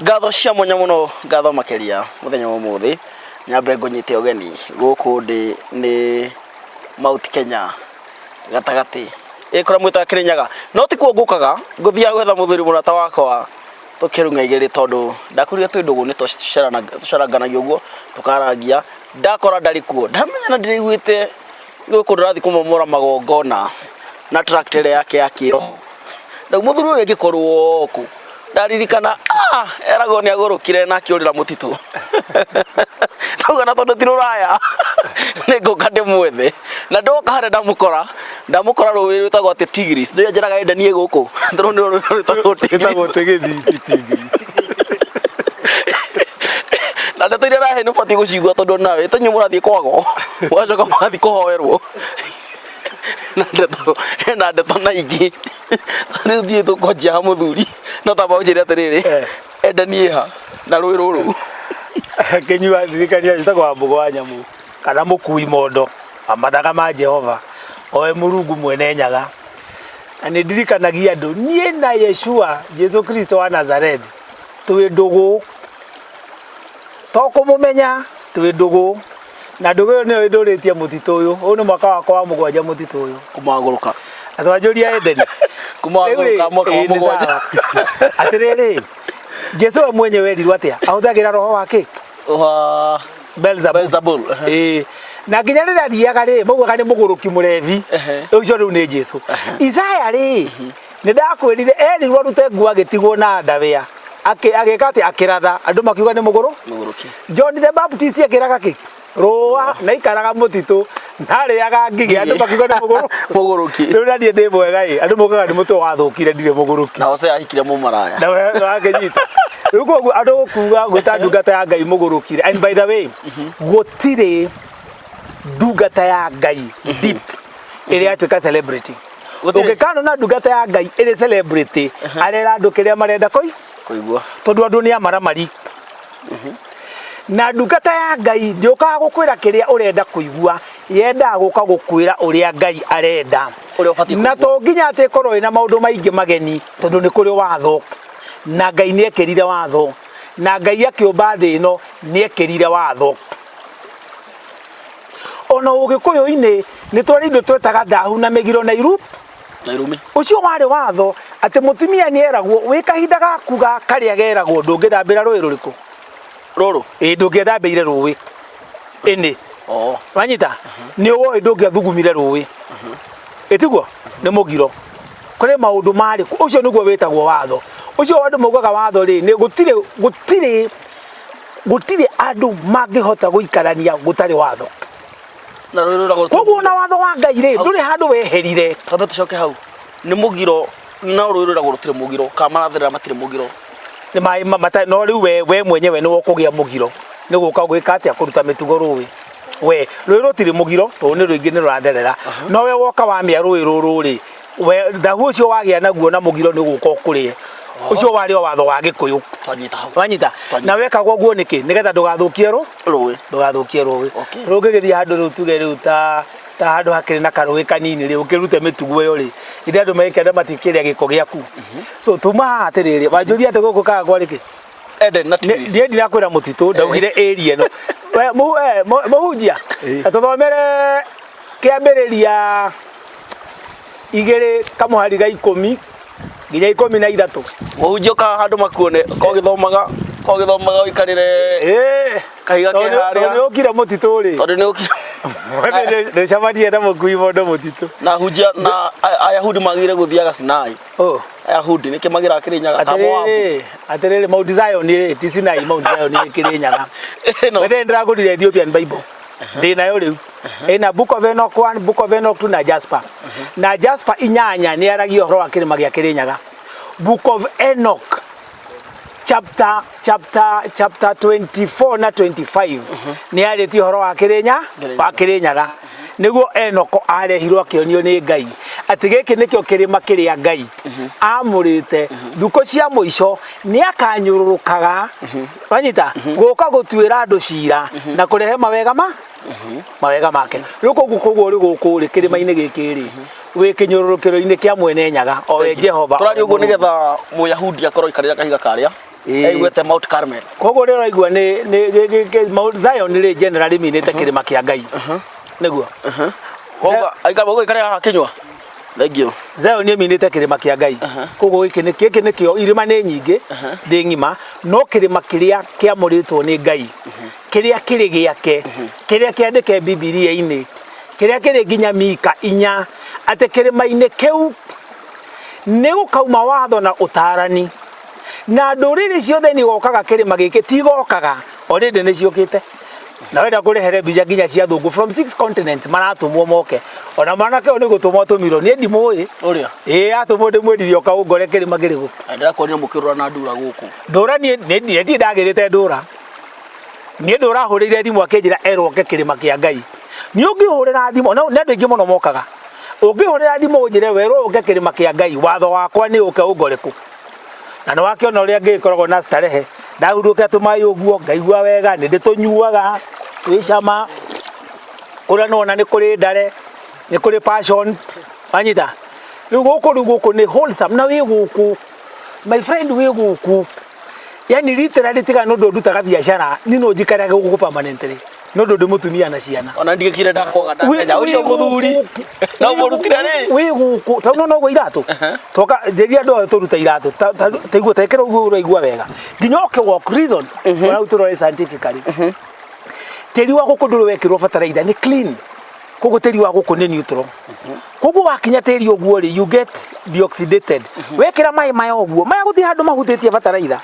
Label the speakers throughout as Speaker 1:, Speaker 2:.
Speaker 1: Ngatho cia mwanya mũno, ngatho makĩria mũthenya wa ũmũthĩ. Nyambe ngũnyite ũgeni gũkũ ndĩ nĩ Mount Kenya gatagatĩ ĩ kũrĩa mwĩtaga Kĩrĩnyaga. No ti kuo ngũkaga, ngũthiaga gwetha mũthuri mũrata wakwa tũkĩrung'a igĩrĩ tondũ ndakwĩrire twĩ ndũgũ nĩ tũcaranganagia ũguo tũkarangia. Ndakora ndarĩ kuo, ndamenya na ndĩraiguĩte gwĩ kũndũ arathiĩ kũmomora magongona na tractor ĩrĩa yake ya kĩroho. Rĩu mũthuri ũyũ angĩkorwo kũ ndaririkana, ah, eragwo nĩ agũrũkire na akĩũrĩra mũtitũ. Ndauga na tondũ ti rũraya nĩ ngũka ndĩmwethe. Na ndoka harĩa ndamũkora, ndamũkora rũĩ rwĩtagwo atĩ Tigris. Ndũĩ anjĩraga enda niĩ gũkũ. Tondũ nĩ rũĩ rwĩtagwo
Speaker 2: Ĩtagwo
Speaker 1: Tigris.
Speaker 2: Tigiri ti Tigris.
Speaker 1: Na ndeto iria arahe nĩ ũbatiĩ gũcigua tondũ nawe ta inyuĩ mũrathiĩ kwago mũgacoka mũgathiĩ kũhoerwo. Na ndeto hena ndeto na ingĩ. Rĩu thiĩ tũkwanjia ha mũthuri. No tamba ũnjĩre atĩrĩrĩ, enda niĩ ha na rũĩ rũrũ.
Speaker 2: Kĩnyua ndirikania njĩtagwo Wambũgũ wa Nyamũ kana mũkui mondo wa mathaga ma Jehova owe Mũrungu mwene Nyaga. Na nĩ ndirikanagia andũ niĩ na Yeshua Jesu Kristo wa Nazarethi twĩ ndũgũ, to kũmũmenya twĩ ndũgũ, na ndũgũ ĩyo nĩyo ĩndũrĩtie mũtitũ ũyũ. Ũyũ nĩ mwaka wakwa wa mũgwanja mũtitũ ũyũ.
Speaker 1: Kuma wagũrũka.
Speaker 2: Na twanjũria Edeni.
Speaker 1: Kuma wagũrũka mwaka wa mũgwanja.
Speaker 2: Atĩrĩrĩ, Jesu we mwenyewe erirwo atĩa? Ahũthagĩra roho wa kĩ?
Speaker 1: Wa
Speaker 2: Beelzebub.
Speaker 1: Beelzebul.
Speaker 2: Ĩĩ. Na nginya rĩrĩa athiaga rĩ, maugaga nĩ mũgũrũki mũrebi. Ũcio rĩu nĩ Jesu. Isaya rĩ, nĩ ndakwĩrire erirwo arute nguo agĩtigwo na ndawĩa. Agĩka atĩa? Akĩratha. Andũ makiuga nĩ mũgũrũ?
Speaker 1: Mũgũrũki.
Speaker 2: John the Baptist ekĩraga kĩ? Rũa na ikaraga mũtitũ na arĩaga ngigĩ andũ makiuga nĩ mũgũrũ.
Speaker 1: Mũgũrũki.
Speaker 2: Rĩu na niĩ ndĩ mwega ĩ, andũ maugaga nĩ mũtwe wathũkire ndirĩ mũgũrũki.
Speaker 1: Na Hosea ahikire mũmaraya.
Speaker 2: Na we wakĩnyita. Rĩu koguo andũ kuga gwĩta ndungata ya Ngai mũgũrũkire. And by the way, gũtirĩ ndungata ya Ngai deep ĩrĩa yatuĩka celebrity.
Speaker 1: Gũtirĩ.
Speaker 2: Ũngĩkanona ndungata ya Ngai ĩrĩ celebrity, arera andũ kĩrĩa marenda kũi
Speaker 1: Kũigua.
Speaker 2: tondũ andũ nĩ amaramari. Na ndungata ya Ngai ndĩũkaga gũkwĩra kĩrĩa ũrenda kũigua, yendaga gũka gũkwĩra ũrĩa Ngai arenda.
Speaker 1: Ũrĩa ũbatiĩ
Speaker 2: Na
Speaker 1: kũigua.
Speaker 2: to nginya atĩ ĩkorwo ĩna maũndũ maingĩ mageni, tondũ nĩ kũrĩ watho. Na Ngai nĩ ekĩrire watho. Na Ngai akĩũmba thĩ ĩno nĩ ekĩrire watho. Ona ũgĩkũyũ-inĩ nĩ twarĩ indo twetaga thahu na mĩgiro na iru.
Speaker 1: Na irumi.
Speaker 2: Ũcio warĩ watho atĩ mũtumia nĩ eragwo wĩ kahinda gaku ga karĩa geragwo ndũngĩthambĩra rũĩ rũrĩkũ?
Speaker 1: Rũrũ.
Speaker 2: Ĩĩ ndũngĩethambĩire rũĩ. Ĩnĩ.
Speaker 1: Oh.
Speaker 2: Wanyita? Nĩ woĩ ndũngĩathugumire rũĩ. Ĩtiguo? Nĩ mũgiro. Kũrĩ maũndũ marĩ ũcio nĩguo wĩtagwo watho. Ũcio andũ maugaga watho rĩ, nĩ gũtirĩ gũtirĩ gũtirĩ andũ mangĩhota gũikarania gũtarĩ watho.
Speaker 1: Na rũĩ rũragwo.
Speaker 2: Koguo ona watho wa Ngai rĩ, ndũrĩ handũ weherire.
Speaker 1: Twambe tũcoke hau. Nĩ mũgiro no rũĩ rũragwo rũtirĩ mũgiro kana maratherera matirĩ mũgiro.
Speaker 2: Nĩ maĩ mata no rĩu we we mwenyewe nĩwe ũkũgĩa mũgiro. Nĩ gũka gwĩka atĩa kũruta mĩtugo rũĩ. We rũĩ rũtirĩ mũgiro tondũ nĩ rũingĩ nĩ rũratherera. No we woka wamĩa rũĩ rũrũ rĩ, we thahu ũcio wagĩa naguo na mũgiro nĩ gũka ũkũrĩe. Ũcio warĩ o watho wa Gĩkũyũ.
Speaker 1: Twanyita hau.
Speaker 2: Wanyita? Na wekagwo ũguo nĩkĩ? Nĩgetha ndũgathũkie rũ
Speaker 1: Rũĩ.
Speaker 2: ndũgathũkie rũĩ.
Speaker 1: Okay.
Speaker 2: Rĩu ũngĩgĩthiĩ handũ rĩu tuge rĩu ta ta handũ hakĩrĩ na karũĩ kanini rĩ ũkĩrute mĩtugo ĩyo rĩ ithe andũ magĩkenda matikĩrĩa gĩko gĩaku. So tuma haha atĩrĩrĩ wanjũria atĩ gũkũ kaga kwarĩ kĩ?
Speaker 1: Eden na Tigris.
Speaker 2: Niĩ ndirakwĩra mũtitũ ndaugire area ĩno. We mũhunjia tũthomere kĩambĩrĩria igĩrĩ kamũhari ga 10 nginya 13.
Speaker 1: Mũhunjia ũkaga handũ makuone kogĩthomaga kogĩthomaga ũikarĩre kahiga ke
Speaker 2: Tondũ
Speaker 1: harĩa
Speaker 2: nĩ ũkire mũtitũ rĩ.
Speaker 1: tondũ nĩ ũkire
Speaker 2: Ndĩcemanie na mũkui mondo mũtitũ.
Speaker 1: na hunjia na Ayahudi magire gũthiaga Sinai.
Speaker 2: Oh.
Speaker 1: Ayahudi nĩkĩ magĩraga Kĩrĩnyaga ka Moabu.
Speaker 2: Atĩrĩrĩ, atĩrĩrĩ Mount Zion rĩ, ti Sinai, Mount Zion nĩ Kĩrĩnyaga.
Speaker 1: Ĩno.
Speaker 2: Wethe ndĩragũrire Ethiopian Bible. Ndĩ nayo rĩu. Ĩna Book of Enoch 1, Book of Enoch 2 na Jasper. Na Jasper inyanya nĩ yaragia ũhoro wa kĩrĩma gĩa Kĩrĩnyaga. Book of Enoch chapter 24 na 25 nĩ yarĩtie ũhoro wa Kĩrĩnya wa Kĩrĩnyaga. Nĩguo Enoko arehirwo akĩonio nĩ Ngai atĩ gĩkĩ nĩkĩo kĩrĩma kĩrĩa Ngai amũrĩte thukũ cia mũico nĩ akanyũrũrũkaga wanyita gũka gũtuĩra andũ cira na kũrehe mawega ma mawega make. Rĩu koguo rĩ gũkũ rĩ kĩrĩma-inĩ gĩkĩ rĩ wĩ kĩnyũrũrũkĩro-inĩ kĩa mwene Nyaga o we Jehova.
Speaker 1: Tũraria ũguo nĩgetha Mũyahudi akorwo aikarĩra kahiga karĩa.
Speaker 2: Ĩĩ.
Speaker 1: Aiguĩte Mount Carmel.
Speaker 2: Koguo rĩrĩa ũraigua nĩ Mount Zion rĩ, generally minĩte kĩrĩma kĩa Ngai, nĩguo.
Speaker 1: Koguo aikara koguo ikare haha kinyua. Thank you.
Speaker 2: Zion ĩminĩte kĩrĩma kĩa Ngai. Koguo gĩkĩ nĩkĩo irĩma nĩ nyingĩ thĩ ng'ima, no kĩrĩma kĩrĩa kĩamũrĩtwo nĩ Ngai, kĩrĩa kĩrĩ gĩake, kĩrĩa kĩandĩke Bibilia-inĩ, kĩrĩa kĩrĩ nginya Mika 4, atĩ kĩrĩma-inĩ kĩu nĩ gũkauma watho na ũtaarani, na ndũrĩrĩ ciothe nĩ igokaga kĩrĩma gĩkĩ. Tigokaga, already nĩ ciũkĩte, na wenda kũrehere mbica nginya cia thũngũ from six continents maratũmwo moke. Ona mwanake ũyũ nĩ gũtũmwo atũmirwo, niĩ ndimũĩ.
Speaker 1: Ũrĩa.
Speaker 2: Ĩĩ, atũmwo, ndĩmwĩrire ũka ũngore kĩrĩma kĩrĩkũ.
Speaker 1: Ndĩrakuonire mũkĩrũra na ndura gũkũ.
Speaker 2: Ndũra, niĩ niĩ ndagĩrĩte ndũra, niĩ ndũra hũrĩire thimũ akĩnjĩra erwo oke kĩrĩma kĩa Ngai. Niĩ ũngĩhũrĩra thimũ, na nĩ andũ aingĩ mũno mokaga, ũngĩhũrĩra thimũ ũnjĩre werwo ũke kĩrĩma kĩa Ngai, watho wakwa nĩ ũke ũngore kũ. Na nĩ wakĩona ũrĩa ngĩkoragwo na starehe, ndahurũka tũmaĩ ũguo ngaigua wega, nĩ ndĩtũnyuaga twĩ cama. Kũrĩa nĩwona nĩ kũrĩ ndare, nĩ kũrĩ passion, wanyita rĩu gũkũ nĩ wholesome. Na wĩ gũkũ, my friend, wĩ gũkũ yani literally, tiga nĩ ũndũ ndutaga biacara, niĩ no njikarage gũkũ permanently, nĩ ũndũ ndĩ mũtumia na ciana.
Speaker 1: Ona ndigĩkire ndakwaga ndamenya ũcio mũthuri. No mũrutire rĩ.
Speaker 2: Wĩ gũkũ tondũ no noguo iratũ toka njĩria andũ othe tũrute iratũ taiguo tekĩra ũguo ũraigua wega nginya ũke walk reason ona rĩu tũrore scientifically. Tĩri wa gũkũ ndũrĩ wekĩrwo bataraitha, nĩ clean, koguo tĩri wa gũkũ nĩ neutral. Koguo wakinya tĩri ũguo rĩ, you get deoxidated. Wekĩra maĩ maya ũguo, maya gũtirĩ handũ mahutĩtie bataraitha,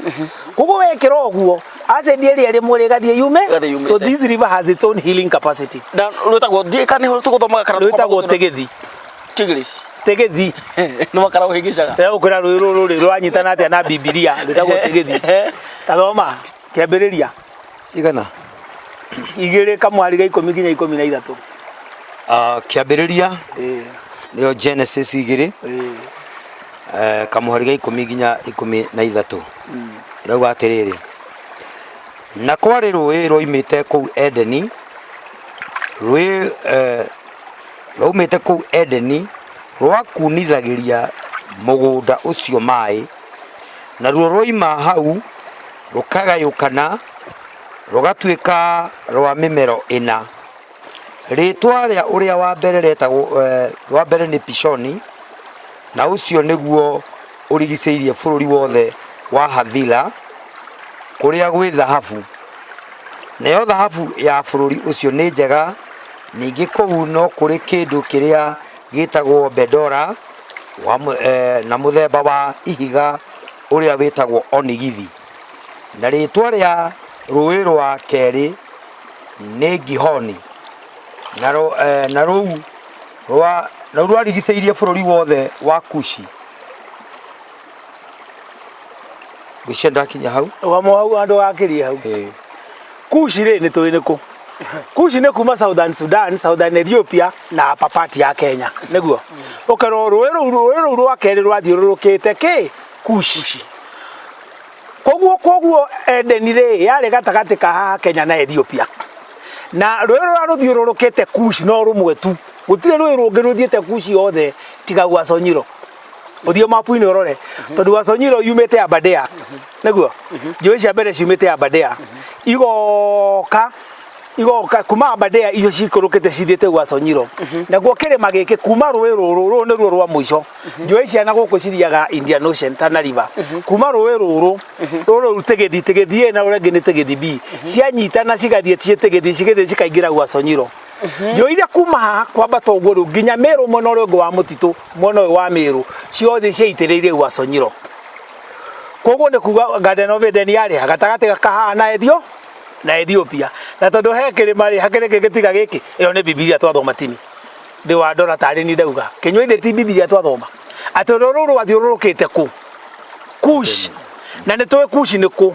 Speaker 2: koguo wekĩra ũguo acid ĩrĩa ĩrĩ mwĩrĩ ĩgathiĩ yume.
Speaker 1: Ĩgathiĩ yumĩte.
Speaker 2: So this river has its own healing capacity.
Speaker 1: Na rwĩtagwo, ndiĩ kana nĩho tũgũthomaga kana
Speaker 2: Rwĩtagwo Tigĩthi.
Speaker 1: Tigris.
Speaker 2: Tigĩthi.
Speaker 1: Nĩ makara ũhĩngĩcaga.
Speaker 2: Ndĩragũkwĩra rũĩ rũrũ rĩ rwanyitana atĩa na Bibilia. Rwĩtagwo Tigĩthi. Ta thoma Kĩambĩrĩria.
Speaker 3: Cigana?
Speaker 2: 2 kamwari ga 10 nginya 13.
Speaker 3: Ah, Kĩambĩrĩria,
Speaker 2: Ĩĩ.
Speaker 3: nĩyo Genesis 2,
Speaker 2: Ĩĩ.
Speaker 3: Kamũhari ga 10 nginya 13, ĩrauga atĩrĩrĩ: na kwarĩ rũĩ rwoimĩte kũu Edeni, rũĩ rwaumĩte kũu Edeni rwakunithagĩria mũgũnda ũcio maĩ, naruo rwoima hau rũkagayũkana rũgatuĩka rwa mĩmero ĩna. Rĩtwa rĩa ũrĩa wa mbere retagwo, wa mbere nĩ Pishoni, na ũcio nĩguo ũrigicĩirie bũrũri wothe wa Havila kũrĩa gwĩ thahabu, nayo thahabu ya bũrũri ũcio nĩ njega. Ningĩ kũu no kũrĩ kĩndũ kĩrĩa gĩtagwo bendora na mũthemba wa ihiga ũrĩa wĩtagwo onigithi. Na rĩtwa rĩa rũĩ rwa kerĩ nĩ Gihoni, na rũu rwarigicĩirie bũrũri wothe wa Kushi. Ngwĩciria ndakinya hau.
Speaker 2: Wamo hau andũ wakĩrie hau.
Speaker 3: Ĩĩ.
Speaker 2: Kushi rĩ, nĩ tũĩ nĩ kũ. Kushi nĩ kuma Southern Sudan, Southern Ethiopia na upper part ya Kenya, nĩguo ũkerwo rũĩ rũu rwa kerĩ rwathiũrũrũkĩte kĩ Kushi. Koguo Edeni rĩ yarĩ gatagatĩ ka haha Kenya na Ethiopia, na rũĩ rũrĩa rũthiũrũrũkĩte Kushi no rũmwe tu, gũtirĩ rũĩ rũngĩ rũthiĩte Kushi yothe tiga Guaso Nyiro. Ũthiĩ mapu-inĩ ũrore, tondũ Guaso Nyiro yumĩte Aberdare, nĩguo njũĩ cia mbere ciumĩte Aberdare, igoka kuma Aberdare, icio cikũrũkĩte cithiĩte Guaso Nyiro. Naguo kĩrĩma gĩkĩ kuma rũĩ rũrũ nĩruo rwa mũico njũĩ cia na gũkũ cithiaga Indian Ocean, Tana River. Kuma rũĩ rũrũ Tigĩthi, Tigĩthi A na rũrĩa rũngĩ nĩ Tigĩthi B, cianyitana cigathiĩ ciĩ Tigĩthi, cigĩthiĩ cikaingĩra Guaso Nyiro. Njũĩ iria kuma haha kwambata ũguo rĩu nginya Meru, mwena ũrĩa ũngĩ wa mũtitũ, mwena ũyũ wa Meru, ciothe ciaitĩrĩire Guaso Nyiro. Koguo nĩ kuga Garden of Eden yarĩ ha gatagatĩ ka haha na Ethiopia. Na tondũ he kĩrĩma rĩ, hakĩrĩ kĩngĩ tiga gĩkĩ? Ĩyo nĩ Bibilia twathoma, tini ndĩ wa ndora tarĩ ni ndauga kĩnyua ithe ti Bibilia twathoma atĩ rũrũ rũu rwathiũrũrũkĩte kũ Kush, na nĩ tũĩ Kush nĩ kũ.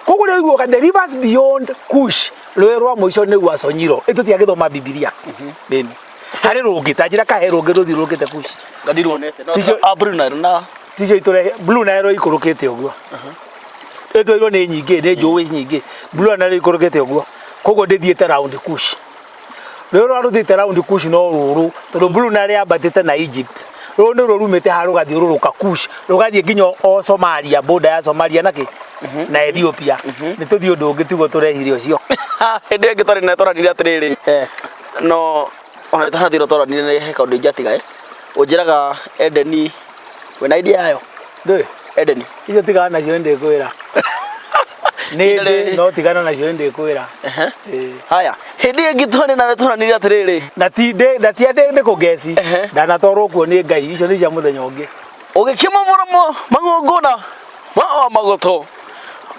Speaker 2: Koguo rĩu iguaga the rivers beyond Kush, rũĩ rwa mũico nĩ Guaso Nyiro. Ĩtũtiagĩthoma Bibilia nĩni harĩ rũngĩ ta njĩra kahe rũngĩ rũthiũrũrũkĩte Kush.
Speaker 1: Ngandiruonete. No
Speaker 2: Ticio-
Speaker 1: ah, Blue Nile na
Speaker 2: Ticio itũrehe Blue Nile ikũrũkĩte ũguo, ĩtwairwo nĩ nyingĩ, nĩ njũĩ nyingĩ. Blue Nile ikũrũkĩte ũguo, koguo ndĩthiĩte round Kush. Rũĩ rũrĩa rũthiĩte round Kush no rũrũ tondũ Blue Nile yambatĩte na Egypt. Rũrũ nĩruo rumĩte haha rũgathiũrũrũka Kush rũgathiĩ nginya o Somalia, border ya Somalia na kĩ na Ethiopia. Nĩ tũthiĩ ũndũ ũngĩ tiguo tũrehire ũcio.
Speaker 1: Hĩndĩ ĩyo ĩngĩ twarĩ na twaranire atĩrĩrĩ no ona tũtanathira twaranire nĩ he kaũndũ ingĩatiga ĩ ũnjĩraga Edeni wĩna idea yayo?
Speaker 2: Ndũĩ?
Speaker 1: Edeni.
Speaker 2: Icio tigana nacio nĩ ndĩkwĩra. Nĩ ndĩ no tigana nacio nĩ ndĩkwĩra.
Speaker 1: Haya, hĩndĩ ĩyo ĩngĩ twarĩ nawe twaranire atĩrĩrĩ.
Speaker 2: Na ti ndĩ na ti atĩ nĩ kũngeci. Ndanatwarwo kuo nĩ Ngai, icio nĩ cia mũthenya ũngĩ.
Speaker 1: Ũgĩkĩmomora magongona ma o magoto,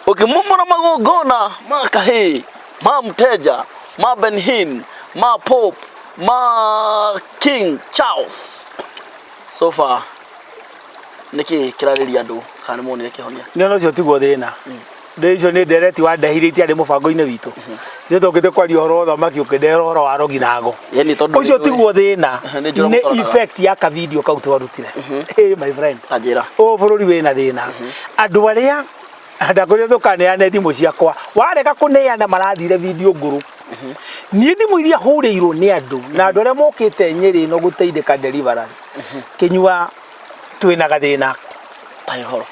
Speaker 1: ũkĩmomora magongona ma kahĩĩ, ma mteja, ma Benhin, ma Pope, ma King Charles. So far nĩkĩ kĩrarĩria andũ kana nĩ monire kĩhonia?
Speaker 2: Nĩ ona ũcio tiguo thĩna. Ndĩ icio nĩ ndereti wandehire itiarĩ mũbango-inĩ witũ. Nĩ tũkĩte kwaria ũhoro wa ũthamaki ũkĩndehera ũhoro wa rogi na ago.
Speaker 1: Yaani tondũ
Speaker 2: Ũcio
Speaker 1: nĩ njũĩ-
Speaker 2: tiguo thĩna.
Speaker 1: Nĩ njũĩ
Speaker 2: Nĩ
Speaker 1: mũtaratara.
Speaker 2: effect ya ka video kau twarutire. Hey my friend.
Speaker 1: Ta njĩra.
Speaker 2: Ũyũ bũrũri wĩna thĩna. Andũ arĩa ndakũrĩa ndũkaneane thimũ ciakwa warega kũneana marathire video ngũrũ. Niĩ thimũ iria hũrĩirwo nĩ andũ na andũ arĩa mokĩte Nyĩrĩ ĩno gũteithĩka deliverance kĩnyua twĩna gathĩna.
Speaker 1: Ta ũhoro.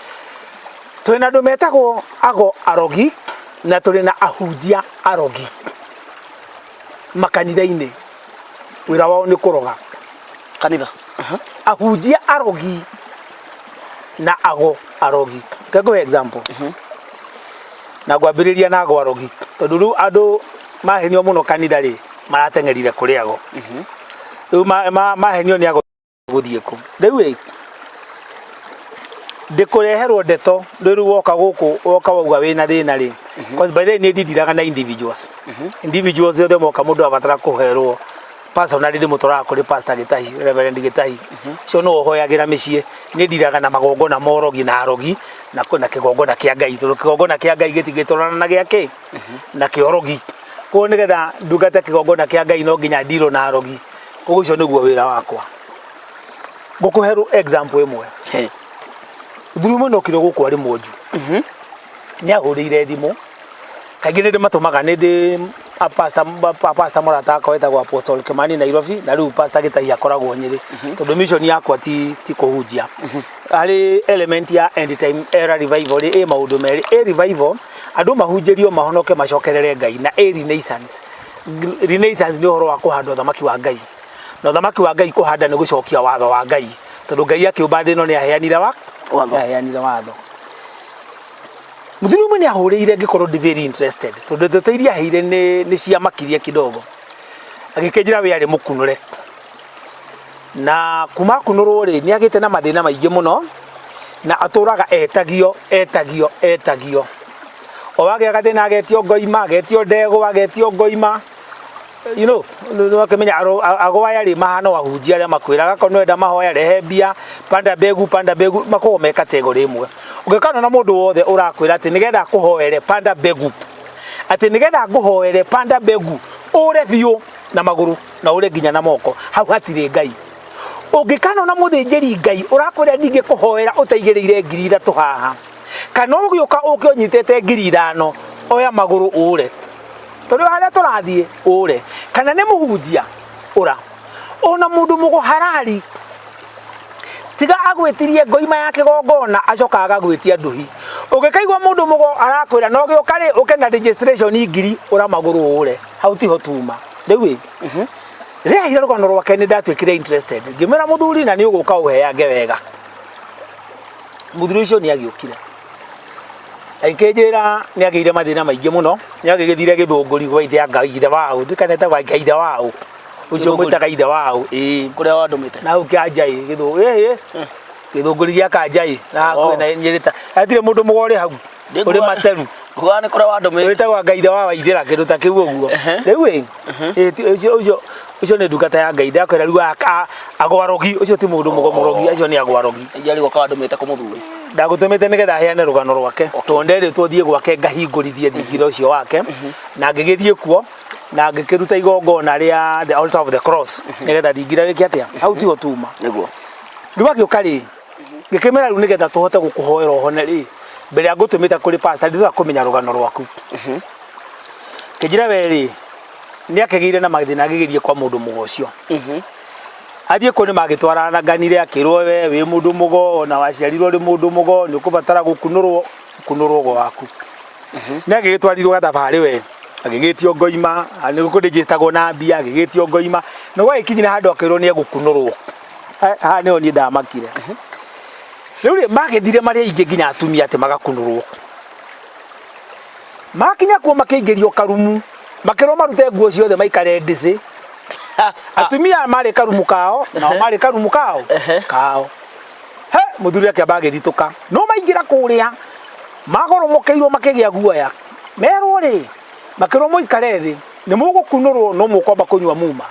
Speaker 2: Twĩna andũ metagwo ago arogi na tũrĩ na ahunjia arogi makanitha-inĩ. Wĩra wao nĩ kũroga.
Speaker 1: Kanitha.
Speaker 2: Ahunjia arogi na ago arogi. Reke ngũhe example. Na ngwambĩrĩria na ago arogi tondũ rĩu andũ mahenio mũno kanitha rĩ marateng'erire kũrĩ ago. Rĩu mahenio nĩ ago gũthiĩ kũ. Rĩu ĩ ndĩkũreherwo ndeto rĩu woka gũkũ woka wauga wĩna thĩna rĩ. Cause by the way niĩ ndindiraga na individuals. Individuals othe moka mũndũ abatara kũherwo personally ndĩmũtwaraga kũrĩ Pastor Gĩtahi, Reverend Gĩtahi. Ũcio nĩwe ũhoyagĩra mĩciĩ. Niĩ ndiraga na magongona ma ũrogi na arogi na kĩgongona kĩa Ngai tondũ kĩgongona kĩa Ngai gĩtingĩtwarana na gĩa kĩ? Na kĩa ũrogi. Koguo nĩgetha ndungate kĩgongona kĩa Ngai no nginya ndirwo na arogi. Koguo ũcio nĩguo wĩra wakwa. Ngũkũhe example ĩmwe. Mũthuri ũmwe nokire gũkũ arĩ mwonju. Nĩ ahũrĩire thimũ. Kaingĩ nĩ ndĩmatũmaga nĩ ndĩ pastor mũrata wakwa wĩtagwo Apostle Kimani Nairobi na rĩu Pastor Gĩtahi akoragwo Nyĩrĩ tondũ mission yakwa ti kũhunjia. Harĩ element ya end time era revival rĩ ĩ maũndũ merĩ. Ĩ revival andũ mahunjĩrio mahonoke macokerere Ngai na ĩ renaissance. Renaissance nĩ ũhoro wa kũhanda ũthamaki wa Ngai. Na ũthamaki wa Ngai kũhanda nĩ gũcokia watho wa Ngai tondũ Ngai akĩũmba thĩ ĩno nĩ aheanire wa
Speaker 1: Watho.
Speaker 2: Nĩ aheanire watho. Mũthuri ũmwe nĩ ahũrĩire ngĩkorwo ndĩ very interested tondũ ndeto iria aheire nĩ ciamakirie kidogo. Agĩkĩnjĩra we arĩ mũkunũre. Na kuma akunũrwo rĩ nĩ agĩte na mathĩna maingĩ mũno na atũraga etagio etagio etagio. O wagĩa gathĩna agetio ngoima, agetio ndegwa, agetio ngoima. You know, nĩwakĩmenya ago aya rĩ mahana o ahunjia arĩa makwĩraga akorwo nĩũrenda mahoya rehe mbia, panda mbegu, panda mbegu, makoragwo me category ĩmwe. Ũngĩkona na mũndũ wothe ũrakwĩra atĩ nĩgetha akũhoere panda mbegu, atĩ nĩgetha ngũhoere panda mbegu, ũre biũ na magũrũ na ũre nginya na moko, hau hatirĩ Ngai. Ũngĩkana na mũthĩnjĩri Ngai ũrakwĩra ndingĩkũhoera ũtaigĩrĩire 3,000 haha, kana ũgĩũka ũke ũnyitĩte 5,000, oya magũrũ ũre. Tondũ harĩa tũrathiĩ ũre. Kana nĩ mũhunjia ũra. Ona mũndũ mũgũharari tiga agwĩtirie ngoima ya kĩgongona acokaga agagwĩtia nduhi. Ũngĩkaigua mũndũ mũgo arakwĩra na ũgĩũka rĩ ũke na registration 1,000 ũra magũrũ ũre. Hau tiho tuma. Rĩu ĩ rĩrĩa aheire rũgano rwake nĩ ndatuĩkire interested. Ngĩmwĩra mũthuri na nĩ ũgũka ũheange wega. Mũthuri ũcio nĩ agĩũkire. Agĩkĩnjĩra nĩ agĩire mathĩna maingĩ mũno, nĩ agĩgĩthire gĩthũngũri gwa ithe anga ithe waũ, ndikana etagwo anga ithe waũ, ũcio
Speaker 1: Gĩthũngũri?
Speaker 2: mwĩtaga ithe waũ, ĩĩ.
Speaker 1: Kũrĩa wandũmĩte?
Speaker 2: Na hau Kĩanjaĩ, ĩĩ, gĩthũngũri gĩa Kanjaĩ, na hakuhĩ na Nyĩrĩ ta, hatirĩ mũndũ mũgo ũrĩ hau, ũrĩ materu.
Speaker 1: Ngugaga nĩ kũrĩa wandũmĩte.
Speaker 2: Wĩtagwo anga ithe wa Waithĩra, kĩndũ ta kĩu ũguo. Rĩu ĩ, ĩ, ti- ũcio ũcio ũcio nĩ ndungata ya Ngai, ndakwĩra rĩu agwarogi, ũcio ti mũndũ mũgo mũrogi, acio nĩ agwarogi.
Speaker 1: Ingĩarigwo ka wandũmĩte kũmũthuri.
Speaker 2: Ndagũtũmĩte nĩgetha aheane rũgano rwake tondũ nderĩtwo thiĩ gwake ngahingũrithie thingira ũcio wake na ngĩgĩthiĩ kuo na ngĩkĩruta igongona rĩa the altar of the cross nĩgetha thingira wĩke atĩa hau tiho tuma.
Speaker 1: Nĩguo.
Speaker 2: Rĩu agĩũka rĩ ngĩkĩmera rĩu nĩgetha tũhote gũkũhoera ũhone rĩ mbere ya ngũtũmĩte kũrĩ pastor ndĩrenda kũmenya rũgano rwaku. Kĩnjĩra we rĩ Nĩ akĩgĩire na mathĩna agĩgĩthiĩ kwa mũndũ mũgo ũcio. Athiĩ kũu nĩ magĩtwaranaganire, akĩrwo we wĩ mũndũ mũgo, ona waciarirwo ũrĩ mũndũ mũgo, nĩ ũkũbatara gũkunũrwo kunũrwo ũgo waku. Nĩ agĩgĩtwarirwo gathabarĩ we, agĩgĩtio ngoima, nĩ kũrĩnjĩtagwo na mbia, agĩgĩtio ngoima, na gwagĩkinyire handũ akĩrwo nĩ egũkunũrwo. Haha nĩho niĩ ndamakire. Rĩu rĩ, magĩthire marĩ aingĩ nginya atumia atĩ magakunũrwo. Makinya kuo makĩingĩrio karumu, makĩrwo marute nguo ciothe maikare ndĩcĩ. Atumia marĩ karumu kao, nao marĩ karumu kao kao. He, mũthuri akĩamba agĩthitũka. No maingĩra kũrĩa, magoromokeirwo makĩgĩa guoya. Merwo rĩ, makĩrwo mũikare thĩ, nĩ mũgũkunũrwo no mũkwamba kũnyua muma.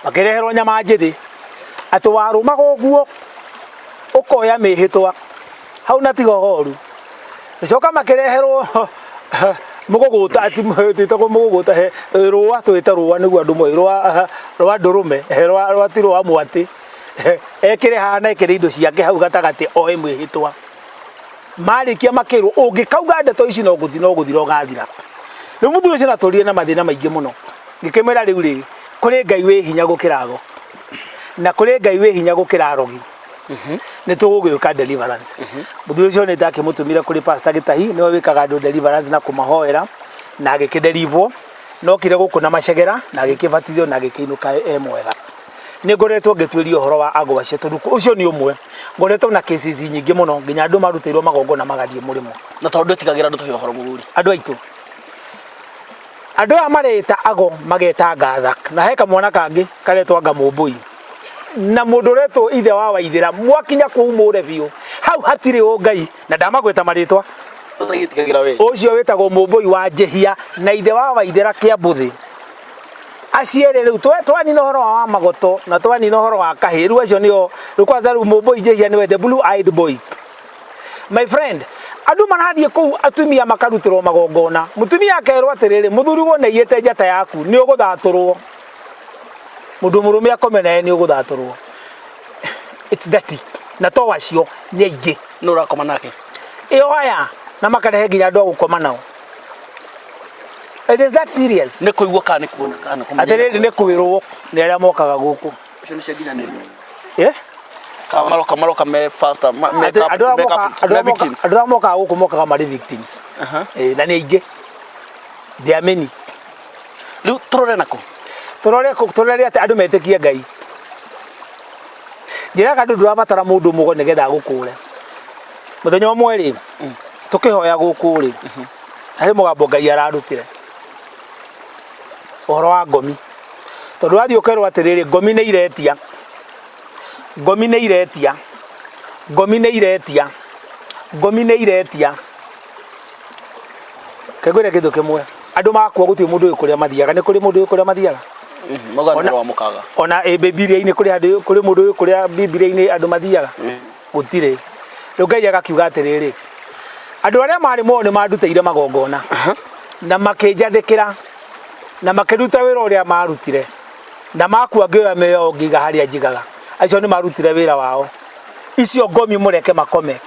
Speaker 2: Makĩreherwo nyama njĩthĩ, atĩ warũmaga ũguo, ũkoya mĩhĩtwa. Hau na tiga ũhoru. Gĩcoka makĩreherwo mũgũgũta ati twĩtagwo mũgũgũta he rũa twĩte rũa nĩguo andũ moĩ rũa rwa ndũrũme rwa rwa ti rũa mwatĩ ekĩre haha na ekĩre indo ciake hau gatagatĩ oe mwĩhĩtwa. Marĩkia makĩrwo ũngĩkauga ndeto ici no gũthira no gũthira ũgathira. Rĩu mũthuri ũcio natũrire na mathĩna maingĩ mũno. Ngĩkĩmwĩra rĩu rĩ, kũrĩ Ngai wĩ hinya gũkĩra ago na kũrĩ Ngai wĩ hinya gũkĩra arogi. Nĩ tũgũgĩũka deliverance. Mũthuri ũcio nĩ ndakĩmũtũmire kũrĩ Pastor Gĩtahi, nĩwe wĩkaga andũ deliverance na kũmahoera na agĩkĩderivwo. Nokire gũkũ na macegera na agĩkĩbatithio na agĩkĩinũka e mwega. Nĩ ngoretwo ngĩtuĩria ũhoro wa ago acio tondũ ũcio nĩ ũmwe. Ngoretwo na cases nyingĩ mũno nginya andũ marutĩirwo magongona magathiĩ mũrĩmo.
Speaker 1: Na tondũ ndwĩtigagĩra andũ tũhe ũhoro mũthuri.
Speaker 2: Andũ aitũ. Andũ aya mareta ago mageta ngatha na he kamwana kangĩ karetwo anga mũmbũi na mũndũ ũretwo ithe wa Waithĩra mwakinya kũu mũre biũ hau hatirĩ ũngai na ndamagweta marĩtwa.
Speaker 1: Ũtagĩtigagĩra we.
Speaker 2: Ũcio wĩtagwo mũmbũi wa Njĩhia na ithe wa Waithĩra Kĩambũthĩ. Acio erĩ rĩu twanina ũhoro wa Magoto na twanina ũhoro wa kahĩ rĩu acio nĩo rĩu kwanza rĩu mũmbũi Njĩhia nĩwe the blue eyed boy. My friend, andũ marathiĩ kũu atumia makarutĩrwo magongona. Mũtumia akerwo atĩrĩrĩ, mũthuri wo nĩaiyĩte njata yaku, nĩ ũgũthatũrwo. Mũndũ mũrũme akome naye nĩ ũgũthatũrwo. It's dirty. Na to acio nĩ aingĩ.
Speaker 1: Nũ ũrakoma nake?
Speaker 2: Ĩo aya na makarehe nginya andũ a gũkoma nao. It is that serious.
Speaker 1: Nĩ kũigua kana nĩ kuona kana nĩ kũmenya?
Speaker 2: Atĩrĩrĩ nĩ kwĩrwo nĩ arĩa mokaga gũkũ.
Speaker 1: Ũcio nĩcio nginyanĩrio.
Speaker 2: Eh?
Speaker 1: Kana maroka maroka me faster me
Speaker 2: Atĩ andũ arĩa
Speaker 1: me
Speaker 2: mokaga
Speaker 1: culprits,
Speaker 2: andũ
Speaker 1: me
Speaker 2: arĩa mokaga
Speaker 1: victims.
Speaker 2: andũ arĩa mokaga gũkũ mokaga marĩ victims. Eh, na nĩ aingĩ. They are many.
Speaker 1: Rĩu tũrore nakũ?
Speaker 2: Tũrore tũrore atĩ andũ metĩkie Ngai. Njĩraga andũ ndũrabatara mũndũ mũgo nĩgetha agũkũre. Mũthenya ũmwe rĩ, tũkĩhoya gũkũ rĩ, harĩ mũgambo Ngai ararutire ũhoro wa ngomi. Tondũ wathiĩ ũkerwo atĩrĩrĩ, ngomi nĩ iretia, ngomi nĩ iretia, ngomi nĩ iretia, ngomi nĩ iretia. Reke ngwĩre kĩndũ kĩmwe, andũ makua gũtirĩ mũndũ ũĩ kũrĩa mathiaga. Nĩ kũrĩ mũndũ ũĩ kũrĩa mathiaga?
Speaker 1: Maugaga nĩ rwamũkaga.
Speaker 2: Ona ĩ Bibilia-inĩ kũrĩ handũ kũrĩ mũndũ ũĩ kũrĩa Bibilia-inĩ andũ mathiaga? Gũtirĩ. Rĩu Ngai agakiuga atĩrĩrĩ, andũ arĩa marĩ muoyo nĩ mandutĩire magongona na makĩnjathĩkĩra na makĩruta wĩra ũrĩa marutire na makua ngĩoya mĩoyo yao ngĩiga harĩa njigaga. Acio nĩ marutire wĩra wao. Icio ngomi mũreke makome.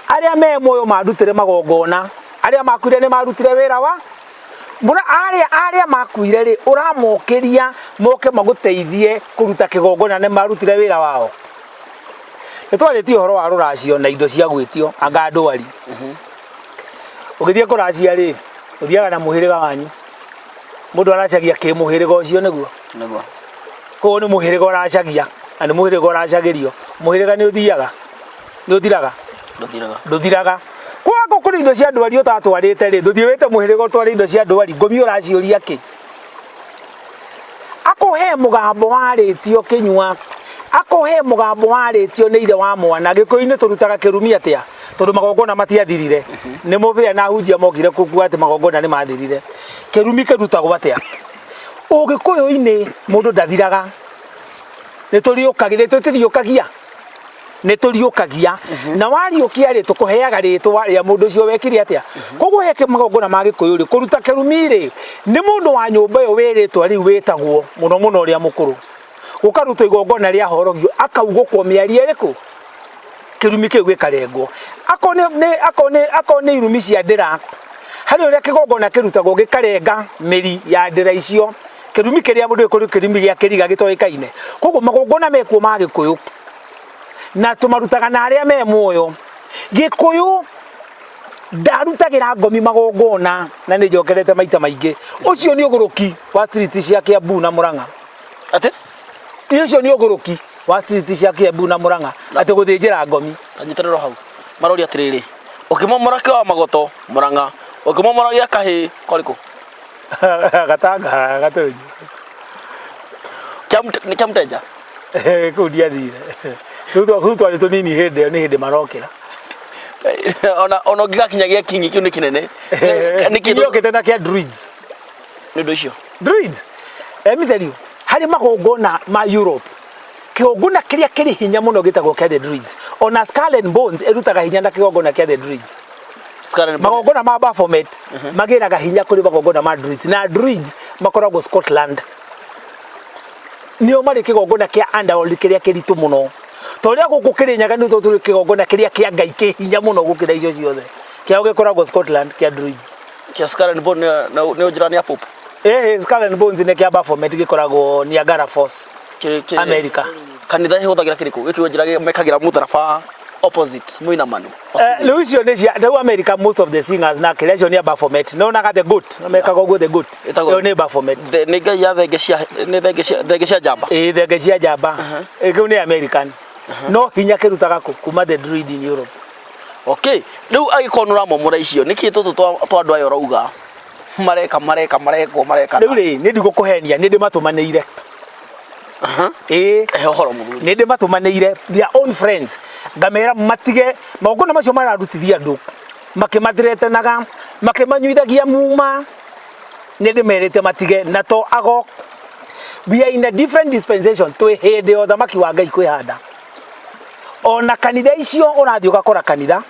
Speaker 2: Arĩa me muoyo mandutĩre magongona, arĩa makuire nĩ marutire wĩra wa Mbona arĩa arĩa makuire rĩ ũramokĩria moke magũteithie kũruta kĩgongona nĩ marutire wĩra wao. Nĩ twarĩtie ũhoro wa rũracio na indo cia gwĩtio anga ndwari. Ũgĩthiĩ kũracia rĩ, ũthiaga na mũhĩrĩga wanyu. Mũndũ aracagia kĩmũhĩrĩga ũcio nĩguo.
Speaker 1: Nĩguo.
Speaker 2: Koguo nĩ mũhĩrĩga ũracagia na nĩ mũhĩrĩga ũracagĩrio. Mũhĩrĩga nĩ ũthiaga, nĩ ũthiraga?
Speaker 1: Ndũthiraga.
Speaker 2: Ndũthiraga. Kwa kũrĩ indo cia ndwari ũtatwarĩte rĩ, ndũthiĩ wĩte mũhĩrĩga ũtware indo cia ndwari, ngomi ũraciũria kĩ? Akũhe mũgambo warĩtio kĩnyua, akũhe mũgambo warĩtio nĩ ithe wa mwana. Gĩkũyũ-inĩ tũrutaga kĩrumi atĩa? Tondũ magongona matiathirire. Nĩ mũbĩa na ahunjia mokire kũkua atĩ magongona nĩ mathirire. Kĩrumi kĩrutagwo atĩa? Ũgĩkũyũ-inĩ mũndũ ndathiraga. Nĩ tũriũkagia, nĩ tũtiriũkagia? Nĩ tũriũkagia. Na wariũkia rĩ, tũkũheaga rĩtwa rĩa mũndũ ũcio wekire atĩa? Koguo he magongona ma Gĩkũyũ rĩ, kũruta kĩrumi rĩ, nĩ mũndũ wa nyũmba ĩyo wĩ rĩtwa rĩu wĩtagwo mũno mũno ũrĩa mũkũrũ. Gũkarutwo igongona rĩa horogio, akaugũkwo mĩario ĩrĩkũ? Kĩrumi kĩu gĩkarengwo. Akorwo nĩ, akorwo nĩ, akorwo nĩ irumi cia ndĩra, Harĩ ũrĩa kĩgongona kĩrutagwo gĩkarenga mĩri ya ndĩra icio, kĩrumi kĩrĩa mũndũ kũrĩ kĩrumi gĩa kĩriga gĩtoĩkaine. Koguo magongona mekuo ma Gĩkũyũ na tũmarutaga na arĩa me muoyo. Gĩkũyũ ndarutagĩra ngomi magongona na nĩ njokerete maita maingĩ. Ũcio nĩ ũgũrũki wa street cia Kiambu na Murang'a.
Speaker 1: Atĩ?
Speaker 2: Ũcio nĩ ũgũrũki wa street cia Kiambu na Murang'a atĩ gũthĩnjĩra ngomi.
Speaker 1: Tanyitĩrĩrwo hau. Maroria atĩrĩrĩ, ũkĩmomora kĩa wa Magoto, Murang'a, ũkĩmomora gĩa kahĩĩ, kwarĩ kũ?
Speaker 2: Gatanga Gatũnyi.
Speaker 1: Nĩ kĩa Mteja?
Speaker 2: Kũu ndiathire. Rĩu twarĩ tũnini hĩndĩ ĩyo, nĩ hĩndĩ marokĩra.
Speaker 1: Ona ũngĩgakinya gĩa kingi kĩu nĩ kĩnene.
Speaker 2: Nĩ kĩndũ okĩte na kĩa Druids.
Speaker 1: Nĩ ũndũ ũcio.
Speaker 2: Druids. Let me tell you, harĩ magongona ma Europe, kĩgongona kĩrĩa kĩrĩ hinya mũno gĩtagwo kĩa the Druids. Ona Skull and Bones ĩrutaga hinya na kĩgongona kĩa the Druids.
Speaker 1: Skull and Bones.
Speaker 2: Magongona ma Baphomet magĩraga hinya kũrĩ magongona ma Druids, na Druids makoragwo Scotland. Nĩo marĩ kĩgongona kĩa underworld kĩrĩa kĩritũ mũno. Ta ũrĩa gũkũ Kĩrĩnyaga nĩ tũrĩ kĩgongona kĩrĩa kĩa Ngai kĩ hinya mũno gũkĩra icio ciothe. Kĩao gĩkoragwo Scotland kĩa Druids.
Speaker 1: Kĩa Skull and Bones nĩ njĩra nĩ a Pope.
Speaker 2: Skull and Bones nĩ kĩa Baphomet gĩkoragwo Niagara Falls. America.
Speaker 1: Kanitha ĩhũthagĩra kĩrĩkũ? Gĩkĩ njĩra mekagĩra mũtharaba opposite mũinamanu.
Speaker 2: Rĩu icio nĩ cia rĩu America, most of the singers na kĩrĩa icio nĩ a Baphomet. No onaga the goat mekaga ũguo, the goat. Ĩyo nĩ Baphomet.
Speaker 1: Nĩ ngai ya thenge cia, nĩ thenge cia njamba.
Speaker 2: Ĩĩ, thenge cia njamba. Kĩu nĩ American. No hinya kĩrutaga kũ? Kuma the Druid in Europe.
Speaker 1: Okay, rĩu angĩkorwo nĩ ũramomora icio, nĩkĩ tũtũ twa andũ aya ũrauga mareka mareka marekwo mareka?
Speaker 2: Rĩu rĩ, nĩ ndigũkũhenia, nĩ ndĩmatũmanĩire. Ĩĩ.
Speaker 1: Ehe ũhoro mũthuri.
Speaker 2: Nĩ ndĩmatũmanĩire their own friends, ngamera matige magongona macio mararutithia andũ, makĩmathiretanaga, makĩmanyuithagia muma. Nĩ ndĩmerĩte matige na to ago. We are in a different dispensation, twĩ hĩndĩ ya ũthamaki wa Ngai kwĩhanda. Ona kanitha icio ũrathiĩ ũgakora kanitha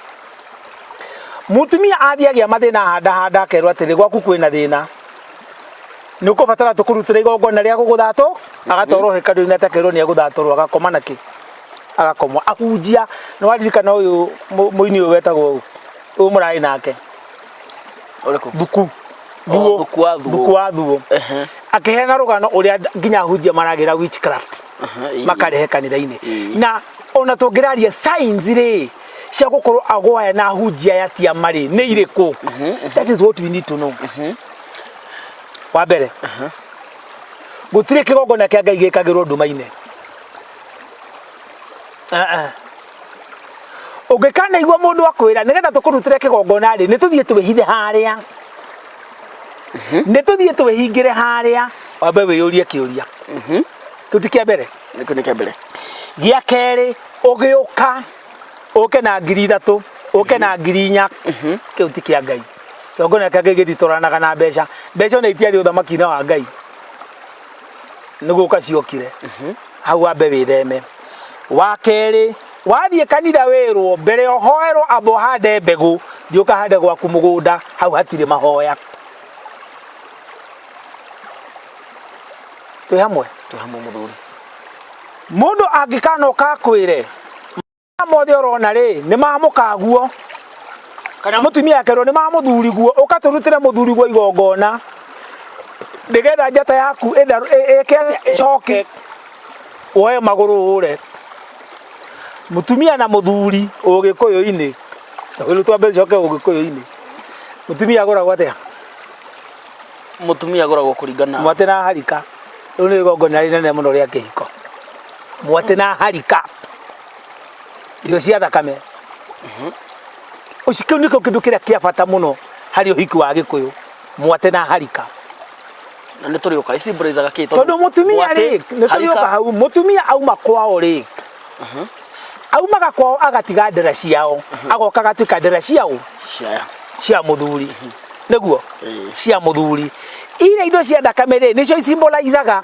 Speaker 2: mũtumia athiĩ agĩa mathĩna handa handa, akerwo atĩrĩ, gwaku kwĩna thĩna, nĩ ũkũbatara tũkũrutĩra igongona rĩa gũgũthatũ. Agatwarwo hekarũ-inĩ, atakerwo nĩ egũthatũrwo, agakoma na kĩ, agakomwo. Ahunjia, nĩ waririkana ũyũ mũini ũyũ wetagwo ũyũ mũrarĩ nake?
Speaker 1: Ũrĩkũ?
Speaker 2: Thuku.
Speaker 1: Oh, Thuku wa Thuo.
Speaker 2: Thuku wa Thuo. Akĩheana rũgano ũrĩa nginya ahunjia maragĩra witchcraft makarehe kanitha-inĩ. Na ona tũngĩraria signs rĩ cia gũkorwo agwaya na ahunjia aya ti amarĩ nĩ irĩkũ, that is what we need to know. Wa mbere, gũtirĩ kĩgongona kĩa Ngai gĩkagĩrwo nduma-inĩ. Ah, ah. Ũngĩkanaigua mũndũ akwĩra nĩgetha tũkũrutĩre kĩgongona rĩ, nĩ tũthiĩ twĩhithe harĩa, nĩ tũthiĩ twĩhingĩre harĩa, wambe wĩyũrie kĩũria. Kĩu ti kĩa mbere.
Speaker 1: Nĩkĩo nĩ kĩa mbere.
Speaker 2: Gĩa kerĩ, ũgĩũka ũke na 3000, ũke na 4000, kĩu ti kĩa Ngai. Kĩgongona kĩa Ngai gĩtitwaranaga na mbeca. Mbeca ona itiarĩ ũthamaki-inĩ wa Ngai, nĩ gũka ciokire. Hau wambe wĩtheme. Wa kerĩ, wathiĩ kanitha wĩrwo mbere ũhoerwo, amba ũhande mbegũ, thiĩ ũkahande gwaku mũgũnda, hau hatirĩ mahoya. Twĩ hamwe?
Speaker 1: Twĩ hamwe mũthuri.
Speaker 2: Mũndũ angĩkanoka akwĩre mothe ũrona rĩ nĩ ma mũkaguo kana mũtumia akerwo nĩ ma mũthuriguo, ũka tũrutĩre mũthuriguo igongona nĩgetha njata yaku ĩke atĩa? Ĩcoke woe magũrũ ũre. Mũtumia na mũthuri ũgĩkũyũ-inĩ, rĩu twambe coke ũgĩkũyũ-inĩ, mũtumia agũragwo atĩa?
Speaker 1: Mũtumia agũragwo kũringana
Speaker 2: Mwatĩ na harika. Rĩu nĩ igongona rĩnene mũno rĩa kĩhiko, mwatĩ na harika, indo cia thakame. Ũcio kĩu nĩkĩo kĩndũ kĩrĩa kĩa bata mũno harĩ ũhiki wa Gĩkũyũ, mwatĩ na harika.
Speaker 1: Na nĩ tũrĩũka ici kĩ?
Speaker 2: Tondũ mũtumia rĩ, nĩ tũrĩũka hau. Mũtumia auma kwao rĩ, aumaga kwao agatiga ndĩra ciao, agoka agatuĩka ndĩra ciao.
Speaker 1: Ciaya.
Speaker 2: Cia mũthuri nĩguo.
Speaker 1: Ĩĩ.
Speaker 2: Cia mũthuri, iria indo cia thakame rĩ, nĩcio isymbolizaga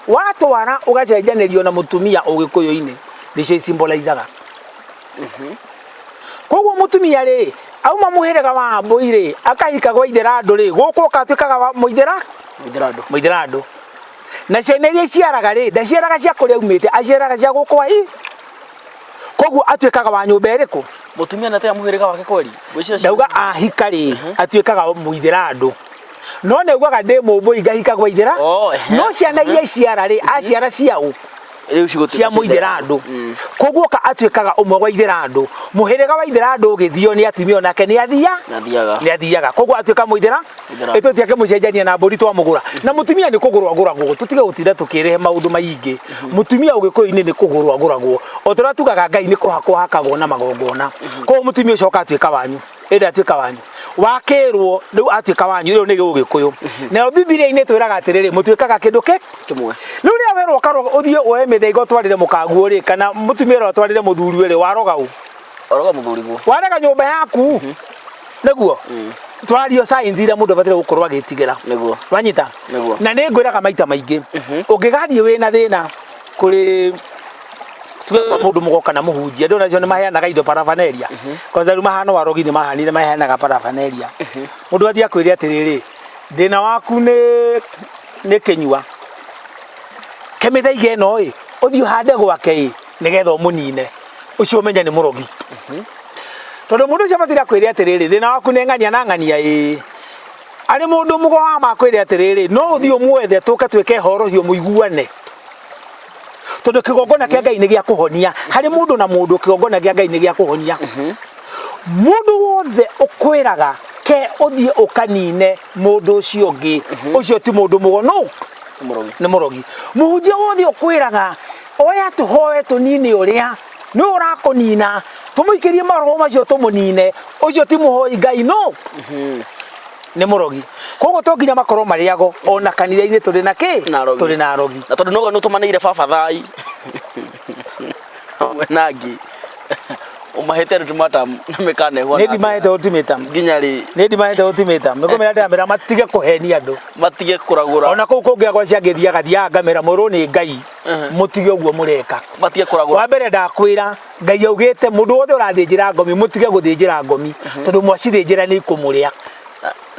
Speaker 2: watwara ũgacenjanĩrio na mũtumia ũgĩkũyũ-inĩ, nĩcio isymbolizaga. Koguo mũtumia rĩ, auma mũhĩrĩga wa Ambũi rĩ, akahika gwa Itherandũ rĩ, gũkũ ũkatuĩkaga wa mũithera.
Speaker 1: Mũithĩrandũ.
Speaker 2: Mũitherandũ. Na ciana iria iciaraga rĩ, ndaciaraga cia kũrĩa aumĩte, aciaraga cia gũkũ ahi. Koguo atuĩkaga wa nyũmba ĩrĩkũ?
Speaker 1: Mũtumia nĩ atega mũhĩrĩga wake kweri? Ngwĩciria
Speaker 2: Ndauga ahika rĩ, atuĩkaga mũithĩra andũ, no nĩ augaga ndĩ mũmbũi ngahika gwa ithĩra.
Speaker 1: Oh, ehe.
Speaker 2: No ciana iria iciara rĩ, aciara ciaũ?
Speaker 1: Rĩu cigũtuĩka
Speaker 2: Cia mũithĩra andũ. Koguo ka atuĩkaga ũmwe wa ithĩra andũ, mũhĩrĩga wa ithĩra andũ ũgĩthio nĩ atumia, onake nĩ athia.
Speaker 1: Nĩ athiaga.
Speaker 2: Nĩ athiaga, koguo atuĩka mũithĩra.
Speaker 1: Mũithĩra.
Speaker 2: Ĩtũ tiakĩmũcenjania na mbũri twamũgũra. Na mũtumia nĩ kũgũrwo agũragwo, tũtige gũtinda tũkĩrehe maũndũ maingĩ. Mũtumia ũgĩkũyũ-inĩ nĩ kũgũrwo agũragwo, o ta ũrĩa tugaga Ngai nĩ kũhakwo hakagwo na magongona. Koguo mũtumia ũcio oka atuĩka wanyu, ĩndĩ atuĩka wanyu wakĩrwo rĩu atuĩka wanyu rĩu nĩ gũgĩkũyũ. Nayo Bibilia-inĩ twĩraga atĩrĩrĩ, mũtuĩkaga kĩndũ kĩ
Speaker 1: kĩmwe.
Speaker 2: Rĩu rĩrĩa werwo ũkarwo ũthiĩ woe mĩthaiga ũtwarĩre mũkaguo rĩ, kana mũtumia ũrĩa ũtwarĩre mũthuri rĩ, waroga ũ?
Speaker 1: Oroga mũthuriguo.
Speaker 2: Warega nyũmba yaku nĩguo twario science iria mũndũ abataire gũkorwo agĩtigĩra.
Speaker 1: Nĩguo.
Speaker 2: Wanyita?
Speaker 1: Nĩguo.
Speaker 2: Na nĩ ngwĩraga maita maingĩ, ũngĩgathiĩ wĩna thĩna kũrĩ tuge kwa mũndũ mũgo kana mũhunjia, ndona acio nĩ maheanaga indo paraphernalia, kwanza rĩu mahano arogi nĩ mahanire maheanaga paraphernalia. Mũndũ athiĩ akwĩre atĩrĩrĩ, thĩna waku nĩ kĩnyua, kemĩthaiga ĩno ĩ ũthiĩ ũhande gwake ĩ nĩgetha ũmũnine, ũcio ũmenye nĩ mũrogi. Tondũ mũndũ ũcio abataire akwĩre atĩrĩrĩ, thĩna waku nĩ ng'ania na ng'ania ĩ arĩ mũndũ mũgo wa ma, akwĩre atĩrĩrĩ, no ũthiĩ ũmwethe tũke twĩke horohio mũiguane, tondũ kĩgongona kĩa Ngai nĩ gĩa kũhonia harĩ mũndũ na mũndũ. Kĩgongona kĩa Ngai nĩ gĩa kũhonia. Mũndũ wothe ũkwĩraga ke ũthiĩ ũkanine mũndũ ũcio ũngĩ, ũcio ti mũndũ mũgo, no
Speaker 1: Mũrogi.
Speaker 2: Nĩ mũrogi. Mũhunjia wothe ũkwĩraga oya tũhoe tũnine ũrĩa nĩ ũrakũnina, tũmũikĩrie maroho macio tũmũnine, ũcio ti mũhoi Ngai, no nĩ mũrogi. Koguo to nginya makorwo marĩago ona kanitha-inĩ tũrĩ na kĩ?
Speaker 1: Na arogi.
Speaker 2: Tũrĩ na arogi.
Speaker 1: Na tondũ noga nĩ ũtũmanĩire baba thai hamwe na angĩ ũmahĩte ultimatum na mĩkana ĩhuana
Speaker 2: Nĩ ndimahete ultimatum.
Speaker 1: Nginya rĩ?
Speaker 2: Nĩ ndimahete ultimatum, nĩ kũmera ndĩramera matige kũhenia andũ.
Speaker 1: Matige kũragũra.
Speaker 2: Ona kũu kũngĩ akwa ciangĩthiaga thiaga ngamera mũrũ nĩ Ngai, mũtige ũguo mũreka.
Speaker 1: Matige kũragũra.
Speaker 2: Wa mbere ndakwĩra Ngai augĩte mũndũ wothe ũrathĩnjĩra ngomi, mũtige gũthĩnjĩra ngomi, tondũ mwacithĩnjĩra nĩ ikũmũrĩa.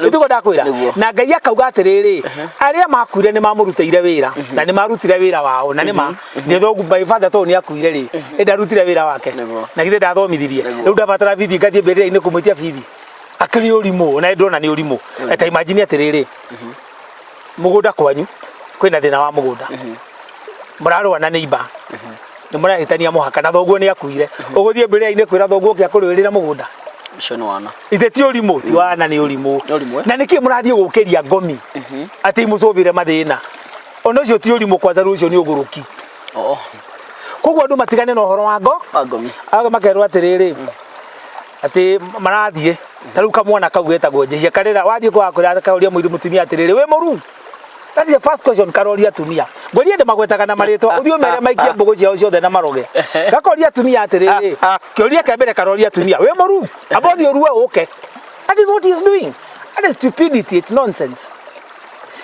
Speaker 2: Nĩtiguo ndakwĩra?
Speaker 1: Nĩguo.
Speaker 2: Na Ngai akauga atĩrĩrĩ, arĩa makuire nĩ mamũrutĩire wĩra na nĩ marutire wĩra wao, na nĩ ma nĩ thogu my father tondũ nĩ akuire rĩ, ĩ ndarutire wĩra wake?
Speaker 1: Nĩguo.
Speaker 2: Na githĩ ndathomithirie?
Speaker 1: Nĩguo.
Speaker 2: Rĩu ndabatara bibi ngathiĩ mbĩrĩra-inĩ kũmwĩtia bibi? Akĩrĩ ũrimũ, na ndĩrona nĩ ũrimũ. Ta imagine atĩrĩrĩ, mũgũnda kwanyu kwĩna thĩna wa mũgũnda, mũrarũa na neighbor, nĩ mũrahĩtania mũhaka, na thoguo nĩ akuire, ũgũthiĩ mbĩrĩra-inĩ kwĩra thoguo ũke akũrũĩrĩre mũgũnda?
Speaker 1: Ũcio nĩ wana.
Speaker 2: Ithe ti ũrimũ? Ti wana, nĩ ũrimũ.
Speaker 1: Nĩ ũrimũ, eh?
Speaker 2: Na nĩkĩ mũrathiĩ gũkĩria ngomi atĩ imũcũbĩre mathĩna? Ona ũcio ti ũrimũ, kwanza rĩu ũcio nĩ ũgũrũki.
Speaker 1: Oh.
Speaker 2: Koguo andũ matigane na ũhoro wa ngo
Speaker 1: Wa ngomi.
Speaker 2: Aga makerwo atĩrĩrĩ, atĩ marathiĩ ta rĩu kamwana kau getagwo njehia karĩra wathiĩ kwa kwĩra kauria mũirũ mũtumia atĩrĩrĩ, wĩ mũru? That is the first question karoria atumia. Ngũria ndĩmagwetaga na marĩtwa, ũthiĩ ũmere maikie mbũgũ ciao ciothe na maroge. Gakoria atumia atĩrĩrĩ, kĩũria kĩa mbere karoria atumia, wĩ mũru? Amba ũthiĩ ũrue ũke. That is what he is doing. That is stupidity, it's nonsense.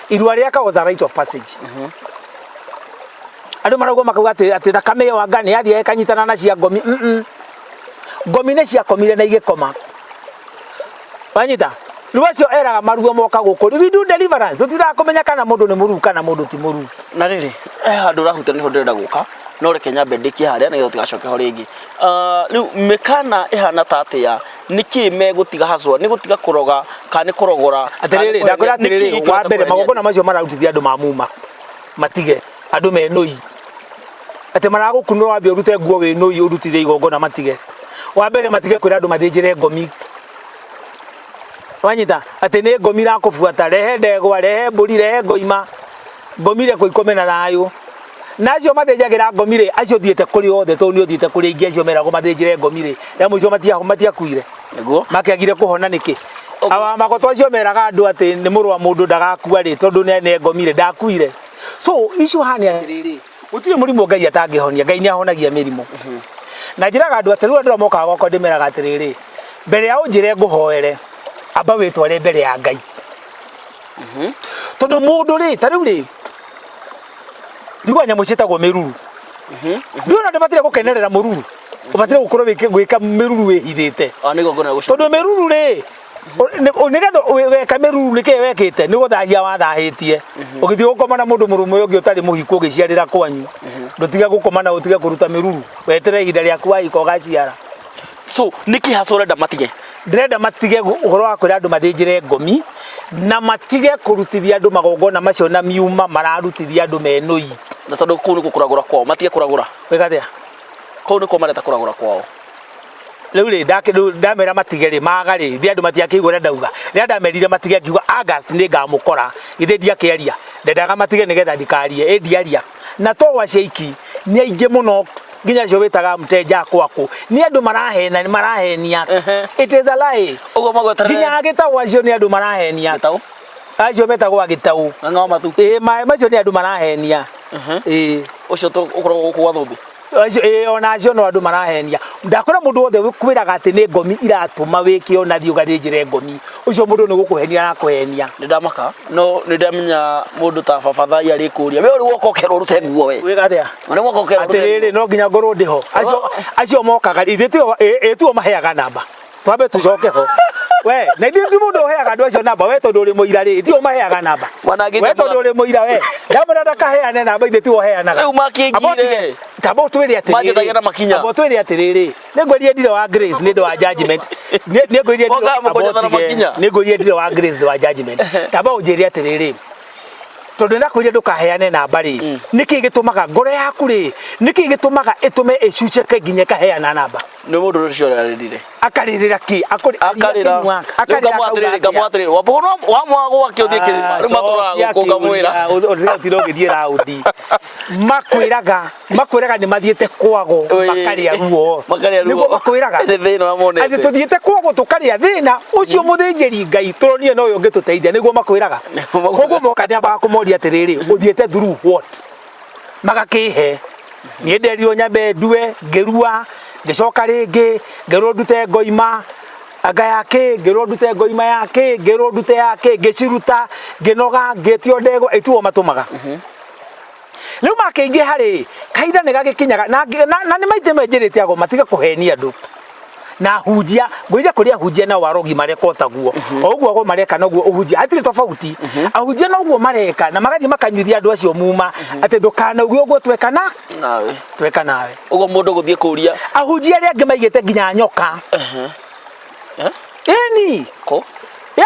Speaker 2: Irua rĩaka was a rite of passage. Andũ marauga makauga atĩ thakame ĩyo anga nĩ yathiĩ ĩkanyitana na cia ngomi. Ngomi nĩ ciakomire na igĩkoma. Wanyita? Rĩu acio eraga marua moka gũkũ. Rĩu we do deliverance. Tũtiraga kũmenya kana mũndũ nĩ mũruu kana mũndũ ti mũruu.
Speaker 1: Na rĩrĩ handũ ũrahutia nĩho ndĩrenda gũka, no reke nyambe ndĩkie harĩa nĩgetha tũtigacoke ho rĩngĩ. Ah, rĩu mĩkana ĩhana ta atĩa? Nĩkĩ megũtiga haswa? Nĩ gũtiga kũroga kana nĩ kũrogora kana nĩ
Speaker 2: Atĩrĩrĩ, ndakwĩra
Speaker 1: kũhenia? Nĩkĩ
Speaker 2: atĩrĩrĩ,
Speaker 1: gĩkĩrĩte
Speaker 2: wa mbere
Speaker 1: kũhenia
Speaker 2: magongona
Speaker 1: andũ?
Speaker 2: macio mararutithia andũ ma muma matige andũ menũi atĩ maragũkunũra wambe ũrute nguo wĩ nũi ũrutithie igongona matige. Wa mbere matige kwĩra andũ mathĩnjĩre ngomi. Wanyita? Atĩ nĩ ngomi irakũbuata, rehe ndegwa, rehe mbũri, rehe ngoima, ngomi rekwo ikome na thayũ. Na acio mathĩnjagĩra ngomi rĩ, acio thiĩte kũrĩ othe, tondũ nĩ ũthiĩte kũrĩ aingĩ acio meragwo mathĩnjĩre ngomi rĩ, rĩa mũico matiakuire.
Speaker 1: Nĩguo.
Speaker 2: Makĩagire kũhona nĩkĩ? Awa magoto acio meraga andũ atĩ nĩ mũrũ wa mũndũ ndagakua rĩ, tondũ nĩ ngomi rĩ, ndakuire. So issue haha nĩ atĩrĩrĩ, gũtirĩ mũrimũ Ngai atangĩhonia. Ngai nĩ ahonagia mĩrimũ. Na njĩraga andũ atĩ rĩu andũ arĩa mokaga gwakwa ndĩmeraga atĩrĩrĩ, mbere ya ũnjĩre ngũhoere, amba wĩtware mbere ya Ngai. Tondũ mũndũ rĩ, ta rĩu rĩ, ndigua nyamũ ciĩtagwo mĩruru. Ndĩrona ndũbataire gũkenerera mũruru, ũbataire gũkorwo gwĩka mĩruru wĩhithĩte.
Speaker 1: Ah, nĩ igongona rĩa gũcũna.
Speaker 2: Tondũ mĩruru rĩ, nĩgetha weka mĩruru nĩkĩ wekĩte? Nĩ gũthahia wathahĩtie ũgĩthiĩ gũkoma na mũndũ mũrũme ũngĩ ũtarĩ mũhiku ũgĩciarĩra kwanyu. Ndũtige gũkoma na ũtige kũruta mĩruru, weterere ihinda rĩaku wahika ũgaciara.
Speaker 1: So nĩkĩ haca ũrenda matige?
Speaker 2: Ndĩrenda matige ũhoro wa kwĩra andũ mathĩnjĩre ngomi na matige kũrutithia andũ magongona macio na miuma mararutithia andũ menũi.
Speaker 1: Na tondũ kũu nĩkuo kũragũra kwao, matige kũragũra.
Speaker 2: Wĩka atĩa?
Speaker 1: Kũu nĩkuo mareta kũragũra kwao.
Speaker 2: Rĩu rĩ, rĩu ndamera matige rĩ, maga rĩ, ithe andũ matiakĩigua ũrĩa ndauga. Rĩrĩa ndamerire matige ngiuga August nĩ ngamũkora, githĩ ndiakĩaria? Ndendaga matige nĩgetha ndikarie, ĩ ndiaria. Na to acio aiki, nĩ aingĩ mũno nginya acio wĩtaga mteja kwaku. Nĩ andũ marahena, marahenia. It is a lie.
Speaker 1: Ũguo magweterere.
Speaker 2: Nginya agĩtau acio nĩ andũ marahenia.
Speaker 1: Gĩtau?
Speaker 2: Acio metagwo agĩtau.
Speaker 1: Ng'ang'a wa matu.
Speaker 2: Ĩ macio nĩ andũ marahenia. Ĩ.
Speaker 1: Ũcio ũkoragwo gũkũ gwa Thũmbĩ.
Speaker 2: Acio ĩ ona acio no andũ marahenia. Ndakora mũndũ wothe kwĩraga atĩ nĩ ngomi iratũma wĩke ona thiĩ ũgathĩnjĩre ngomi. Ũcio mũndũ nĩ gũkũhenia arakũhenia.
Speaker 1: Nĩ ndamaka no nĩ ndamenya mũndũ ta baba Thai arĩkũria we ũrĩ woka ũkerwo ũrute nguo we.
Speaker 2: Wĩka atĩa?
Speaker 1: Ũrĩ woka ũkerwo ũrute
Speaker 2: Atĩrĩrĩ, no nginya ngorwo ndĩho. Acio mokaga ithuĩ tio ĩ tio maheaga namba. Twambe tucoke ho. We, na ithuĩ ti mũndũ ũheaga andũ acio namba, we tondũ ũrĩ mũira rĩ, tio maheaga namba.
Speaker 1: Wanangĩte
Speaker 2: We tondũ ũrĩ mũira we. Ndamwĩra ndakaheane namba ithuĩ tiwe ũheanaga.
Speaker 1: Rĩu makĩngire.
Speaker 2: Tamba ũtwĩre atĩrĩrĩ.
Speaker 1: Manjĩtagia na makinya.
Speaker 2: Tamba ũtwĩre atĩrĩrĩ. Nĩngwĩrire ndirĩ wa grace nĩ ũndũ wa judgment. Nĩngwĩrire ndirĩ
Speaker 1: Mokaga mũkonjethana makinya.
Speaker 2: nĩngwĩrire ndirĩ wa grace nĩ wa judgment. Tamba ũnjĩre atĩrĩrĩ. Tondũ ndakwĩrire ndũkaheane namba rĩ, nĩkĩ gĩtũmaga ngoro yaku rĩ, nĩkĩ gĩtũmaga ĩtũme ĩcuceke nginya ĩkaheana namba?
Speaker 1: Nĩ mũndũ ũcio ũrarĩrire.
Speaker 2: Akarĩrĩra kĩ?
Speaker 1: Akarĩra.
Speaker 2: Akarĩra
Speaker 1: Ngamwatĩrĩrĩ ngamwatĩrĩrĩ. Wambo no wamwaga gwake ũthiĩ kĩrĩma. Rĩu matũraga gũkũ ngamwĩra.
Speaker 2: Ũtira ũgĩthiĩ raundi. Makwĩraga nĩ mathiĩte kwago makarĩa ruo.
Speaker 1: Makarĩa ruo.
Speaker 2: Nĩguo makwĩraga.
Speaker 1: Nĩ thĩna monete.
Speaker 2: Atĩ tũthiĩte kwago tũkarĩa thĩna ũcio mũthĩnjĩri Ngai tũronire nowe ũngĩtũteithia nĩguo makwĩraga. Koguo moka nĩambaga kũmoria atĩrĩrĩ, ũthiĩte through what? Magakĩhe. Niĩ nderirwo nyambe ndue, ngĩrua, ngĩcoka rĩngĩ, ngĩrwo ndute ngoima, anga ya kĩ, ngĩrwo ndute ngoima ya kĩ, ngĩrwo ndute ya kĩ, ngĩciruta, ngĩnoga, ngĩtio ndegwa, ĩtuo matũmaga. Rĩu makĩingĩha rĩ, kahinda nĩ gagĩkinyaga, na nĩ maithe menjĩrĩte ago matige kũhenia andũ. Na ahunjia, ngwĩciria kũrĩ ahunjia nao arogi mareka o taguo. O ũguo ago mareka noguo ũhunjia, hatirĩ tofauti. Ahunjia noguo mareka na magathiĩ makanyuithia andũ acio muma atĩ ndũkanauge ũguo tweka na
Speaker 1: Nawe.
Speaker 2: Tweka nawe.
Speaker 1: Ũguo mũndũ gũthiĩ kũria.
Speaker 2: Ahunjia arĩa angĩ maigĩte nginya nyoka. Ĩni.
Speaker 1: Kũ?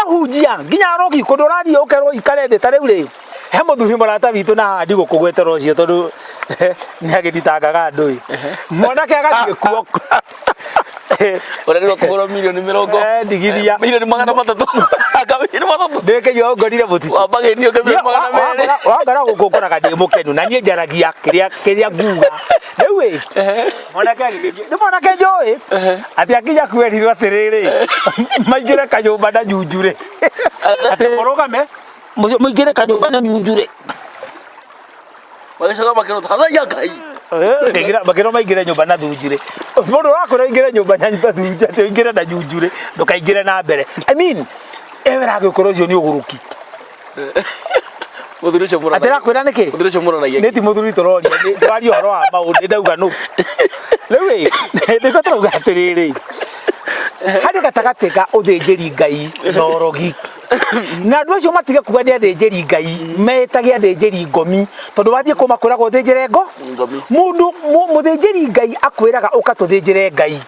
Speaker 2: Ahunjia nginya arogi kũndũ ũrathiĩ ũkerwo ikare thĩ ta rĩu rĩ. He mũthuri mũrata witũ na haha ndigũkũgwetera ũcio tondũ nĩ agĩthitangaga andũ ĩ. Mwanake agathiĩ kuo.
Speaker 1: Ũrerirwo kũgũra mirioni mĩrongo.
Speaker 2: Ndigithia.
Speaker 1: Mirioni 300. Anga mirioni 300.
Speaker 2: Ndĩkĩigua ũngorire mũtitũ.
Speaker 1: Wambagĩrio ke mirioni 200.
Speaker 2: Wangora gũkũ ũkoraga ndĩ mũkenu na niĩ njaragia kĩrĩa nguga. Rĩu ĩ, mwanake agĩgĩthiĩ. Nĩ mwanake njũĩ. Atĩ akinya kwerirwo atĩrĩrĩ, maingĩre kanyũmba na nyunjurĩ. Atĩ mũrũgame, mũingĩre kanyũmba na nyunjurĩ.
Speaker 1: Magĩcoka makĩrwo thathaiya Ngai.
Speaker 2: Makĩrwo maingĩre nyũmba na thunjurĩ. Mũndũ ũrakwĩra ũingĩre nyũmba na thunjurĩ, atĩ ũingĩre na nyunjurĩ, ndũkaingĩre na mbere. I mean, ewe ũragĩkorwo ũcio nĩ ũgũrũki.
Speaker 1: Mũthuri ũcio mũranagia.
Speaker 2: Atĩ ũrakwĩra nĩkĩ?
Speaker 1: Mũthuri ũcio mũranagia.
Speaker 2: Nĩ ti mũthuri tũroria, nĩ tũraria ũhoro wa maũndũ, nĩ ndauga nũ. Rĩu ĩ, nĩkĩo tũrauga atĩrĩrĩ, harĩ gatagatĩ ka ũthĩnjĩri Ngai na ũrogi. Na andũ acio matige kuga nĩ athĩnjĩri Ngai, metage athĩnjĩri ngomi, tondũ wathiĩ kũu makwĩraga ũthĩnjĩre ngo?
Speaker 1: Ngomi.
Speaker 2: Mũndũ, mũthĩnjĩri Ngai akwĩraga ũka tũthĩnjĩre Ngai.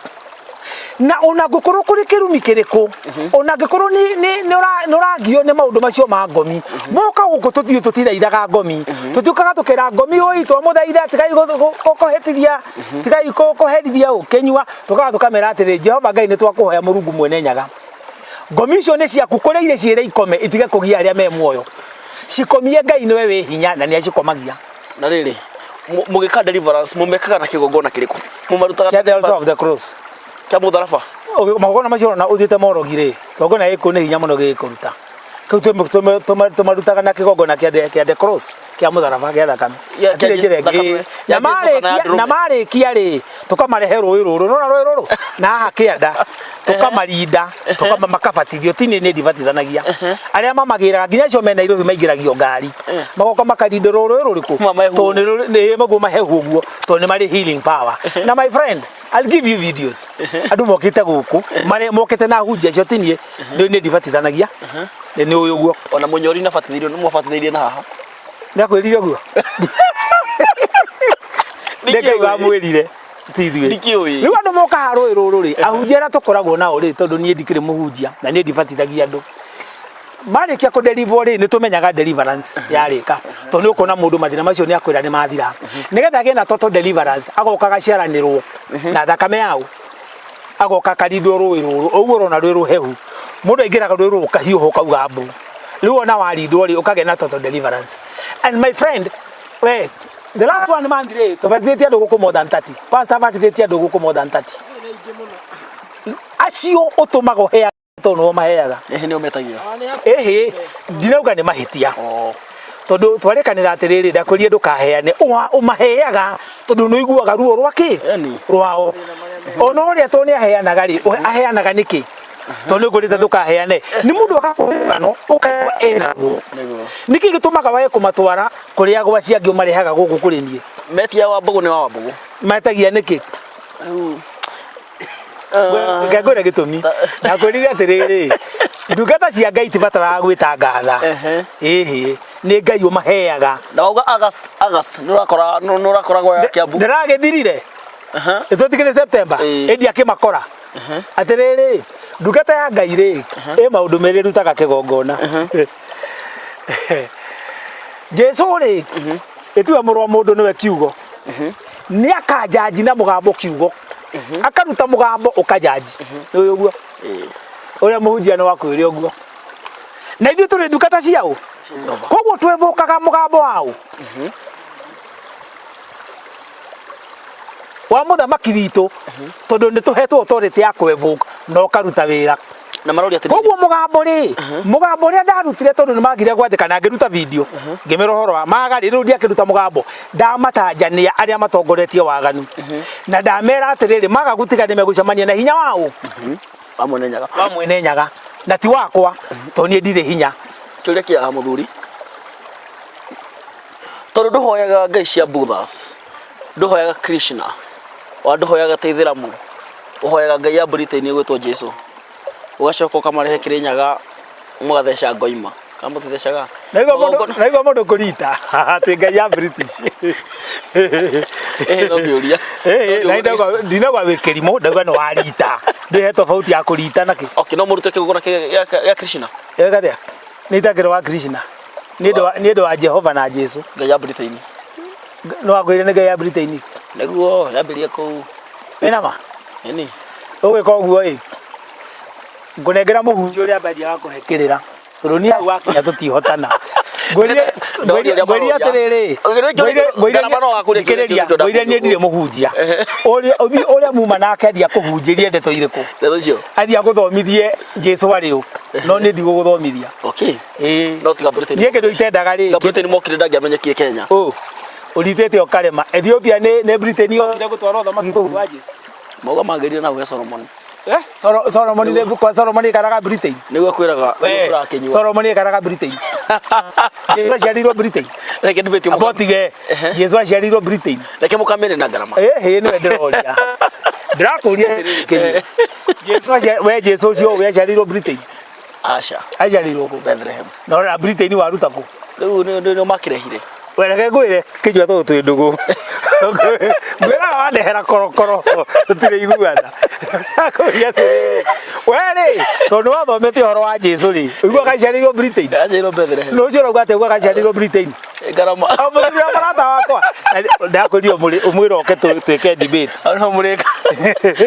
Speaker 2: Na ona ngũkorwo kũrĩ kĩrumi kĩrĩkũ, ona angĩkorwo nĩ ũragio nĩ maũndũ macio ma ngomi, moka gũkũ tũthiĩ tũtithaithaga ngomi. Tũtiũkaga tũkera ngomi oi twamũthaitha tigai kũhĩtithia, tigai kũherithia ũkĩnyua, tũkaga tũkamera atĩrĩ, Jehova Ngai nĩ twakũhoya Mũrungu mwene Nyaga. Ngomi icio nĩ ciaku, kũrĩa irĩ ciĩre ikome, itige kũgia arĩa me muoyo. Cikomie Ngai nĩwe wĩ hinya na nĩ acikomagia.
Speaker 1: Na rĩrĩ, mũgĩka deliverance, mũmekaga na kĩgongona kĩrĩkũ? Mũmarutaga
Speaker 2: Kĩa the altar of the cross.
Speaker 1: Kĩa mũtharaba?
Speaker 2: Magongona macio ũrona ũthiĩte morogi rĩ, kĩgongona gĩkũ nĩ hinya mũno gĩgĩkũruta. Kĩu tũmarutaga na kĩgongona kĩa the cross, kĩa mũtharaba, gĩa thakame.
Speaker 1: Kĩa
Speaker 2: Hatirĩ njĩra ĩngĩ.
Speaker 1: thakame,
Speaker 2: Na
Speaker 1: ya Jesũ kana ya ndũrũme.
Speaker 2: marĩkia rĩ, tũkamarehe rũĩ rũrũ, nĩwona rũĩ rũrũ? Na haha kĩanda, tũkamarinda, makabatithio, ti niĩ ndibatithanagia. Arĩa mamagĩraga, nginya acio me Nairobi maingĩragio ngari. Magoka makarindĩrwo rũĩ rũrĩkũ?
Speaker 1: Mamahehwo.
Speaker 2: Tondũ nĩ rũrĩ, nĩ maguo mahehwo ũguo, tondũ nĩ marĩ healing power. Na my friend, I'll give you videos. Andũ mokĩte gũkũ, marĩa mokĩte na hunjia acio ti niĩ, niĩ ndibatithanagia. Nĩ ũyũ ũguo.
Speaker 1: Ona mũnyori nabatithirio, nĩ mwabatithĩirie na haha.
Speaker 2: Nĩ akwĩrire ũguo? Nĩ Ngai wamwĩrire. Ti ithuĩ.
Speaker 1: Ndikĩũĩ.
Speaker 2: Rĩu andũ moka haha rũĩ rũrũ rĩ, ahunjia arĩa tũkoragwo nao rĩ, tondũ niĩ ndikĩrĩ mũhunjia na niĩ ndibatithagia andũ, marĩkia kũ deliver rĩ, nĩ tũmenyaga deliverance yarĩka, tondũ nĩ ũkuona mũndũ mathĩna macio nĩ akwĩra nĩ mathira. Nĩgetha agĩe na total deliverance, agoka agaciaranĩrwo na thakame yao, agoka akarindwo rũĩ rũrũ, ũguo ũrona rwĩ rũhehu, mũndũ aingĩraga rũĩ rũrũ ũkahiũha ũkauga mbu. Rĩu ona warindwo rĩ, ũkagĩa na total deliverance. And my friend, we, the last one month rĩ, tũbatithĩtie andũ gũkũ more than 30. Pastor abatithĩtie andũ gũkũ more than 30. Acio ũtũmaga ũheaga tondũ nĩo maheaga.
Speaker 1: Ĩhĩ nĩo metagia.
Speaker 2: Ĩhĩ, ndirauga nĩ mahĩtia.
Speaker 1: Oh.
Speaker 2: Tondũ twarĩkanĩra atĩrĩrĩ, ndakwĩrire ndũkaheane, ũmaheaga tondũ nĩ ũiguaga ruo rwa kĩ?
Speaker 1: Ĩni.
Speaker 2: Rwao. Ona ũrĩa tondũ nĩ aheanaga rĩ, aheanaga nĩkĩ? Tondũ nĩ ngwĩrĩte ndũkaheane. Nĩ mũndũ agakũhe rũgano ũkaigua ena ruo.
Speaker 1: Nĩguo.
Speaker 2: Nĩkĩ gĩtũmaga wage kũmatwara kũrĩa gwa ciangĩ ũmarehaga gũkũ kũrĩ niĩ?
Speaker 1: Metia wa mbũgũ nĩ wa wambũgũ.
Speaker 2: Metagia nĩkĩ?
Speaker 1: Rĩu
Speaker 2: Reke ngwĩre gĩtũmi. Ndakwĩrire atĩrĩrĩ, ndungata cia Ngai itibataraga gwĩtangatha.
Speaker 1: Ehe.
Speaker 2: Ĩhĩ, nĩ Ngai ũmaheaga.
Speaker 1: Na wauga August, August nĩ ũrakora nĩ ũrakoragwo ya Kiambu.
Speaker 2: Ndĩragĩthirire.
Speaker 1: Aha.
Speaker 2: Ĩtũtikĩrĩ September.
Speaker 1: Ĩĩ.
Speaker 2: Ĩndi akĩmakora. Atĩrĩrĩ, ndungata ya Ngai rĩ, ĩ maũndũ merĩ ĩrutaga kĩgongona. Jesu rĩ, ĩtiwe mũrũ wa mũndũ nĩwe kiugo. Nĩ akanjanji na mũgambo kiugo. Akaruta mũgambo ũkanjanji. Nĩ ũguo. Ũrĩa mũhunjia nĩ wakwĩre ũguo. Na ithuĩ tũrĩ ndungata ciao. Koguo twĩvũkaga mũgambo wao. Wa mũthamaki witũ, tondũ nĩ tũhetwo authority ya kwĩvũka na ũkaruta wĩra.
Speaker 1: Na maroria atĩrĩrĩ.
Speaker 2: Koguo mũgambo rĩ, mũgambo ũrĩa ndarutire tondũ nĩ magire gwathĩka na ngĩruta video, ngĩmera ũhoro wa maga rĩ, rĩu ndiakĩruta mũgambo, ndamatanjania arĩa matongoretie waganu. Na ndamera atĩrĩrĩ, maga gũtiga nĩ megũcemania na hinya wao.
Speaker 1: Wa Mwene Nyaga.
Speaker 2: Wa Mwene Nyaga. Na ti wakwa, tondũ niĩ ndirĩ hinya.
Speaker 1: Kĩũria kĩa haha mũthuri. Tondũ ndũhoyaga ngai cia Buddhas, ndũhoyaga Krishna, wa ndũhoyaga ta Ithĩramu, ũhoyaga ngai ya Britain ĩgwĩtwo Jesu. Ũgacoka ũkamarehe Kĩrĩnyaga mũgatheca ngoima. Kana mũtithecaga?
Speaker 2: Naigua mũndũ kũrita atĩ ngai ya British.
Speaker 1: Ĩĩ no kĩũria.
Speaker 2: Ĩĩ, ndinauga wĩ kĩrimũ, ndauga nĩ warita. Ndĩhe tofauti ya kũrita na kĩ.
Speaker 1: Okay, no mũrute kĩgongona gĩa Krishna?
Speaker 2: Ĩgathĩa. Nĩ itakĩrĩ wa Krishna. Nĩ ũndũ wa Jehova na Jesu.
Speaker 1: Ngai ya Britain.
Speaker 2: No akwĩre nĩ ngai ya Britain.
Speaker 1: Nĩguo yambĩrĩria kũu.
Speaker 2: Ĩna ma?
Speaker 1: Ĩni.
Speaker 2: Ũgwĩka ũguo ĩ, ngũnengera mũhunjia ũrĩa ambagia wa kũhe kĩrĩra. Tondũ niĩ hau wakinya tũtihotana. Ngwĩrire atĩrĩrĩ, ngwĩrire niĩ ndirĩ mũhunjia. Ũrĩa ũrĩa muma nake athiĩ akũhunjĩrie ndeto irĩkũ?
Speaker 1: Ndeto icio.
Speaker 2: Athiĩ agũthomithie Jesu arĩ ũ. No niĩ ndigũgũthomithia.
Speaker 1: Okay.
Speaker 2: Ĩĩ.
Speaker 1: No tiga Britain.
Speaker 2: Niĩ kĩndũ itendaga rĩ.
Speaker 1: Tiga Britain mokire ndangĩamenyekire Kenya.
Speaker 2: Ũ. Ũritĩte ũkarema. Ethiopia nĩ Britain yokire gũtwara ũthamaki kũu wa Jesu.
Speaker 1: Mauga magĩrire na gwe Solomon.
Speaker 2: Solomon nĩ kwa Solomon ikaraga Britain.
Speaker 1: Nĩguo kwĩraga ũrakĩnyua.
Speaker 2: Solomon ikaraga Britain. Jesu aciarĩirwo Britain.
Speaker 1: Reke ndibĩtie
Speaker 2: Amba ũtige. Jesu aciarĩirwo Britain.
Speaker 1: Reke mũkamĩre na ngarama.
Speaker 2: Ĩhĩ nĩwe ndĩroria. Ndĩrakũria atĩrĩrĩ Kĩnyua. Jesu we Jesu ũcio we aciarĩirwo Britain.
Speaker 1: Aca.
Speaker 2: Aciarĩirwo kũ?
Speaker 1: Bethlehem.
Speaker 2: Na ora Britain waruta kũ?
Speaker 1: Rĩu nĩ makĩrehire.
Speaker 2: We reke ngwĩre Kĩnyua tondũ twĩ ndũgũ. Ngwĩraga wandehera korokoro tũtirĩ iguana. Ndakũria atĩrĩrĩ, we rĩ tondũ nĩwathomete ũhoro wa Jesu rĩ, ũiguaga aciarĩirwo Britain?
Speaker 1: Aciarĩirwo Bethlehem.
Speaker 2: Nũ ũcio ũrauga atĩ ũiguaga aciarĩirwo Britain?
Speaker 1: Ngarama.
Speaker 2: O mũthuri wa mũrata wakwa. Ndakũria ũmwĩre oke twĩke debate.
Speaker 1: Hau no mũrĩka.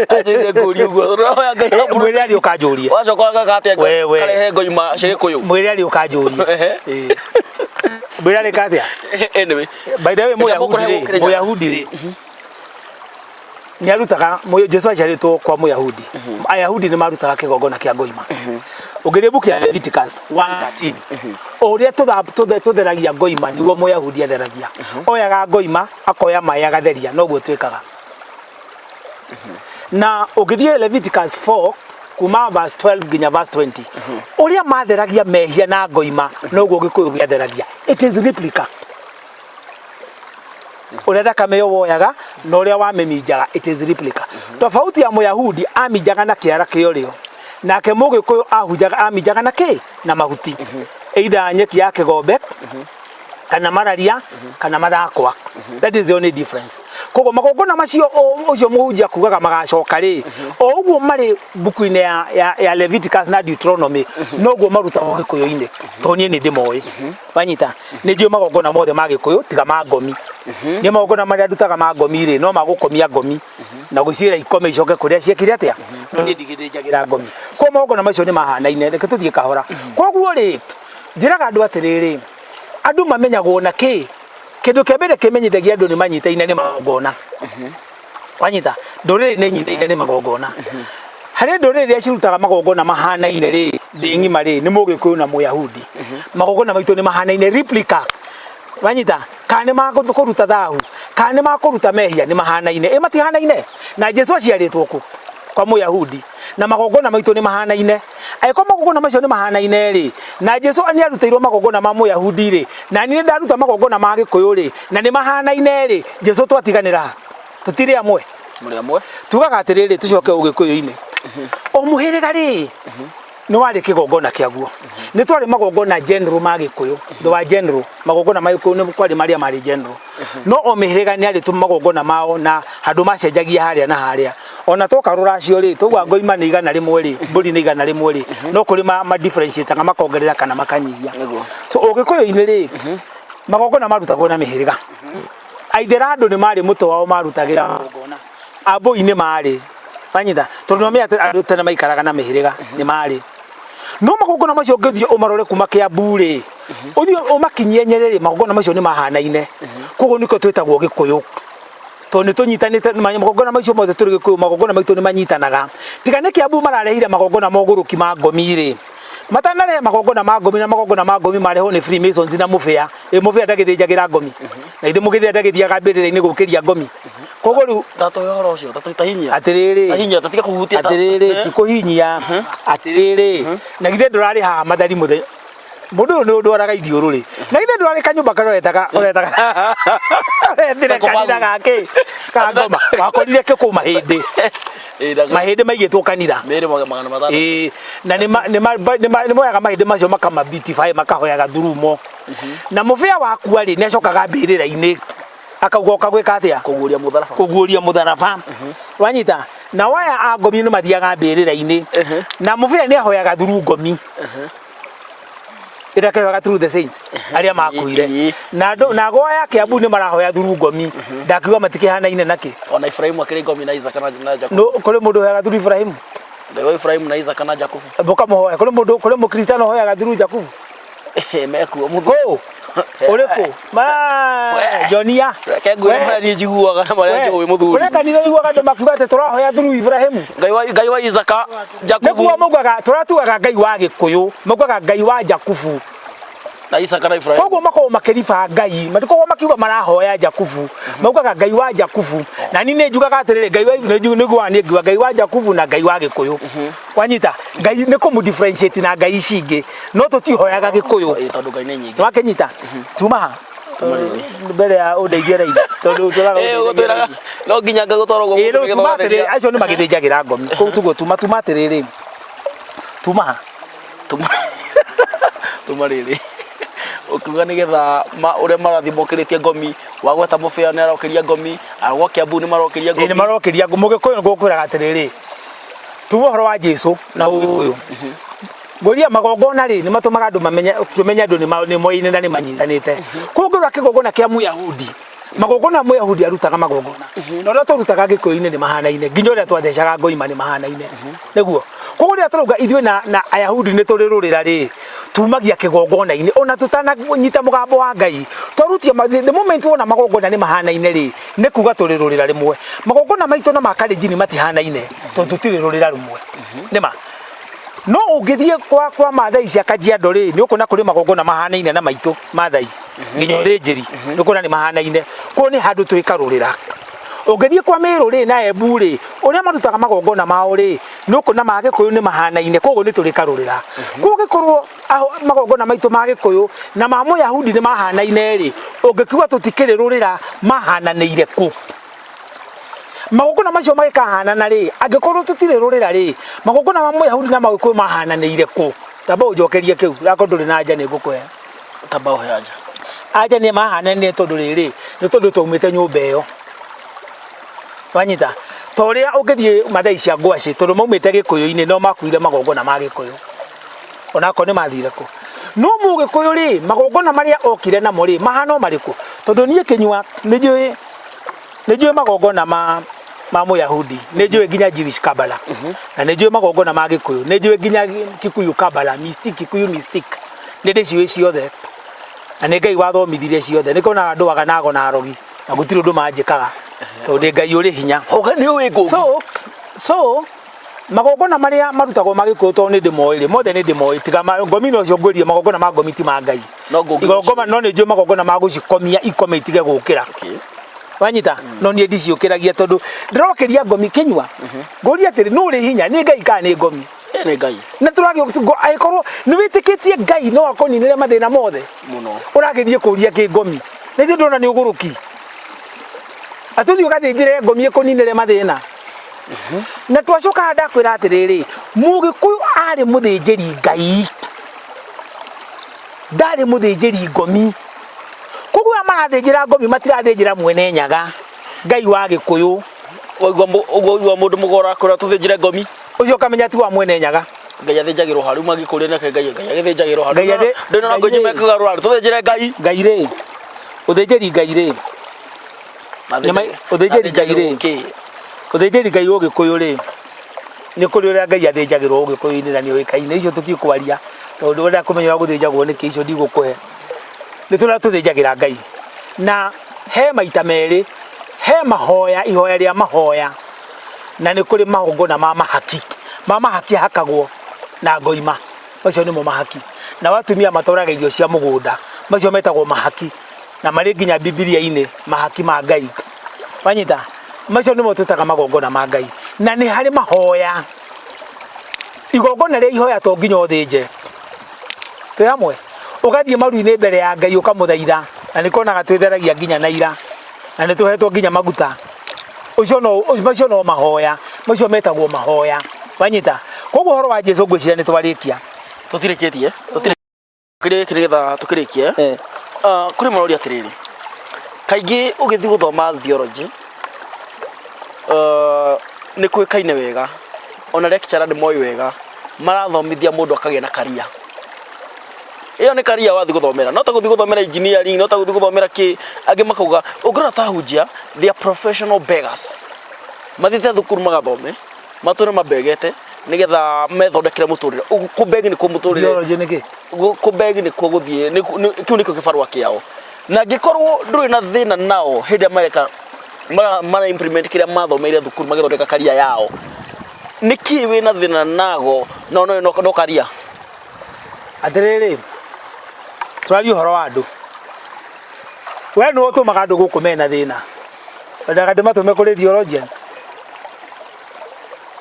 Speaker 1: Anjĩrire ngũrie ũguo. Ũrahoya Ngai wa
Speaker 2: Mwĩre ariũ kanjũrie.
Speaker 1: Wacoka ũgeka atĩa?
Speaker 2: Wewe.
Speaker 1: Karehe ngoima cia Gĩkũyũ.
Speaker 2: Mwĩre ariũ kanjũrie.
Speaker 1: Ehe.
Speaker 2: Ĩĩ. Mwĩre arĩka atĩa?
Speaker 1: Anyway.
Speaker 2: By the way, Mũyahudi rĩ, Mũyahudi rĩ, nĩarutaga Jesu aciarĩtwo kwa Mũyahudi. Ayahudi nĩ marutaga kĩgongona kĩa ngoima. Ũngĩthiĩ book ya Leviticus 1:13, o ũrĩa tũtheragia ngoima nĩguo Mũyahudi atheragia. Oyaga ngoima, akoya maĩ agatheria, noguo twĩkaga. Na ũngĩthiĩ Leviticus 4 kuma verse 12 nginya verse 20, ũrĩa matheragia mehia na ngoima noguo Gĩkũyũ gĩatheragia. It is replica. Ũrĩa thakame ĩyo woyaga na ũrĩa wamĩminjaga, it is replica. Tofauti ya Mũyahudi aminjaga na kĩara kĩa ũrĩo, nake Mũgĩkũyũ ahunjaga aminjaga na kĩ? Na mahuti. Either nyeki ya kĩgombe. Kana mararia kana mathakwa. That is the only difference. Koguo magongona macio ũcio mũhunjia kugaga magacoka rĩ, o ũguo marĩ mbuku-inĩ ya Leviticus na Deuteronomy, noguo marutagwo gĩkũyũ-inĩ, tondũ niĩ nĩ ndĩmoĩ. Wanyita? Nĩ njũĩ magongona mothe ma gĩkũyũ tiga ma ngomi. Niĩ magongona marĩa ndutaga ma ngomi rĩ, no magũkomia ngomi na gũciĩra ikome icoke kũrĩa ciekire atĩa, no niĩ ndigĩthĩnjagĩra ngomi. Koguo magongona macio nĩ mahanaine. Reke tũthiĩ kahora. Koguo rĩ, njĩraga andũ atĩrĩrĩ, andũ mamenyagwo na kĩ? Kĩndũ kĩa mbere kĩmenyithagia andũ nĩ manyitaine nĩ magongona. Wanyita? Ndũrĩrĩ nĩ nyitaine nĩ magongona. Harĩ ndũrĩrĩ iria cirutaga magongona mahanaine rĩ, thĩ ng'ima rĩ, nĩ Mũgĩkũyũ na Mũyahudi. Magongona maitũ nĩ mahanaine, replica. Wanyita? Kana nĩ ma kũruta thahu, kana nĩ ma kũruta mehia, nĩ mahanaine. Ĩ matihanaine? Na Jesu aciarĩtwo kũ? Kwa Mũyahudi. Na magongona maitũ nĩ mahanaine. Angĩkorwo magongona macio nĩ mahanaine rĩ, na Jesu nĩ arutĩirwo magongona ma Mũyahudi rĩ, na niĩ ndaruta magongona ma Gĩkũyũ rĩ, na nĩ mahanaine rĩ, Jesu twatiganĩra ha? Tũtirĩ amwe.
Speaker 1: Mũrĩ amwe.
Speaker 2: Tugaga atĩrĩrĩ, tũcoke ũgĩkũyũ-inĩ. O mũhĩrĩga rĩ, nĩ warĩ kĩgongona kĩaguo. Nĩ twarĩ magongona general ma Gĩkũyũ, the wa general, magongona ma Gĩkũyũ nĩ kwarĩ marĩa marĩ general. No o mĩhĩrĩga nĩ yarĩ magongona mao na handũ macenjagia harĩa na harĩa. Ona twoka rũracio rĩ, twauga ngoima nĩ 100 rĩ, mbũri nĩ 100 rĩ, no kũrĩ ma differentiate makongerera kana makanyihia.
Speaker 1: Nĩguo.
Speaker 2: So ũgĩkũyũ-inĩ rĩ, magongona marutagwo na mĩhĩrĩga. Aithĩra andũ nĩ marĩ mũtĩ wao marutagĩra magongona. Ambũi nĩ marĩ. Wanyita? Tondũ nĩmamenya atĩ andũ tene maikaraga na mĩhĩrĩga, nĩ marĩ. No magongona macio ũngĩthiĩ ũmarore kuma Kĩambu rĩ, ũthiĩ ũmakinyie Nyerĩ rĩ, magongona macio nĩ mahanaine. Koguo nĩkĩo twĩtagwo Gĩkũyũ. Tondũ nĩ tũnyitanĩte, magongona macio mothe tũrĩ Gĩkũyũ, magongona maitũ nĩ manyitanaga. Tiga nĩ Kĩambu mararehire magongona ma ũgũrũki ma ngomi rĩ, matanarehe magongona ma ngomi, na magongona ma ngomi marehwo nĩ Freemasons na mũbĩa. Ĩ mũbĩa ndagĩthĩnjagĩra ngomi. Na ithe mũgĩthĩa ndagĩthiaga mbĩrĩra-inĩ gũkĩria ngomi. Koguo rĩu
Speaker 1: Tatũhe ũhoro ũcio, tahinyia.
Speaker 2: Atĩrĩrĩ.
Speaker 1: Tahinyia, tatiga kũhutia.
Speaker 2: Atĩrĩrĩ, ti kũhinyia. Atĩrĩrĩ, na githĩ ndũrarĩ haha mathari mũthenya mũndũ ũyũ nĩ ũndwaraga ithiũrũrĩ, na githĩ ndũrarĩ kanyũmba karĩa ũretaga ũretaga ũretire kanitha gake ka ngoma, wakorire kĩ kũu? Mahĩndĩ, mahĩndĩ maigĩtwo kanitha.
Speaker 1: Mĩĩrĩ 600.
Speaker 2: Ĩĩ, na nĩ moyaga mahĩndĩ macio makama beautify, makahoyaga thurumo. Na mũbĩa wakua rĩ, nĩ acokaga mbĩrĩra-inĩ akauga oka gwĩka atĩa?
Speaker 1: Kũguũria mũtharaba.
Speaker 2: Kũguũria mũtharaba. Wanyita? Na waya a ngomi nĩ mathiaga mbĩrĩra-inĩ, na mũbĩa nĩ ahoyaga thuru ngomi ĩrĩa kehoyaga through the saints arĩa makuire. Na andũ na goya Kiambu nĩ marahoya thuru ngomi, ndakiuga matikĩhanaine nakĩ?
Speaker 1: Ona Ibrahimu akĩrĩ ngomi na Isaka na Jakubu.
Speaker 2: No kũrĩ mũndũ ũhoyaga thuru Ibrahimu?
Speaker 1: Ngai wa Ibrahimu na Isaka na Jakubu.
Speaker 2: Mũkamũhoya? Kũrĩ mũndũ, kũrĩ mũkristiano ũhoyaga thuru Jakubu?
Speaker 1: Mekuo mũthuri.
Speaker 2: Kũ ũrĩkũ? Ma Jonia.
Speaker 1: Reke ngwĩre marĩa niĩ njiguaga na marĩa njũĩ, mũthuri.
Speaker 2: Kũrĩ kanitha ũiguaga andũ makiuga atĩ tũrahoya thuru Ibrahimu?
Speaker 1: Ngai wa Isaka, Jakubu.
Speaker 2: Nĩkuo maugaga tũratuaga Ngai wa Gĩkũyũ, maugaga Ngai wa Jakubu
Speaker 1: na Isaka na Ibrahimu.
Speaker 2: Koguo makoragwo makĩriba Ngai, matikoragwo makiuga marahoya Jakubu, maugaga Ngai wa Jakubu. Na niĩ nĩ njugaga atĩrĩrĩ, Ngai wa nĩguo niĩ ngiuga Ngai wa Jakubu na Ngai wa Gĩkũyũ. Wanyita? Ngai nĩ kũmũ differentiate na ngai ici ingĩ, no tũtihoyaga Gĩkũyũ.
Speaker 1: Ĩĩ, tondũ Ngai nĩ nyingĩ.
Speaker 2: Wakĩnyita? Tuma ha mbere ya ũndeithie raithi, tondũ tũraga.
Speaker 1: Ĩĩ, ũgũtwĩraga no nginya ngagũtwara ũguo.
Speaker 2: Ĩĩ, rĩu tuma atĩrĩrĩ, acio nĩ magĩthĩnjagĩra ngomi kũu tuguo. Tuma atĩrĩrĩ, tuma ha.
Speaker 1: Tuma rĩrĩ, ũkiuga nĩgetha ũrĩa marathiĩ mokĩrĩtie ngomi, wagweta mũbĩa nĩ arokĩria ngomi, agwa Kĩambu nĩ marokĩria
Speaker 2: Ĩĩ, nĩ
Speaker 1: ngomi.
Speaker 2: Marokĩria mũgĩkũyũ. Ngũkwĩraga atĩrĩrĩ, tuma ũhoro wa Jesu na ũgĩkũyũ ngũria magongona rĩ, nĩ matũmaga andũ mamenye, tũmenye andũ nĩ moine na nĩ manyitanĩte. Kũngĩrora kĩgongona kĩa Mũyahudi, magongona Mũyahudi arutaga magongona na ũrĩa tũrutaga Gĩkũyũ-inĩ nĩ mahanaine, nginya ũrĩa twathecaga ngoima nĩ mahanaine. Nĩguo koguo rĩrĩa tũrauga ithuĩ na Ayahudi nĩ tũrĩ rũrĩra rĩ, tumagia kĩgongona-inĩ ona tũtananyita mũgambo wa Ngai twarutia the moment wona magongona nĩ mahanaine rĩ, nĩ kuga tũrĩ rũrĩra rĩmwe. Magongona maitũ na ma Kalenjin matihanaine tondũ tũtirĩ rũrĩra rũmwe. Nĩma no ũngĩthiĩ kwa Maathai cia Kajiado rĩ, nĩ ũkuona kũrĩ magongona mahanaine na maitũ Maathai, nginya ũthĩnjĩri nĩ ũkuona nĩ mahanaine. Koguo nĩ handũ twĩkarũrĩra. Ũngĩthiĩ kwa Mĩrũ rĩ na Embu rĩ, ũrĩa marutaga magongona mao rĩ, nĩ ũkuona ma Gĩkũyũ nĩ mahanaine. Koguo nĩ tũrĩ karũrĩra. Koguo gĩkorwo magongona maitũ ma Gĩkũyũ na ma Mũyahudi nĩ mahanaine rĩ, ũngĩkiuga tũtikĩrĩ rũrĩra, mahananĩire kũ? Magongona macio magĩkahanana rĩ, angĩkorwo tũtirĩ rũrĩra rĩ, magongona ma Mũyahudi na ma Gĩkũyũ mahananĩire kũ? Tamba ũnjokerie kĩu, akorwo ndũrĩ na anja nĩ ngũkũhe.
Speaker 1: Tamba ũhe anja.
Speaker 2: Anja nĩ mahananire tondũ rĩrĩ nĩ tondũ twaumĩte nyũmba ĩyo. Wanyita ta ũrĩa ũngĩthiĩ Mathai cia ngwacĩ tondũ maumĩte Gĩkũyũ-inĩ no makuire magongona ma Gĩkũyũ onakorwo nĩ mathire kũ. No Mũgĩkũyũ rĩ, magongona marĩa okire namo rĩ, mahana o marĩkũ? Tondũ niĩ Kĩnyua nĩ njũĩ magongona ma Mũyahudi, nĩ njũĩ nginya Jewish Kabbalah, na nĩ njũĩ magongona ma Gĩkũyũ, nĩ njũĩ nginya Kikuyu Kabbalah, mystic, Kikuyu mystic, nĩ ndĩciũĩ ciothe, na nĩ Ngai wathomithirie ciothe. Nĩkĩo onaga ndũaga na ago na arogi na gũtirĩ ũndũ manjĩkaga tondũ ndĩ Ngai ũrĩ hinya.
Speaker 1: Oga nĩ ũĩ ngũngi.
Speaker 2: So magongona marĩa marutagwo ma Gĩkũyũ tondũ nĩ ndĩmoĩ rĩ, mothe nĩ ndĩmoĩ tiga ngomi no cio ngwĩrire magongona ma ngomi ti ma Ngai.
Speaker 1: No ngũngi
Speaker 2: Igongona no nĩ njũĩ magongona ma gũcikomia ikome itige gũkĩra. Wanyita? No niĩ ndiciũkĩragia tondũ ndĩrokĩria ngomi Kĩnyua. Ngũria atĩrĩ, nũ ũrĩ hinya? Nĩ Ngai kana nĩ ngomi?
Speaker 1: Ĩ nĩ Ngai.
Speaker 2: Na angĩkorwo nĩ wĩtĩkĩtie Ngai no akũninĩre mathĩna mothe
Speaker 1: Mũno.
Speaker 2: Ũragĩthiĩ kũria kĩ ngomi? Na ithuĩ ndona nĩ ũgũrũki. Atũthiĩ ũgathĩnjĩre ngomi ĩkũninĩre mathĩna. Na twacoka haha ndakwĩra atĩrĩrĩ, Mũgĩkũyũ arĩ mũthĩnjĩri Ngai, ndarĩ mũthĩnjĩri ngomi. Koguo aya marathĩnjĩra ngomi matirathĩnjĩra mwene Nyaga, Ngai wa Gĩkũyũ.
Speaker 1: Waigua ũguo waigua mũndũ mũgora akwĩra tũthĩnjĩre ngomi.
Speaker 2: Ũcio ũkamenya ti wa mwene Nyaga.
Speaker 1: Ngai athĩnjagĩrwo ha? Rĩu mangĩkũria nĩkĩ Ngai agĩthĩnjagĩrwo ha?
Speaker 2: Ngai
Speaker 1: Ndĩrona
Speaker 2: Ngai
Speaker 1: ngũnji
Speaker 2: rĩ.
Speaker 1: mekũgarũra tũthĩnjĩre Ngai.
Speaker 2: Ngai rĩ, ũthĩnjĩri Ngai rĩ, ũthĩnjĩri Ngai rĩ,
Speaker 1: Kĩ?
Speaker 2: Ũthĩnjĩri Ngai Ũgĩkũyũ rĩ, nĩ kũrĩ ũrĩa Ngai athĩnjagĩrwo Ũgĩkũyũ-inĩ na nĩ ũĩkaine. Icio tũtikwaria tondũ ũrenda kũmenya ũrĩa gũthĩnjagwo nĩkĩ, icio ndigũkũhe. Nĩ tũrĩa tũthĩnjagĩra Ngai. Na he maita merĩ, he mahoya, ihoya rĩa mahoya, na nĩ kũrĩ magongona ma mahaki. Ma mahaki hakagwo na ngoima, macio nĩmo mahaki. Nao atumia matwaraga irio cia mũgũnda, macio metagwo mahaki, na marĩ nginya Bibilia-inĩ, mahaki ma Ngai. Wanyita? Macio nĩmo twĩtaga magongona ma Ngai. Na nĩ harĩ mahoya. Igongona rĩa ihoya to nginya ũthĩnje. Twĩ hamwe? Ũgathiĩ maru-inĩ mbere ya Ngai ũkamũthaitha, na nĩ kuonaga twĩtheragia nginya na ira, na nĩ tũhetwo nginya maguta. Ũcio no, macio no mahoya, macio metagwo mahoya. Wanyita? Koguo ũhoro wa Jesu ngwĩciria nĩ twarĩkia.
Speaker 1: Tũtirĩkĩtie. Tũtirĩkĩtie nĩgetha tũkĩrĩkie. Kũrĩ maroria atĩrĩrĩ, kaingĩ ũgĩthiĩ gũthoma theology, nĩ kũĩkaine wega, ona lecturer nĩ moĩ wega, marathomithia mũndũ akagĩa na career. Ĩyo nĩ career wathiĩ gũthomera, no ta gũthiĩ gũthomera engineering, no ta gũthiĩ gũthomera kĩ, angĩ makauga, ũngĩrora ta ahunjia, they are professional beggars. Mathiĩte thukuru magathome, matũre mabegete, nĩgetha methondekere mũtũrĩre. Ũguo kũbeg nĩkuo mũtũrĩre.
Speaker 2: Theology nĩ kĩ?
Speaker 1: Kũbeg nĩkuo gũthiĩ, kĩu nĩkĩo kĩbarũa kĩao. Na angĩkorwo ndũrĩ na thĩna nao hĩndĩ ĩrĩa mareka mara implement kĩrĩa mathomeire thukuru magĩthondeka career yao, nĩkĩ wĩna thĩna nago no no no no career?
Speaker 2: Atĩrĩrĩ, tũraria ũhoro wa andũ. We nĩwe ũtũmaga andũ gũkũ mena thĩna. Wendaga ndĩmatũme kũrĩ theologians?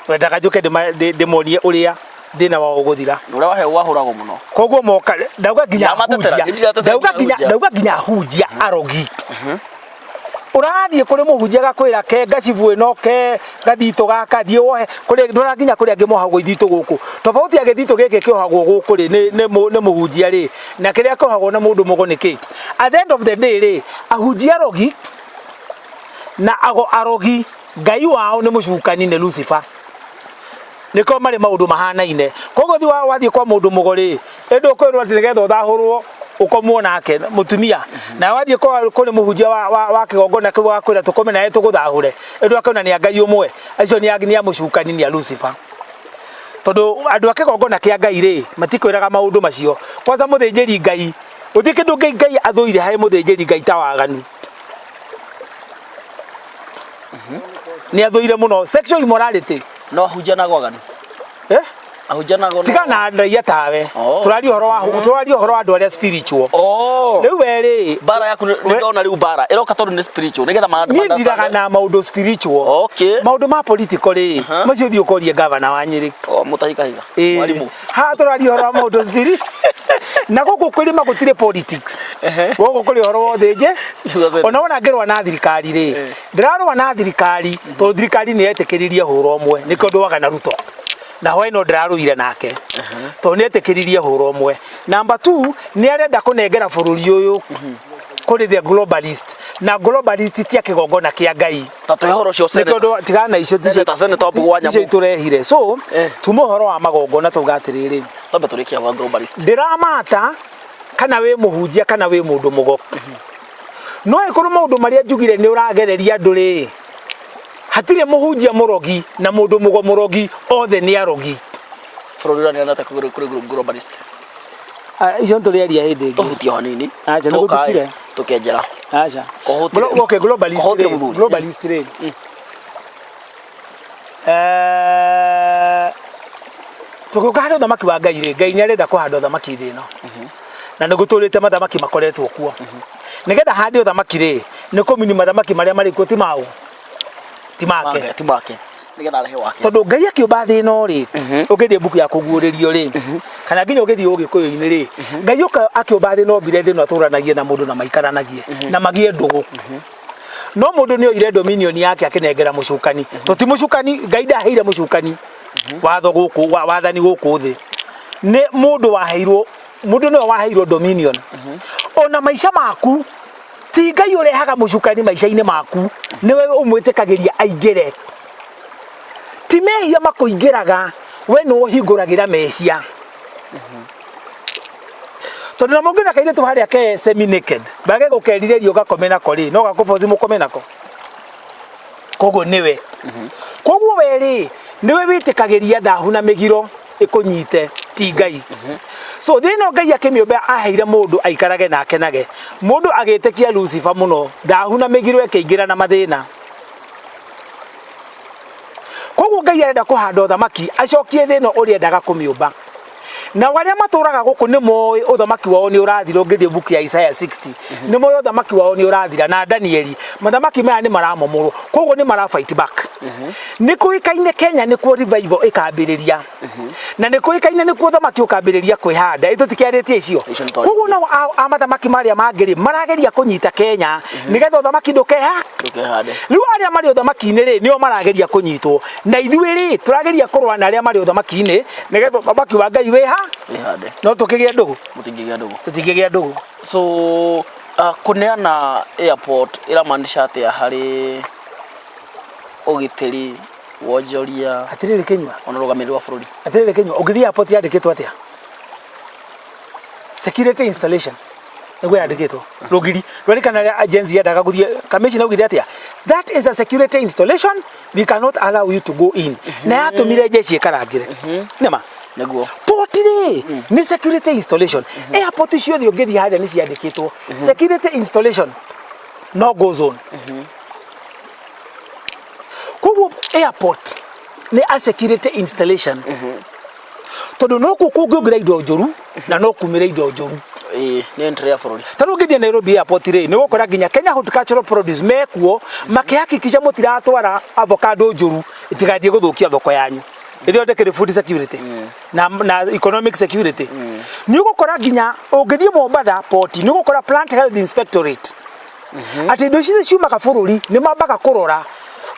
Speaker 2: Wendaga njũke ndĩmonie ũrĩa thĩna wao ũgũthira?
Speaker 1: Ũrĩa waheo wahũragwo mũno.
Speaker 2: Koguo moka ndauga nginya
Speaker 1: Ndamatetera,
Speaker 2: ahunjia,
Speaker 1: ndiratetera
Speaker 2: ndauga nginya
Speaker 1: ahunjia.
Speaker 2: ndauga nginya ahunjia arogi. Ũrathiĩ kũrĩ mũhunjia agakwĩra ke ngacibu ĩno, ke gathitũ gaka, thiĩ wohe kũrĩ ndũra nginya kũrĩ angĩ mohagwo ithitũ gũkũ. Tofauti ya gĩthitũ gĩkĩ kĩohagwo gũkũ rĩ, nĩ mũhunjia rĩ, na kĩrĩa kĩohagwo na mũndũ mũgo nĩ kĩ? At the end of the day rĩ, ahunjia arogi na ago arogi, Ngai wao nĩ mũcukani, nĩ Lucifer. Nĩkĩo marĩ maũndũ mahanaine. Koguo thiĩ wathiĩ kwa mũndũ mũgo rĩ, ĩndĩ ũkwĩrwo atĩ nĩgetha ũthahũrwo ũkomwo nake mũtumia. Na wathiĩ kwa kũrĩ mũhunjia wa kĩgongona kĩu agakwĩra tũkome nawe tũgũthahũre, ĩndĩ akona nĩ a Ngai ũmwe. Acio nĩ a mũcukani, nĩ a Lucifer. Tondũ andũ a kĩgongona kĩa Ngai rĩ, matikwĩraga maũndũ macio. Kwanza mũthĩnjĩri Ngai, gũtirĩ kĩndũ Ngai athũire harĩ mũthĩnjĩri Ngai ta waganu. Nĩ athũire mũno sexual immorality.
Speaker 1: No ahunjia na gwaganu.
Speaker 2: Eh?
Speaker 1: Ahunjia na gono.
Speaker 2: Tiga na raia tawe.
Speaker 1: Oh.
Speaker 2: Tũraria ũhoro wa andũ arĩa spiritual.
Speaker 1: Oh.
Speaker 2: Rĩu we rĩ,
Speaker 1: Bara yaku nĩ ndona rĩu bara ĩroka tondũ nĩ spiritual nĩgetha ma
Speaker 2: niĩ ndiraga na maũndũ spiritual.
Speaker 1: Okay.
Speaker 2: Maũndũ ma political rĩ, macio thiĩ ũkorie gavana wa Nyĩrĩ.
Speaker 1: Oh, Mutahi Kahiga.
Speaker 2: Ĩĩ.
Speaker 1: Mwarimũ.
Speaker 2: Haha tũraria ũhoro wa maũndũ spirit. Na gũkũ kũrĩma gũtirĩ politics. Gũkũ kũrĩ ũhoro wa ũthĩnje. Ona wona ngĩrũa na thirikari rĩ, ndĩrarũa na thirikari tondũ thirikari nĩ yetĩkĩririe hũra ũmwe, nĩkĩo ndũaga na Ruto. Na hwaĩ no ndĩrarũire nake tondũ nĩ etĩkĩririe hũra ũmwe. Number 2, nĩ arenda kũnengera bũrũri ũyũ kũrĩ the globalist, na globalist ti a kĩgongona kĩa Ngai.
Speaker 1: Ta tũhe ũhoro ũcio.
Speaker 2: Nĩ
Speaker 1: Senator.
Speaker 2: tondũ tigana na icio.
Speaker 1: Senator Wambugu wa
Speaker 2: ticio
Speaker 1: Nyamũ.
Speaker 2: itũrehire. So tuma ũhoro wa magongona tauga atĩrĩrĩ,
Speaker 1: Twambe tũrĩkie wa globalist.
Speaker 2: Ndĩramata kana wĩ mũhunjia kana wĩ mũndũ mũgo, no ĩkorwo maũndũ marĩa njugire nĩ ũragereria andũ rĩ, hatirĩ mũhunjia mũrogi na mũndũ mũgo mũrogi, othe nĩ arogi.
Speaker 1: Bũrũri ũraneana atĩa kũrĩ globalist?
Speaker 2: Ah, icio nĩtũrĩaria hĩndĩ ĩngĩ.
Speaker 1: Tũhutie o hanini.
Speaker 2: Acha, nĩ
Speaker 1: Tũka-
Speaker 2: gũtukire.
Speaker 1: Tũkenjera.
Speaker 2: Aca.
Speaker 1: Kũhũtire.
Speaker 2: Okay, globalist
Speaker 1: Kũhũtire
Speaker 2: rĩ,
Speaker 1: mũthuri.
Speaker 2: globalist rĩ, tũgĩũka harĩ ũthamaki wa Ngai rĩ, Ngai nĩ arenda kũhanda ũthamaki thĩ ĩno, na nĩ gũtũrĩte mathamaki makoretwo kuo. Nĩgetha hande ũthamaki rĩ, nĩ kũmini mathamaki marĩa marĩ kuo, ti mau, ti make.
Speaker 1: Make, ti make, nĩgetha arehe wake.
Speaker 2: Tondũ Ngai akĩũmba thĩ ĩno rĩ, ũngĩthiĩ mbuku ya Kũguũrĩrio rĩ, kana nginya ũngĩthiĩ Ũgĩkũyũ-inĩ rĩ, Ngai ũka akĩũmba thĩ ĩno, ombire thĩ ĩno atũranagie na mũndũ na maikaranagie na magĩe ndũgũ, no mũndũ nĩ oire dominion yake akĩnengera mũcukani. To ti mũcukani, Ngai ndaheire mũcukani watho gũkũ wathani gũkũ thĩ, nĩ mũndũ waheirwo, mũndũ nĩwe waheirwo dominion. Ona maica maku, ti Ngai ũrehaga mũcukani maica-inĩ maku, nĩwe ũmwĩtĩkagĩria aingĩre. Ti mehia makũingĩraga, we nĩwe ũhingũragĩra mehia, tondũ na mũngĩona kairĩtu harĩa ke semi naked, bage gũkerirĩria ũgakome nako rĩ, no gakũboci mũkome nako. Koguo nĩwe, koguo we rĩ, nĩwe wĩtĩkagĩria thahu na mĩgiro ĩkũnyite, ti Ngai. So thĩ ĩno Ngai akĩmĩũmba aheire mũndũ aikarage na akenage. Mũndũ agĩtĩkia Lucifer mũno, thahu na mĩgiro ĩkĩingĩra na mathĩna. Koguo Ngai arenda kũhanda ũthamaki, acokie thĩ ĩno ũrĩa endaga kũmĩũmba. Nao arĩa matũraga gũkũ nĩ moĩ ũthamaki wao nĩ ũrathira. Ũngĩthiĩ buku ya Isaiah 60, nĩ moĩ ũthamaki wao nĩ ũrathira, na Danieli, mathamaki maya nĩ maramomorwo, koguo nĩ mara fight back. Nĩ kũĩkaine Kenya nĩkuo revival ĩkambĩrĩria, na nĩ kũĩkaine nĩkuo ũthamaki ũkambĩrĩria kwĩhanda. Ĩ tũtikĩarĩtie icio?
Speaker 1: Icio nĩ twarĩtie.
Speaker 2: Koguo nao a mathamaki marĩa mangĩ rĩ, marageria kũnyita Kenya nĩgetha ũthamaki ndũkeha.
Speaker 1: Ndũkehande.
Speaker 2: Rĩu arĩa marĩ ũthamaki-inĩ rĩ, nĩo marageria kũnyitwo, na ithuĩ rĩ, tũrageria kũrũa na arĩa marĩ ũthamaki-inĩ nĩgetha ũthamaki wa Ngai wĩha.
Speaker 1: Wĩhande.
Speaker 2: No tũkĩgĩe ndũgũ?
Speaker 1: Mũtingĩgĩa ndũgũ.
Speaker 2: Tũtingĩgĩa ndũgũ.
Speaker 1: So kũneana airport ĩramaanisha atĩa harĩ ũgitĩri, wonjoria,
Speaker 2: Atĩrĩrĩ Kĩnyua,
Speaker 1: ona ũrũgamĩrĩri wa bũrũri?
Speaker 2: Atĩrĩrĩ Kĩnyua, ũngĩthiĩ airport yandĩkĩtwo atĩa? Security installation nĩguo yandĩkĩtwo rũgiri rwerĩkana rĩa agency yendaga gũthiĩ. Commissioner augire atĩa? "That is a security installation, we cannot allow you to go in." Na yatũmire jeshi ĩkarangĩre nĩma.
Speaker 1: Nĩguo.
Speaker 2: Port rĩ, nĩ security installation. Airport ciothe ũngĩthiĩ harĩa nĩ ciandĩkĩtwo security installation, no go zone. Koguo airport nĩ a security installation, tondũ no kuo kũngĩongera indo njũru na no kumĩre indo njũru.
Speaker 1: Ĩĩ, nĩ entry ya bũrũri.
Speaker 2: Ta rĩu ũngĩthiĩ Nairobi Airport rĩ, nĩ ũgũkora nginya Kenya Horticultural Produce mekuo makĩhakikisha mũtiratwara avocado njũru itigathiĩ gũthũkia thoko yanyu, ĩthondekere food security na economic security. Nĩ ũgũkora nginya ũngĩthiĩ Mombatha port, nĩ ũgũkora Plant Health Inspectorate, atĩ indo icio ciumaga bũrũri nĩ mambaga kũrora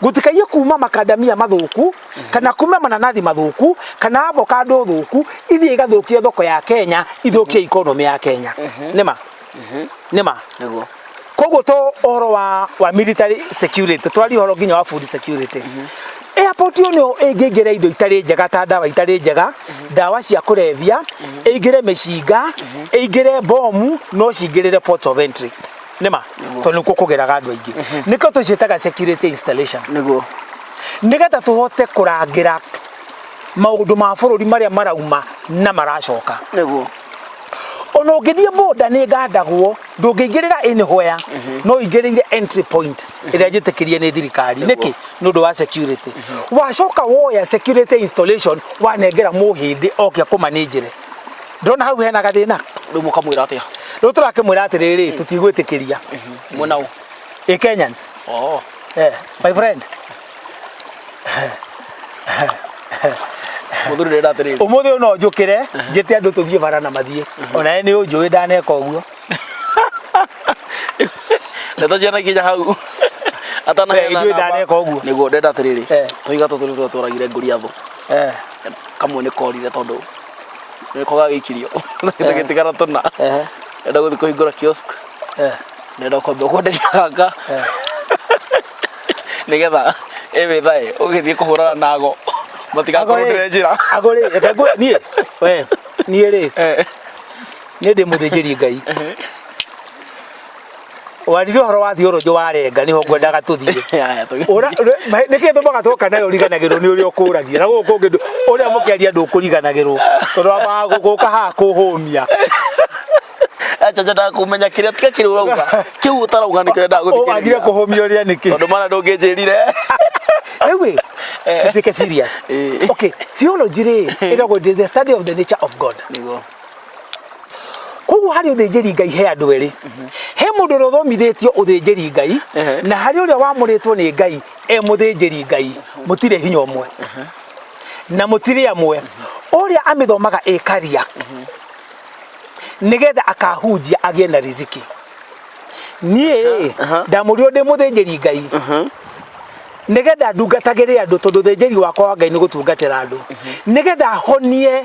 Speaker 2: gũtikaiye kuma makandamia mathũku kana kuma mananathi mathũku kana avocado thũku ithiĩ igathũkie thoko ya Kenya, ithũkie economy ya Kenya. Nĩma nĩma.
Speaker 1: Nĩguo.
Speaker 2: Koguo to ũhoro wa military security, twarie ũhoro nginya wa food security. Airport ĩyo nĩyo ĩngĩingĩra indo itarĩ njega, ta ndawa itarĩ njega, ndawa cia kũrebia, ĩingĩre mĩcinga, ĩingĩre bomu, no cingĩrĩre ports of entry. Nĩma, tondũ nĩkuo kũgeraga andũ aingĩ, nĩkĩo tũciĩtaga security installation.
Speaker 1: Nĩguo.
Speaker 2: Nĩgetha tũhote kũrangĩra maũndũ ma bũrũri marĩa marauma na maracoka.
Speaker 1: Nĩguo.
Speaker 2: Ona ũngĩthiĩ boda nĩ ngandagwo, ndũngĩingĩrĩra anywhere, no ũingĩrĩire entry point ĩrĩa njĩtĩkĩrie nĩ thirikari. Nĩkĩ? Nĩ ũndũ wa security. Wacoka woya security installation wanengera mũhĩndĩ oke akũmanĩnjĩre, ndona hau hena gathĩna.
Speaker 1: Rĩu mũkamwĩra atĩa?
Speaker 2: Rĩu tũrakĩmwĩra atĩrĩrĩ, tũtigwĩtĩkĩria.
Speaker 1: Mwena ũ?
Speaker 2: Ĩ Kenyans.
Speaker 1: Oh.
Speaker 2: Eh, my friend.
Speaker 1: Mũthuri ndĩrenda atĩrĩrĩ.
Speaker 2: Ũmũthĩ ũyũ no njũkĩre njĩte andũ tũthiĩ bara na mathiĩ, onawe nĩ ũnjũĩ ndaneka ũguo.
Speaker 1: Ndeto cianakinya hau. Atanaheana
Speaker 2: Ithuĩ
Speaker 1: namba.
Speaker 2: ndaneka ũguo.
Speaker 1: Nĩguo ndenda atĩrĩrĩ,
Speaker 2: Eh.
Speaker 1: tũhiga tũtũ nĩtuo twaragire ngũriathũ.
Speaker 2: Eh.
Speaker 1: Kamwe nĩ korire tondũ nĩko gagĩikirio. Tũgĩtigara tũna.
Speaker 2: Ehe.
Speaker 1: Ndenda gũthiĩ kũhingũra kiosk.
Speaker 2: Eh.
Speaker 1: Ndenda kwamba kwenderia gaka.
Speaker 2: Eh.
Speaker 1: Nĩgetha ĩwĩthae ũgĩthiĩ kũhũrana na ago matigakũrũndĩre njĩra.
Speaker 2: Ago rĩ, reke ngwĩre niĩ, we, niĩ rĩ,
Speaker 1: Eh.
Speaker 2: niĩ ndĩ mũthĩnjĩri Ngai. Waririe ũhoro wa thiũrũnjũ wa renga nĩho ngwendaga tũthiĩ.
Speaker 1: Haya, tũgĩthiĩ.
Speaker 2: Nĩkĩ tũmaga twoka nayo ũriganagĩrwo nĩ ũrĩa ũkũragia na gũkũ kũngĩ ũrĩa mũkĩaria ndũkũriganagĩrwo tondũ wambaga gũka haha kũhũmia.
Speaker 1: Acha nyendaga kũmenya kĩrĩa tiga kĩrĩa ũrauga kĩu ũtarauga nĩkĩo nyendaga
Speaker 2: Wagire
Speaker 1: gũthikĩrĩria
Speaker 2: kũhũmia ũrĩa nĩkĩ?
Speaker 1: tondũ mana ndũngĩnjĩrire.
Speaker 2: Rĩu ĩ,
Speaker 1: Eh.
Speaker 2: tutuĩke serious.
Speaker 1: Eh.
Speaker 2: Okay, theology rĩ, ĩragwo the study of the nature of God.
Speaker 1: Nĩguo.
Speaker 2: Koguo harĩ ũthĩnjĩri Ngai he andũ erĩ. He mũndũ ũrĩa ũthomithĩtio ũthĩnjĩri Ngai
Speaker 1: Ehe.
Speaker 2: na harĩ ũrĩa wamũrĩtwo nĩ Ngai e mũthĩnjĩri Ngai. Mũtirĩ hinya ũmwe na mũtirĩ amwe. Ũrĩa amĩthomaga ĩ karia nĩgetha akahunjia agĩe na riziki. Niĩ rĩ, ndamũrirwo ndĩ mũthĩnjĩri Ngai nĩgetha ndungatagĩre andũ tondũ ũthĩnjĩri wakwa wa Ngai nĩ gũtungatĩra andũ nĩgetha honie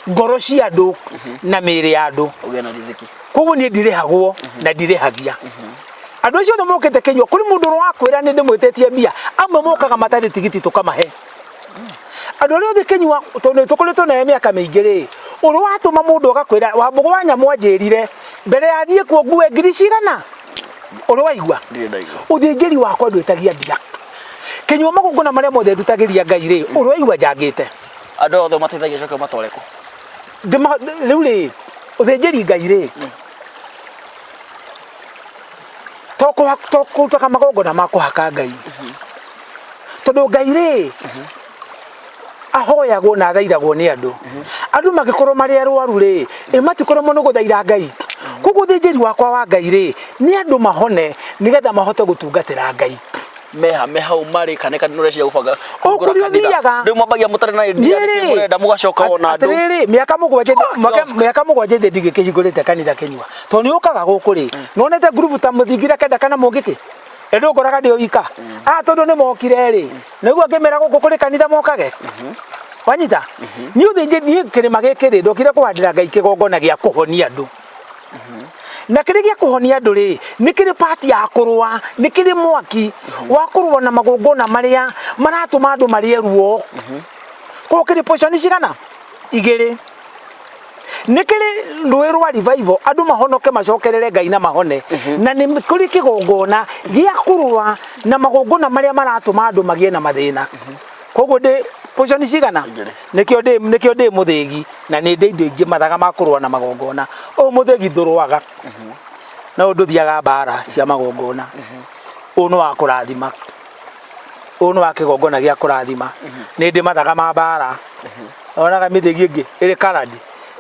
Speaker 2: ngoro cia andũ na mĩĩrĩ ya andũ.
Speaker 1: Ũgĩe na riziki.
Speaker 2: Koguo niĩ ndirĩhagwo na ndirĩhagia. Andũ acio othe mokĩte kĩnyua kũrĩ mũndũ ũrĩa wakwĩra nĩ ndĩmwĩtĩtie mbia, amwe mokaga matarĩ tigiti tũkamahe. Andũ arĩa othe kĩnyua tondũ nĩ tũkoretwo nayo mĩaka mĩingĩ rĩ, ũrĩa watũma mũndũ agakwĩra Wambũgũ wa nyamũ anjĩrire mbere ya thiĩ kuo ngue ngiri cigana, ũrĩa waigua?
Speaker 1: Ndirĩ ndaigua.
Speaker 2: Ũthĩnjĩri wakwa ndwĩtagia mbia. Kĩnyua magongona marĩa mothe ndutagĩria Ngai rĩ, ũrĩa waigua njangĩte.
Speaker 1: Andũ othe mateithagia coke matware kũ?
Speaker 2: Rĩu rĩ, ũthĩnjĩri Ngai rĩ, to kũrutaga magongona ma kũhaka Ngai. Tondũ Ngai rĩ, ahoyagwo na athaithagwo nĩ andũ. Andũ mangĩkorwo marĩ arwaru rĩ, ĩ matikorwo nĩ gũthaitha Ngai. Koguo ũthĩnjĩri wakwa wa Ngai rĩ, nĩ andũ mahone nĩgetha mahote gũtungatĩra Ngai.
Speaker 1: Meha me hau marĩ kana kana nĩ ũreciria gũbanga
Speaker 2: O kũrĩa ũthiaga.
Speaker 1: Rĩu mwambagia mũtarĩ na idea nĩkĩ mũrenda mũgacoka ona andũ.
Speaker 2: Atĩrĩrĩ, mĩaka mũgwanja mĩaka mũgwanja ithĩ ndigĩkĩhingũrĩte kanitha kĩnyua. Tondũ nĩ ũkaga gũkũ rĩ, nĩwonete ngurubu ta mũthingira kenda kana mũngĩkĩ? Ĩ ndũngoraga ndĩ o wika. Aya tondũ nĩ mokire rĩ, nĩguo ngĩmera gũkũ kũrĩ kanitha mokage. Wanyita? Niĩ ũthĩnjĩ niĩ kĩrĩma gĩkĩ rĩ, ndokire kũhandĩra Ngai kĩgongona gĩa kũhonia andũ. Na kĩrĩ gĩa kũhonia andũ rĩ, nĩ kĩrĩ part ya kũrũa, nĩ kĩrĩ mwaki wa kũrũa na magongona marĩa maratũma andũ marĩe ruo. Koguo kĩrĩ portion cigana? Igĩrĩ. Nĩ kĩrĩ rũĩ rwa revival, andũ mahonoke macokerere Ngai na mahone. Na nĩ kũrĩ kĩgongona gĩa kũrũa na magongona marĩa maratũma andũ magĩe na mathĩna. Koguo ndĩ portion cigana? Nĩkĩo ndĩ nĩkĩo ndĩ mũthĩgi na nĩ ndĩ indo ingĩ mathaga ma kũrũa na magongona. Ũyũ mũthĩgi ndũrũaga. Na ũyũ ndũthiaga mbara cia magongona. Ũyũ nĩ wa kũrathima. Ũyũ nĩ wa kĩgongona gĩa kũrathima. Nĩ ndĩ mathaga ma mbara. Wonaga mĩthĩgi ĩngĩ ĩrĩ colored,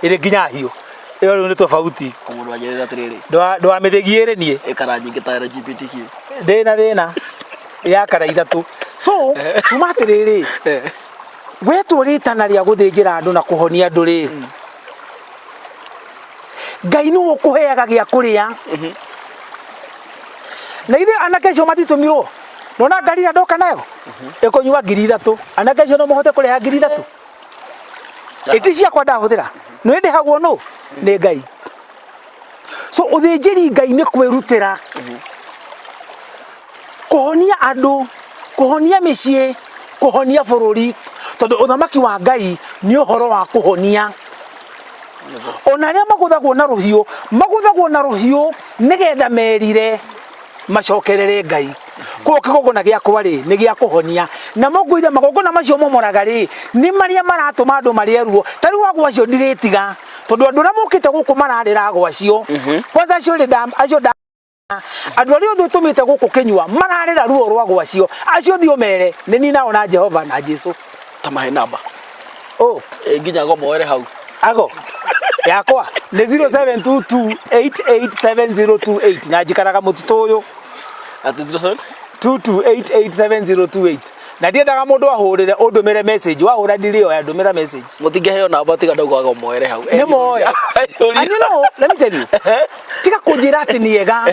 Speaker 2: ĩrĩ nginya hiũ. Ĩyo rĩu nĩ tofauti.
Speaker 1: Mũndũ anjĩrĩre atĩrĩrĩ.
Speaker 2: Ndwa mĩthĩgi ĩrĩ niĩ.
Speaker 1: Ĩkara nyingĩ ta LGBTQ.
Speaker 2: Ndĩ na thĩna ya kara ithatũ. So, tuma atĩrĩrĩ, wetwo rĩtana rĩa gũthĩnjĩra andũ na kũhonia andũ rĩ, Ngai nĩwe ũkũheaga gĩa kũrĩa. Na ithuĩ anake acio matitũmirwo, nona ngari ĩrĩa ndoka nayo ĩkũnyua 3,000. Anake acio no mahote kũrĩha 3,000? Ĩti ciakwa ndahũthĩra, nĩ ndĩhagwo nũ? Nĩ Ngai. So ũthĩnjĩri Ngai nĩ kwĩrutĩra kũhonia andũ, kũhonia mĩciĩ, kũhonia bũrũri, tondũ ũthamaki wa Ngai nĩ ũhoro wa kũhonia. Ona arĩa magũthagwo na rũhiũ, magũthagwo na rũhiũ nĩgetha merire macokerere Ngai. Koguo kĩgongona gĩakwa rĩ, nĩ gĩa kũhonia. Namo ngũire magongona macio momoraga rĩ, nĩ marĩa maratũma andũ marĩe ruo. Ta rĩu agwa acio ndirĩtiga, tondũ andũ arĩa mokĩte gũkũ mararĩra agwa acio. Kwanza acio rĩ, acio andũ arĩa othe ũtũmĩte gũkũ kĩnyua mararĩra ruo rwa agwa acio. Acio thiĩ ũmere, nĩ niĩ nao na Jehova na Jesu.
Speaker 1: Ta mahe namba.
Speaker 2: Oh.
Speaker 1: Nginya ago moere hau.
Speaker 2: Ago yakwa nĩ 0722887028 na njikaraga mũtitũ ũyũ.
Speaker 1: Atĩ 07?
Speaker 2: 22887028. Na ndiendaga mũndũ ahũrĩre ũndũmĩre message, wahũra ndirĩoya, ndũmĩra message.
Speaker 1: Mũtingĩheo namba tiga ndauga ago moere hau.
Speaker 2: Nĩ moe. And you know, let me tell you. Tiga kũnjĩra atĩ nĩ ega.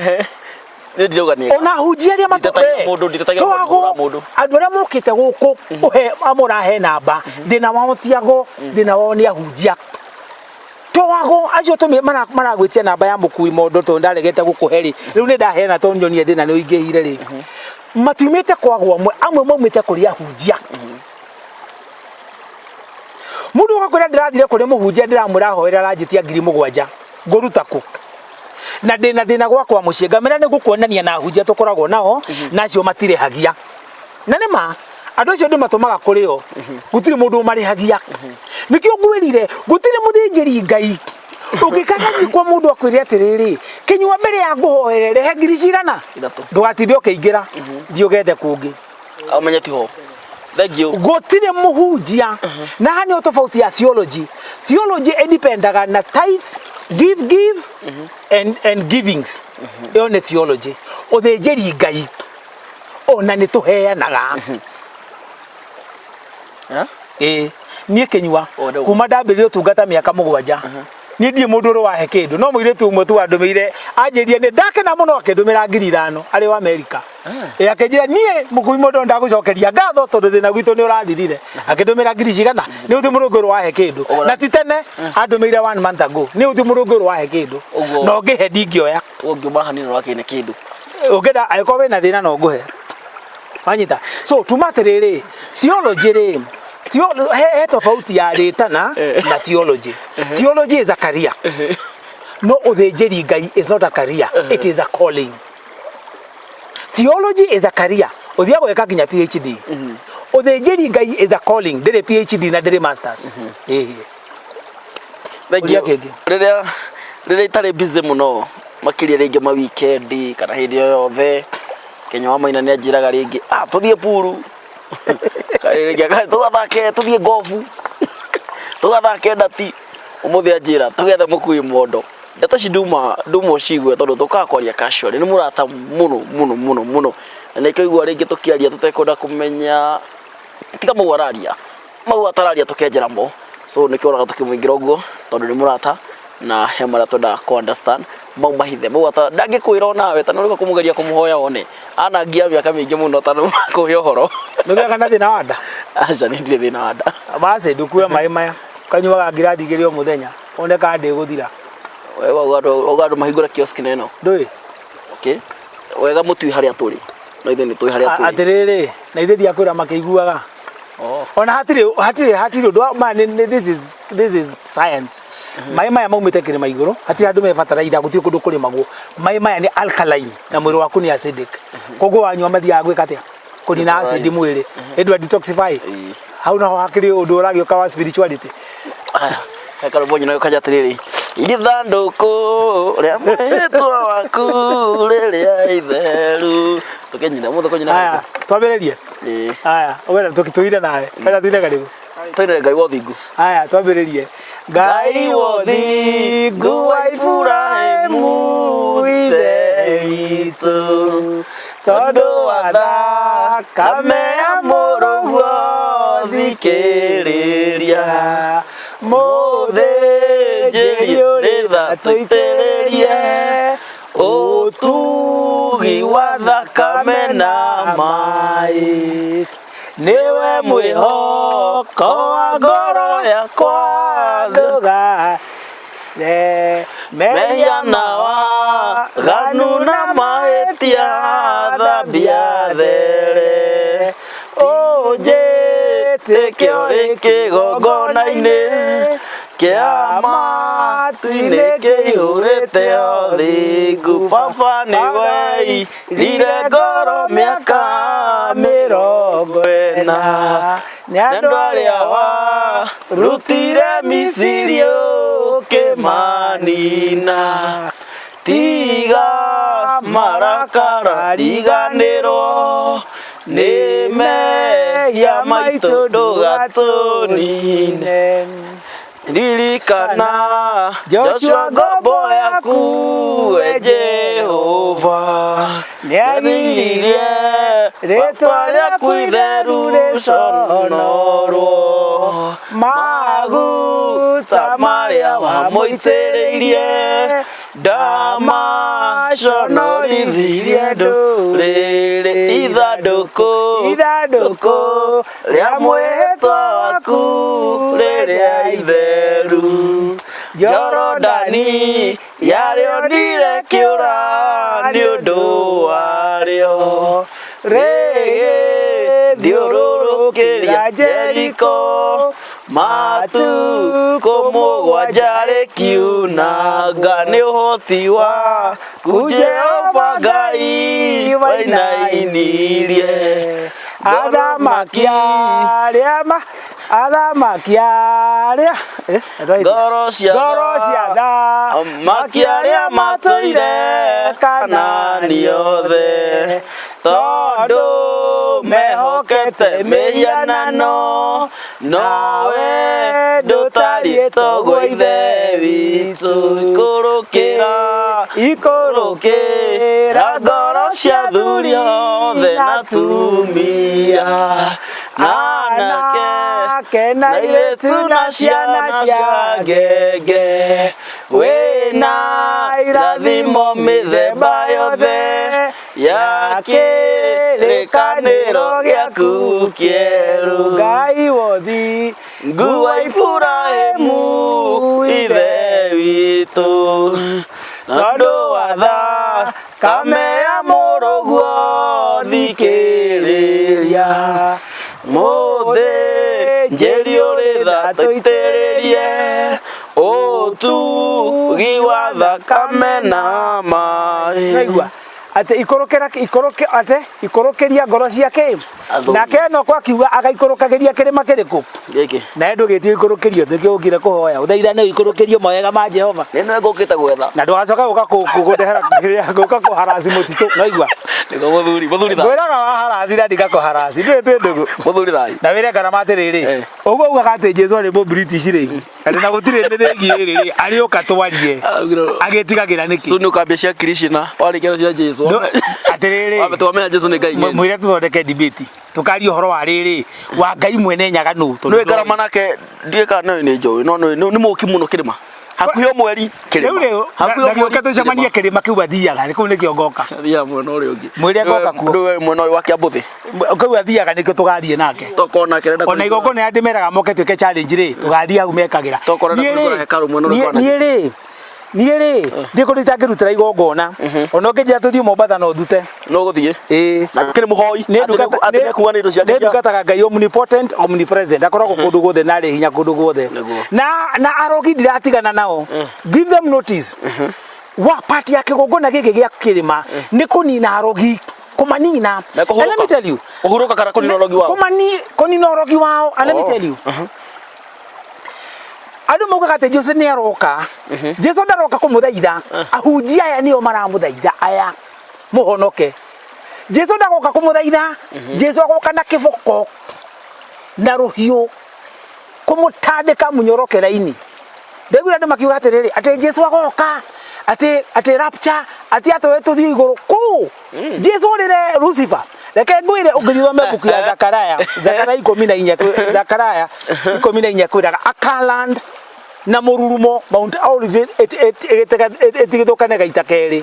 Speaker 1: Nĩ ndirauga nĩ
Speaker 2: Ona hunjia arĩa
Speaker 1: Nditetagia mũndũ, nditetagia mũndũ,
Speaker 2: Twago,
Speaker 1: mũndũ.
Speaker 2: andũ arĩa mokĩte gũkũ ũhe amwe ũrahe namba, thĩna wao tiago, thĩna wao nĩ ahunjia. Twago acio tũmĩ maragwĩtia namba ya mũkui mondo tondũ ndaregete gũkũhe rĩ, rĩu nĩ ndaheana tondũ nyonie thĩna nĩ ũingĩhire rĩ. Matiumĩte kwagwo amwe, amwe maumĩte kũrĩ ahunjia. Mũndũ ũgakwĩra ndĩrathire kũrĩ mũhunjia ndĩramwĩra ahoere aranjĩtia 7,000 ngũruta kũ? Na ndĩna thĩna gwakwa mũciĩ ngamĩra nĩ gũkuonania na ahunjia tũkoragwo nao na acio matirĩhagia. Na nĩ ma andũ acio ndĩmatũmaga kũrĩ o gũtirĩ mũndũ ũmarĩhagia. Nĩkĩo ngwĩrire gũtirĩ mũthĩnjĩri Ngai ũngĩkagathiĩ kwa mũndũ akwĩre atĩrĩrĩ, kĩnyua mbere ya ngũhoere rehe ngiri cigana,
Speaker 1: 3.
Speaker 2: Ndũgatinde ũkĩingĩra, thiĩ ũgethe kũngĩ.
Speaker 1: Ũmenye tiho. Thank you.
Speaker 2: Gũtirĩ mũhunjia. Na haha nĩho tofauti ya theology. Theology ĩdipendaga na tithe, give give and givings. Ĩyo nĩ theology. Ũthĩnjĩri Ngai ona nĩ tũheanaga. Ĩĩ niĩ kĩnyua
Speaker 1: O, rĩu.
Speaker 2: Kuma ndambĩrĩria ũtungata mĩaka 7 niĩ ndirĩ mũndũ ũrĩ wahe kĩndũ, no mũirĩtu ũmwe tu wandũmĩire anjĩrire nĩ ndakena mũno akĩndũmĩra 5,000 arĩ wa Amerika. Ĩ akĩnjĩra niĩ mũkui mũndũ ndagũcokeria ngatho tondũ thĩna gwitũ nĩ ũrathirire. Akĩndũmĩra ngiri cigana nĩ ũthi mũrũngũ ũrĩ wahe kĩndũ.
Speaker 1: Ũguo
Speaker 2: Na ti tene, andũmĩire one month ago. Nĩ ũthi mũrũngũ ũrĩ wahe kĩndũ.
Speaker 1: Ũguo.
Speaker 2: Na ũngĩhe ndingĩoya.
Speaker 1: Ũngiuma hanini ũrakĩne kĩndũ.
Speaker 2: Ũngĩenda angĩkorwo wĩna thĩna no ngũhe. Wanyita? So tuma atĩrĩrĩ, theology rĩ, he tofauti ya rĩtana na theology. Theology is a career. No ũthĩnjĩri Ngai is not a career, it is a calling. Theology is a career. Ũthiaga gwĩka nginya PhD. Ũthĩnjĩri Ngai is a calling, ndĩrĩ PhD na ndĩrĩ masters. Ĩĩ.
Speaker 1: Thank
Speaker 2: Ũria
Speaker 1: you.
Speaker 2: kĩngĩ.
Speaker 1: Rĩrĩa itarĩ busy mũno makĩria rĩngĩ ma weekend kana hĩndĩ o yothe, Kenya wa Maina nĩ anjĩraga rĩngĩ, tũthiĩ puru. Kana rĩngĩ tũgathake, tũthiĩ gofu. Tũgathake ndati. Ũmũthĩ anjĩra tũgethe mũkui mondo. Ndeto ici nduma ũcigue tondũ tũkaga kwaria casually. Nĩ mũrata mũno mũno mũno mũno. Na nĩkĩo igua rĩngĩ tũkĩaria tũtekwenda kũmenya tiga mau araria. Mau atararia tũkenjera mo. So nĩkĩo ũraga tũkĩmũingĩra ũguo tondũ nĩ mũrata na he marĩa twendaga kũ understand mau mahithe mau ata ndangĩkwĩra onawe ta nĩ ũrĩka kũmũgeria kũmũhoya wone anangia mĩaka mĩingĩ mũno ta kũhe ũhoro.
Speaker 2: Nĩũgĩaga na thĩna wa nda?
Speaker 1: Aca, nĩ ndirĩ thĩna wa nda.
Speaker 2: Basi ndũkue maĩ maya ũkanyuaga ngirathi 2 o mũthenya wone kana ndĩgũthira.
Speaker 1: Wewe wauga andũ mahingũre kiosk na ĩno.
Speaker 2: Ndũĩ?
Speaker 1: Okay. Wega mũtiũĩ harĩa tũrĩ. No ithuĩ nĩ tũĩ harĩa tũrĩ.
Speaker 2: Atĩrĩrĩ, na ithuĩ ndiakwĩra makĩiguaga. Ona hatirĩ hatirĩ hatirĩ ũndũ wa ma nĩ this is science. Maĩ maya maumĩte kĩrĩma igũrũ, hatirĩ handũ mebataraitha, gũtirĩ kũndũ kũrĩmagwo. Maĩ maya nĩ alkaline na mwĩrĩ waku nĩ acidic. Koguo wanyua mathiaga gwĩka atĩa? Kũnina acid mwĩrĩ. Ĩndũ detoxify. Hau naho hakĩrĩ ũndũ ũragĩũka wa spirituality.
Speaker 1: Aya, he karũmbo nyina kanja atĩrĩrĩ, ithandũkũ rĩa mwĩtwa waku rĩrĩa itheru. Tũkĩnyina, mũthĩ kũnyina.
Speaker 2: Aya, twambĩrĩrie.
Speaker 1: Ĩĩ.
Speaker 2: Aya, wenda tũkĩtũire nawe. Wenda tuine karibu.
Speaker 1: Tũine Ngai wa ũthingu.
Speaker 2: Aya, twambĩrĩrie. Ngai wa ũthingu wa Iburahĩmu ithe witũ, tondũ wa thakame ya mũrũguo thikĩrĩria, mũthĩnjĩri ũrĩ tha tũitĩrĩrie ũtugi wa thakame na maĩ, nĩwe mwĩhoko wa ngoro yakwa ndũgare
Speaker 1: mehia na waganu na mahĩtia, thambia there ũnjĩtĩke ũrĩ kĩgongona-inĩ kĩa matu-inĩ kĩihũrĩte ũthingu. Baba nĩwe irire ngoro mĩaka 40 nĩ andũ arĩa warutire Misiri ũkĩmanina. Tiga marakara, riganĩrwo nĩ mehia maitũ, ndũgatũnine. Ririkana Joshua ngombo yaku, we Jehova, nĩagiririe rĩtwa rĩaku itheru rĩconorwo. Maguta marĩa wamũitĩrĩirie ndamaconorithirie ndũrĩrĩ ithandũkũ
Speaker 2: Ithandũkũ
Speaker 1: rĩa mwĩhĩtwa waku rĩrĩa itheru Jorodani yarĩonire kĩũra nĩ ũndũ warĩo rĩgĩthiũrũrũkĩria Jeriko matukũ mũgwanja rĩkiunanga nĩ ũhoti waku Jehova Ngai wainainirie
Speaker 2: Athamaki arĩa ma athamaki arĩa eh, ndwaithia.
Speaker 1: ngoro cia
Speaker 2: ngoro cia
Speaker 1: thamaki arĩa matũire Kanaani othe tondũ mehokete mĩhianano nowe ndũtariĩ toguo ithe witũ ikũrũkĩra
Speaker 2: ikũrũkĩra
Speaker 1: ngoro cia athuri othe na atumia na anake
Speaker 2: anake
Speaker 1: na airĩtu na ciana cia ngenge wĩna irathimo mĩthemba yothe ya kĩrĩkanĩro gĩaku kĩerũ
Speaker 2: Ngai wothi
Speaker 1: nguo Iburahĩmu ithe witũ tondũ wa thakame ya mũrũguo thikĩrĩria mũthĩnjĩri ũrĩ tha tũitĩrĩrie ũtugi wa thakame na maĩ
Speaker 2: Naigua atĩ ikũrũkĩra ikũrũkĩ atĩ ikũrũkĩria ngoro cia kĩ
Speaker 1: Athuri.
Speaker 2: nake Enoko akiuga agaikũrũkagĩria kĩrĩma kĩrĩkũ
Speaker 1: gĩkĩ
Speaker 2: nawe ndũgĩtio ikũrũkĩrio nĩkĩo ũkire kũhoya ũthaithane ũikũrũkĩrio mawega ma Jehova
Speaker 1: nĩ nĩwe ngũkĩte gwetha
Speaker 2: na ndũgacoka gũka kũndehera kĩrĩa gũka kũharaci mũtitũ naigua
Speaker 1: nĩguo mũthuri mũthuri thayũ
Speaker 2: ngwĩraga waharaci na ndingakũharaci ndũĩ twĩ ndũgũ
Speaker 1: mũthuri thayũ
Speaker 2: na wĩre ngarama atĩrĩrĩ
Speaker 1: Eh.
Speaker 2: ũguo ugaga atĩ Jesu arĩ mũ British rĩ atĩ na gũtirĩ mĩthĩgi ĩrĩ rĩ arĩũka twarie agĩtigagĩra nĩkĩ
Speaker 1: so nĩ ũkambia cia Krishna warĩkia cia Jesu
Speaker 2: No, atĩrĩrĩ
Speaker 1: wambe twamenya Jesu nĩ Ngai ng'eni.
Speaker 2: mwĩre tũthondeke debate tũkarie ũhoro wa rĩrĩ wa Ngai mwene nyaga nũ tondũ
Speaker 1: nĩ ngarama nake ndiĩ kana nĩ nĩ njũĩ no nĩ nĩ mũki mũno kĩrĩma hakuhĩ o mweri
Speaker 2: rĩu
Speaker 1: kĩrĩma
Speaker 2: rĩ
Speaker 1: Hakuhĩ o
Speaker 2: ndagĩũke
Speaker 1: mweri,
Speaker 2: tũcemanie kĩrĩma kĩu athiaga nĩ kũu nĩkĩo ngoka
Speaker 1: Thiaga mwena ũrĩa ũngĩ
Speaker 2: Mwĩre ngoka kuo.
Speaker 1: Ndũĩ mwena ũyũ wa Kĩambũthĩ
Speaker 2: kũu athiaga nĩkĩo tũgathiĩ nake
Speaker 1: tokorwo nake arenda
Speaker 2: ona igongona rĩa ndĩmeraga moke twĩke challenge rĩ tũgathiĩ hau mekagĩra
Speaker 1: Tokorwo arenda
Speaker 2: Niĩ rĩ,
Speaker 1: kũhingũra hekarũ mwena ũrĩa
Speaker 2: niĩ-
Speaker 1: kwanagio.
Speaker 2: niĩ rĩ niĩ rĩ ndiĩ kũndũ itangĩrutĩra igongona ona ũngĩnjĩra tũthiĩ Mombatha no ndute
Speaker 1: no gũthiĩ
Speaker 2: ĩĩ
Speaker 1: na kĩrĩ mũhoi
Speaker 2: Nĩ ndungata-
Speaker 1: atĩ nĩ kuga nĩ indo ciake
Speaker 2: nĩ ndungataga Ngai omnipotent omnipresent akoragwo kũndũ guothe na arĩ hinya kũndũ guothe
Speaker 1: Nĩguo.
Speaker 2: na na arogi ndiratigana nao give them notice wa part ya kĩgongona gĩkĩ gĩa kĩrĩma nĩ kũnina arogi kũmanina
Speaker 1: Na
Speaker 2: And let me tell you
Speaker 1: kũhurũka kana kũnina ũrogi wao
Speaker 2: Kũmani kũnina ũrogi wao and let me
Speaker 1: Oh.
Speaker 2: tell you andå maugaga atä jesu nä aroka jesu ndaroka kå må thaitha ahunjia aya nĩo maramũthaitha aya mũhonoke jesu ndagoka kå må thaitha jesu agoka na kĩboko na rũhiũ kũmũtandĩka mũnyorokera-inĩ ndaiguire andũ makiuga atĩrĩrĩ atĩ jesu agoka atĩ atĩ rapture atĩ atũe tũthiĩ igũrũ kũ jesu ũrĩre lucifer reke ngwĩre ũngĩthiĩ ũthome mbuku ya zakaraya zakaraya 14 zakaraya 14 kwĩraga akaland na mũrurumo Mount Olive ĩtigithũkane gaita kerĩ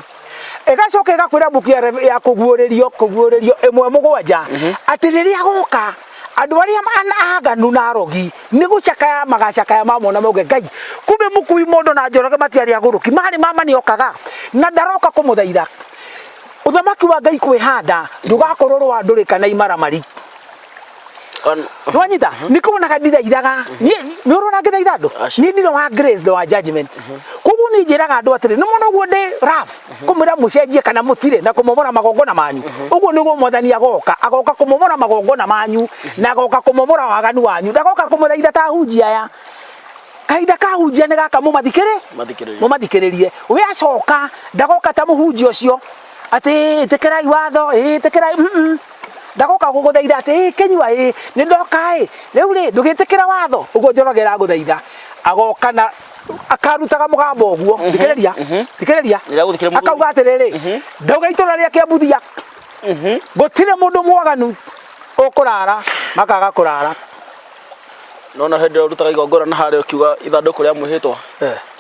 Speaker 2: ĩgacoka ĩgakwĩra mbuku ya ya kũguũrĩrio kũguũrĩrio 1:7 atĩ rĩrĩa agoka andũ arĩa aganu na arogi nĩ gũcakaya magacakaya mamona mauge ngai kumbe mũkui mondo na njoroge matiarĩ agũrũki marĩ mama nĩ okaga na ndaroka kũmũthaitha ũthamaki wa ngai kwĩhanda ndũgakorwo ũrĩ wa ndũrĩka na imaramari nwanyita nikuonaga ndithaithaga nä å rona ngä thaitha andå
Speaker 1: Aca.
Speaker 2: niä ndirä wa grace ndo wa judgment koguo nä njä raga andå atä rä nä mona å guo ndä raf kå mwä ra må cenjie kana må thire na kå momora magongona manyu å guo nä guo mwathani agoka agoka kå momora magongona manyu na agoka kå momora waganu wanyu ndagoka kå må thaitha ta hunjia aya kahinda ka hunjia nä gaka må mathikä
Speaker 1: Mathikĩrĩrie.
Speaker 2: må mathikĩrĩrie we acoka ndagoka ta mũhunjia ũcio atĩ ĩtĩkĩrai watho ĩ ĩtĩkĩrai mm ndagoka gũgũthaitha atĩ ĩ kĩnyua ĩ nĩ ndoka ĩ rĩu rĩ ndũgĩtĩkĩra watho ũguo Njoroge aragũthaitha agoka na akarutaga mũgambo ũguo thikĩrĩria thikĩrĩria
Speaker 1: Nĩndagũthikĩrĩria mũthuri.
Speaker 2: akauga atĩrĩrĩ ndauga itũra rĩa Kĩambuthia gũtirĩ mũndũ mwaganu ũkũrara makaga kũrara
Speaker 1: Nona hĩndĩ ĩrĩa ũrutaga igongona na harĩa ũkiuga ithandũkũ rĩa mwĩhĩtwa,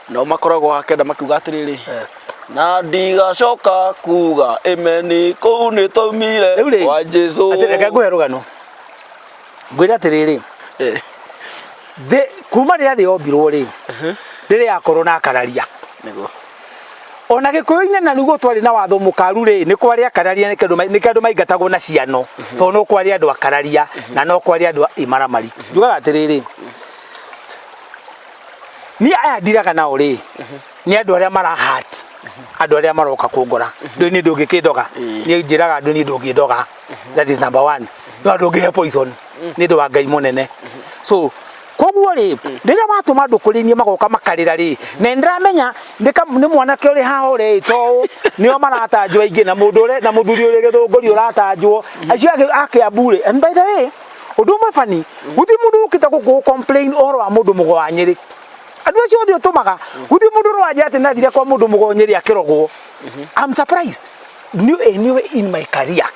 Speaker 1: nao makoragwo hakenda makiuga atĩrĩrĩ, na ndigacoka kuga amen, kũu nĩ twaumire
Speaker 2: Rĩu rĩ,
Speaker 1: kwa Jesũ.
Speaker 2: Atĩ reke ngũhe rũgano, ngwĩre atĩrĩrĩ, thĩ kuma rĩrĩa thĩ yombirwo rĩ, rĩrĩa yakorwo na akararia.
Speaker 1: Nĩguo.
Speaker 2: Ona gĩkũyũ-inĩ na nĩguo twarĩ na watho mũkaru rĩ, nĩ kwarĩ akararia, nĩkĩo andũ maingatagwo na ciano, tondũ no kwarĩ andũ akararia na no kwarĩ andũ a imaramari. Njugaga atĩrĩrĩ, niĩ aya ndiraga nao rĩ, nĩ andũ arĩa mara hurt andũ arĩa maroka kũngora. Ndũĩ niĩ ndũngĩkĩndoga, niĩ njĩraga andũ niĩ ndũngĩndoga, that is number one. No ndũngĩhe poison nĩ ũndũ wa Ngai mũnene. So koguo rĩ, rĩrĩa watũma andũ kũrĩ niĩ magoka makarĩra rĩ, na nĩndĩramenya nĩ mwanake ũrĩ haha ũreĩta ũũ, nĩo maratanjwo aingĩ, na mũndũ ũrĩa na mũthuri ũrĩ gĩthũngũri ũratanjwo, acio angĩ a Kĩambu rĩ. And by the way, ũndũ ũmwe bani, gũtirĩ mũndũ ũkĩte gũkũ complain ũhoro wa mũndũ mũgo wa Nyĩrĩ. Andũ acio othe ũtũmaga, gũtirĩ mũndũ ũranjĩra atĩ nathire kwa mũndũ mũgo wa Nyĩrĩ akĩrogwo. I'm surprised. New anyway in my career,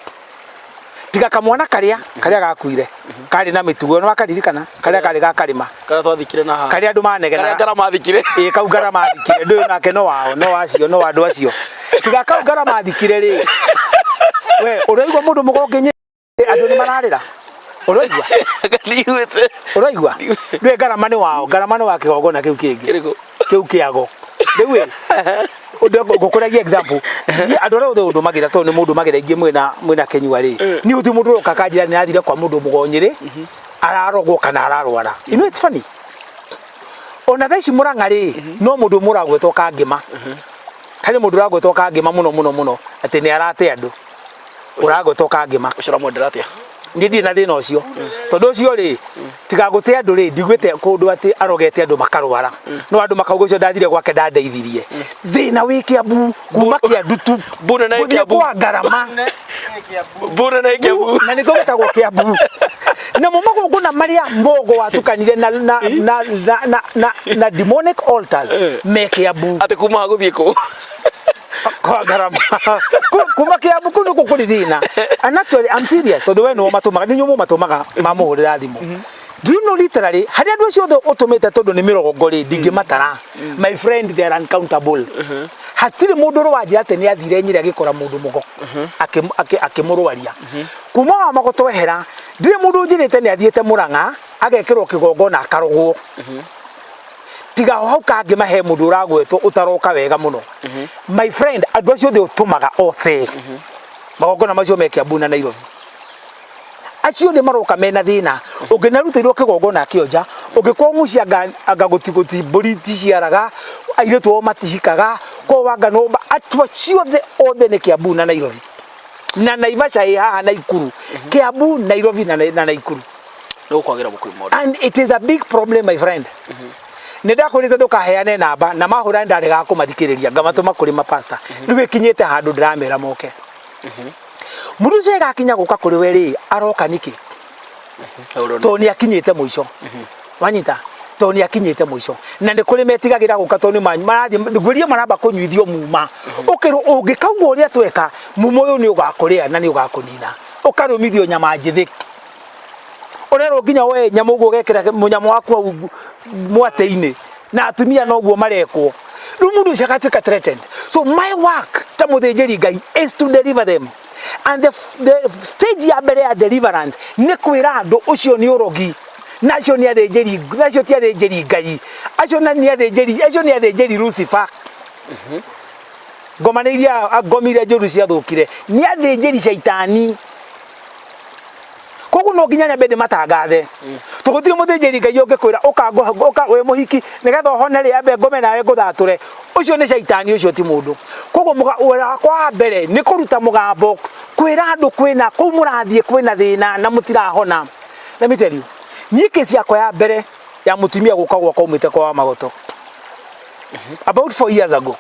Speaker 2: tiga kamwana karĩa karĩa gakuire karĩ na mĩtugo, nĩ wakaririkana karĩa karĩ ga karĩma?
Speaker 1: Karĩa twathikire na haha.
Speaker 2: Karĩa andũ manegenaga.
Speaker 1: Karĩa ngarama thikire.
Speaker 2: Ĩ, kau ngarama thikire, ndũyũ nake no wao, no acio, no andũ acio. Tiga kau ngarama thikire rĩ, we ũraigua mũndũ mũgonge Nyĩrĩ andũ nĩ mararĩra? Ũraigua?
Speaker 1: Ndiiguĩte.
Speaker 2: Ũraigua? Ndũĩ ngarama nĩ wao, ngarama nĩ wa kĩgongona kĩu kĩngĩ.
Speaker 1: Kĩrĩkũ?
Speaker 2: Kĩu kĩago rĩu ĩ, ngũkũragia example. Niĩ andũ arĩa othe ũndũmagĩra, tondũ nĩ mũndũmagĩra aingĩ mwĩna Kĩnyua rĩ, niĩ gũtirĩ mũndũ ũroka akanjĩra nĩ athire kwa mũndũ mũgo Nyĩrĩ ararogwo kana ararwara. You know it's funny, ona thaa ici Mũrang'a rĩ, no mũndũ ũmwe ũragwetwo Kangĩma. Harĩ mũndũ ũragwetwo Kangĩma mũno mũno mũno atĩ nĩ arate andũ, ũragwetwo Kangĩma.
Speaker 1: Ũcio ũramwendera atĩa?
Speaker 2: Niĩ ndirĩ na thĩna ũcio, tondũ ũcio rĩ, tiga gũte andũ rĩ, ndiguĩte kũndũ atĩ arogete andũ makarwara, no andũ makauga ũcio ndathire gwake ndandeithirie. Thĩna wĩ Kĩambu kuma Kĩandutu
Speaker 1: Mbune na
Speaker 2: gũthiĩ
Speaker 1: Kĩambu.
Speaker 2: kwa Ngarama.
Speaker 1: Mbune na Kĩambu.
Speaker 2: Na nĩkĩo gĩtagwo Kĩambu. Namo magongona marĩa Mbogo watukanire na demonic altars me Kĩambu.
Speaker 1: Atĩ kuma haha gũthiĩ kũ?
Speaker 2: Kwa Ngarama. Kuma Kĩambu kũu nĩkuo kũrĩ thĩna. And actually I'm serious, tondũ we nĩwe matũmaga, nĩ inyuĩ mũmatũmaga mamũhũrĩra thimũ. Do you know literally harĩ andũ acio othe ũtũmĩte, tondũ nĩ mĩrongo rĩ, ndingĩmatara, my friend, they are uncountable. Hatirĩ mũndũ ũrĩ wanjĩra atĩ nĩ athire Nyĩrĩ agĩkora mũndũ mũgo akĩmũrwaria. Kuma wa mago twehera, ndirĩ mũndũ ũnjĩrĩte nĩ athiĩte Mũrang'a agekĩrwo kĩgongona akarogwo, tiga o hau kangĩ he mũndũ ũragwetwo ũtaroka wega mũno. My friend, andũ acio othe ũtũmaga othe, magongona macio me Kĩambu na Nairobi, acio othe maroka mena thĩna. Ũngĩ narutĩirwo kĩgongona kĩonja, ũngĩ kwao mũciĩ anga gũti mbũri ticiaraga, airĩtu ao matihikaga, kwao anga no andũ acio othe othe nĩ Kĩambu na Nairobi na Naivasha ĩ haha Naikuru. Kĩambu, Nairobi na Naikuru.
Speaker 1: Nĩ gũkwagĩra mũkui mondo.
Speaker 2: And it is a big problem, my friend. Nĩ ndakwĩrĩte ndũkaheane namba, na mahũra ndaregaga kũmathikĩrĩria, ngamatũma kũrĩ mapasta. Rĩu ĩkinyĩte handũ ndĩramera moke. Mũndũ ũcio agakinya gũka kũrĩ we rĩ, aroka nĩkĩ? Tondũ nĩ akinyĩte mũico. Wanyita? Tondũ nĩ akinyĩte mũico, na nĩ kũrĩ metigagĩra gũka, tondũ nĩ marathiĩ ngwĩrie maramba kũnyuithio muma, ũkĩrwo ũngĩkauga ũrĩa tweka, muma ũyũ nĩ ũgakũrĩa na nĩ ũgakũnina. Ũkarũmithio nyama njĩthĩ, ũrerwo nginya woe nyamũ ũguo ũgekĩra mũnyamũ waku hau mwatĩ-inĩ, na atumia noguo marekwo. Rĩu mũndũ ũcio agatuĩka threatened. So my work ta mũthĩnjĩri Ngai is to deliver them, and the stage ya mbere ya deliverance nĩ kwĩra andũ ũcio nĩ ũrogi, na acio nĩ athĩnjĩri, na acio ti athĩnjĩri Ngai, acio na nĩ athĩnjĩri, acio nĩ athĩnjĩri Lucifer. Ngoma nĩ iria ngomi iria njũru ciathũkire, nĩ athĩnjĩri caitani. Koguo no nginya nyambe ndĩmatangathe, tondũ gũtirĩ mũthĩnjĩri Ngai ũngĩkwĩra ũka wĩ mũhiki nĩgetha ũhone rĩ, ambe ngome nawe ngũthatũre. Ũcio nĩ caitani, ũcio ti mũndũ. Koguo wĩra wakwa wa mbere nĩ kũruta mũgambo kwĩra andũ kwĩna kũu mũrathiĩ kwĩna thĩna na mũtirahona. Let me tell you, niĩ kesi yakwa ya mbere ya mũtumia gũka gwakwa umĩte kwa Magoto about 4 years ago,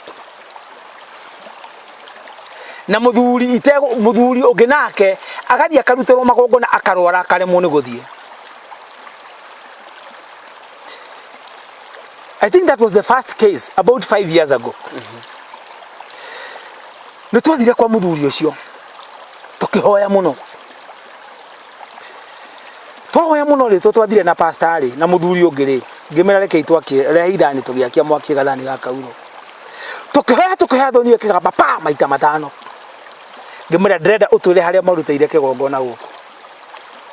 Speaker 2: na mũthuri itego mũthuri ũngĩ nake agathiĩ akarutĩrwo magongona akarwara akaremwo nĩ gũthiĩ. I think that was the first case about 5 years ago. Nĩ twathire kwa mũthuri ũcio, tũkĩhoya mũno. Twahoya mũno rĩ, twathire na pastor rĩ na mũthuri ũngĩ rĩ, ngĩmera rekei twakie, rehe ithani tũgĩakia mwaki gathani gaka uro. Tũkĩhoya tũkĩhoya thoni ĩkĩgamba pa maita matano. Ngĩmwĩra ndĩrenda ũtwĩre harĩa mwarutĩire kĩgongona gũkũ.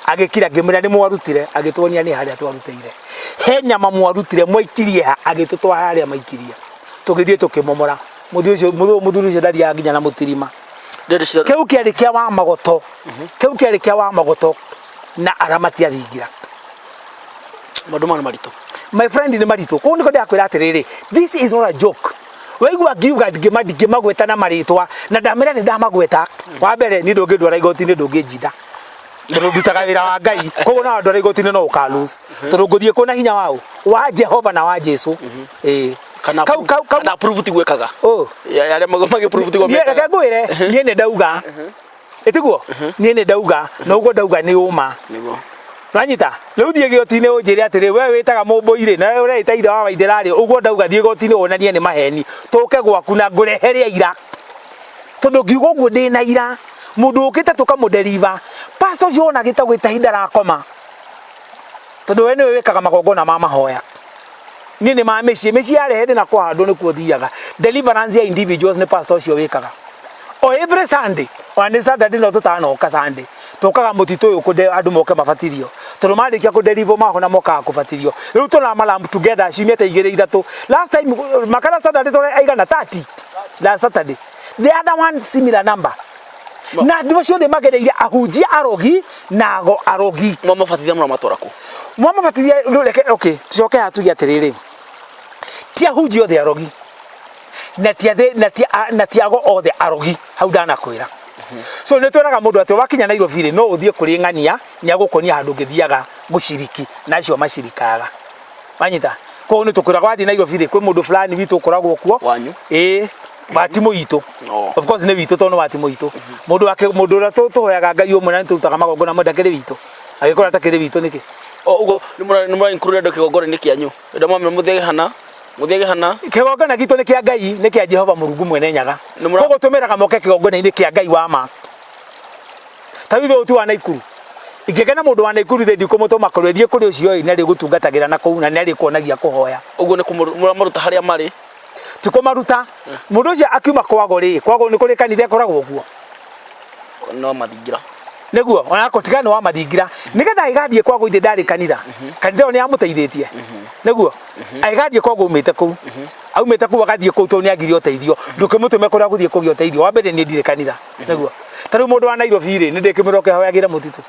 Speaker 2: Agĩkira, ngĩmwĩra nĩ mwarutire, agĩtuonia nĩ harĩa twarutĩire. He nyama mwarutire mwaikirie ha, agĩtũtwara harĩa maikirie. Tũgĩthiĩ tũkĩmomora. Mũthuri ũcio mũthuri ũcio ndathiaga nginya na mũtirima. Kĩu kĩarĩ kĩa wa magoto. Kĩu kĩarĩ kĩa wa magoto na aramati a thingira.
Speaker 1: Maũndũ maya nĩ maritũ.
Speaker 2: My friend, nĩ maritũ. Koguo nĩkĩo ndĩrakwĩra atĩrĩrĩ, this is not a joke. Waigua ngiuga ngĩmagweta na marĩtwa na ndamĩra nĩ ndamagweta. Wa mbere niĩ ndũngĩndwara igoti-inĩ, ndũngĩnjinda tondũ ndutaga wĩra wa Ngai. Koguo na wandwara igoti-inĩ no ũka lose tondũ ngũthiĩ kũ na hinya waũ wa Jehova na wa Jesu. Ĩĩ.
Speaker 1: Kana
Speaker 2: Kau kau kau
Speaker 1: kana prove ti gwĩkaga.
Speaker 2: Oh.
Speaker 1: Arĩa magĩ prove ti
Speaker 2: Niĩ reke
Speaker 1: gwĩkaga.
Speaker 2: ngwĩre, niĩ nĩ ndauga ĩtiguo, niĩ nĩ ndauga na ũguo ndauga nĩ ũma.
Speaker 1: Nĩguo.
Speaker 2: Wanyita rĩu thiĩ gĩoti-inĩ ũnjĩre atĩrĩ, we wĩtaga mũmbũi-rĩ na we ũreĩta ithe wa waithĩra-rĩ, ũguo ndauga thiĩ goti-inĩ wonanie nĩ maheni, tũke gwaku na ngũrehere aira, tondũ ngiuga ũguo ndĩna ira mũndũ ũkĩte tũkamũdeliver. Pastor ũcio wona gĩtagwo gĩtahi ndarakoma, tondũ we nĩwe wĩkaga magongona ma mahoya. Niĩ nĩ ma mĩciĩ, mĩciĩ yarehe thĩna kũhandwo nĩkuo thiaga. Deliverance ya individuals nĩ pastor ũcio wĩkaga o every Sunday. Ona nĩ Saturday no tũtanoka Sunday, tũkaga mũtitũ ũyũ kũnde andũ moke mabatithio, tondũ marĩkia kũdeliver mahona mokaga kũbatithio. Rĩu tũramalamp together ciumia ta igĩrĩ ithatũ. Last time makara Saturday tũrĩ aigana 30 last Saturday, the other one similar number, na andũ acio othe magereire ahunjia arogi na ago arogi.
Speaker 1: Mwamabatithia mũramatwara kũ?
Speaker 2: Mwamabatithia rĩu reke, okay, tucoke haha tuge atĩrĩrĩ, ti ahunjia othe arogi na ti athe na ti na ti ago othe arogi. Hau ndanakwĩra. So nĩ twĩraga mũndũ atĩ wakinya Nairobi rĩ, no ũthiĩ kũrĩ ng'ania, nĩ agũkuonia handũ ũngĩthiaga gũciriki na acio macirikaga. Wanyita? Koguo nĩ tũkwĩraga wathiĩ Nairobi rĩ, kwĩ mũndũ fulani witũ ũkoragwo kuo.
Speaker 1: Wanyu?
Speaker 2: Ĩĩ, wa timũ itũ.
Speaker 1: Oh.
Speaker 2: Of course nĩ witũ tondũ nĩ wa timũ itũ. Mũndũ wake, mũndũ ũrĩa tũhoyaga Ngai ũmwe na nĩ tũrutaga magongona mamwe, ndakĩrĩ witũ? Agĩkorwo atakĩrĩ witũ nĩkĩ?
Speaker 1: O ũguo nĩ mũra include andũ kĩgongona-inĩ kĩanyu. Ndamwamĩra mũthiage hana, mũthiage hana.
Speaker 2: Kĩgongona gitũ nĩ kĩa Ngai, nĩ kĩa Jehova Mũrungu mwene Nyaga.
Speaker 1: Nĩ mũra-
Speaker 2: Koguo tũmeraga moke kĩgongona-inĩ kĩa Ngai wa ma. Ta rĩu ithuĩ ti wa Naikuru. Ingĩkena mũndũ wa Naikuru thĩ ndikũmũtũma kũrĩ, thiĩ kũrĩ ũcio ĩ, nĩ arĩgũtungatagĩra na kũu na nĩ arĩkuonagia kũhoya.
Speaker 1: Ũguo nĩ mũramaruta harĩa marĩ.
Speaker 2: Ti kũmaruta. Mũndũ ũcio akiuma kwago rĩ, kwago nĩ kũrĩ kanitha ĩkoragwo kuo.
Speaker 1: No mathingira.
Speaker 2: Nĩguo, ona kũtiga nĩ wa mathingira. Nĩgetha agĩgathiĩ kwago ithe ndarĩ kanitha. Kanitha ĩyo nĩ yamũteithĩtie. Nĩguo, agĩgathiĩ kwago aumĩte kũu. Aumĩte kũu agathiĩ kũu tondũ nĩ agire ũteithio. Ndũkĩmũtũme kũrĩa gũthiĩ kũgĩa ũteithio. Wa mbere niĩ ndirĩ kanitha. Nĩguo. Ta rĩu mũndũ wa Nairobi rĩ, nĩ ndĩkĩmwĩra oke ahoyagĩre mũtitũ.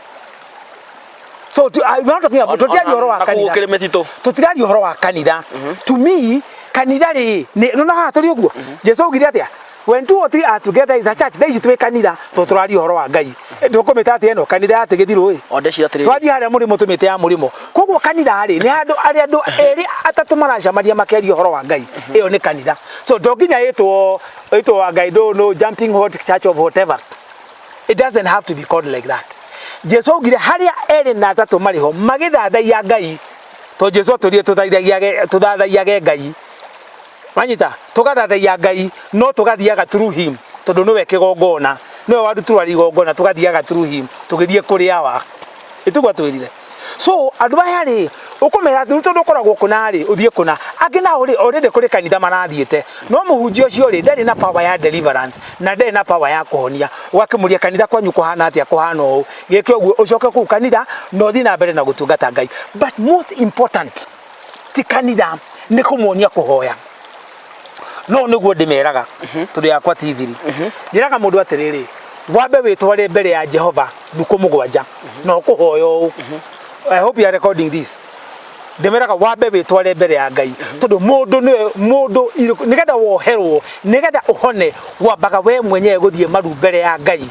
Speaker 2: So we are not talking about, tũtiraria ũhoro wa
Speaker 1: Na kũu
Speaker 2: kanitha.
Speaker 1: gũkĩrĩ mĩtitũ.
Speaker 2: Tũtiraria ũhoro wa kanitha. To me, kanitha rĩ, nĩ nona haha tũrĩ ũguo. Jesu augire atĩa? When two or three are together is a church. Thaa ici twĩ kanitha, tondũ tũraria ũhoro wa Ngai. Tũkũmĩta atĩa ĩno? Kanitha ya Tigithirũ ĩ.
Speaker 1: O ndeciria atĩrĩrĩ.
Speaker 2: Twathiĩ harĩa mũrĩmo tũmĩte ya mũrĩmo. Koguo kanitha rĩ, nĩ handũ arĩa andũ erĩ atatũ maracemania makĩaria ũhoro wa Ngai. Ĩyo nĩ kanitha. So to nginya ĩtwo wa Ngai, don't know, jumping hot church of whatever. It doesn't have to be called like that. Jesu augire harĩa erĩ na atatũ marĩ ho magĩthathaiya Ngai. To Jesu atũrire tũthathaiyage Ngai. Wanyita? Tũgathathaiya Ngai no tũgathiaga through him tondũ nĩwe kĩgongona, nĩwe warutirwo arĩ igongona, tũgathiaga through him tũgĩthiĩ kũrĩ awa. Ĩtiguo atwĩrire. So andũ aya rĩ, ũkũmera atĩ tondũ ũkoragwo kũna rĩ, ũthiĩ kũna. Angĩ nao rĩ, already kũrĩ kanitha marathiĩte. No mũhunjia ũcio rĩ, ndarĩ na power ya deliverance na ndarĩ na power ya kũhonia. Ũgakĩmũria kanitha kwanyu kũhana atĩa, kũhana ũũ. Gĩke ũguo, ũcoke kũu kanitha na ũthiĩ na mbere na gũtungata Ngai. But most important ti kanitha, nĩ kũmuonia kũhoya. No nĩguo ndĩmeraga, tondũ yakwa ti thiri. Njĩraga mũndũ atĩrĩrĩ, wambe wĩtware mbere ya Jehova thukũ 7 na ũkũhoya ũũ. I hope you are recording this. Ndĩmeraga wambe wĩtware mbere ya Ngai, tondũ mũndũ nĩwe mũndũ, nĩgetha woherwo, nĩgetha ũhone, wambaga we mwenyewe gũthiĩ maru mbere ya Ngai,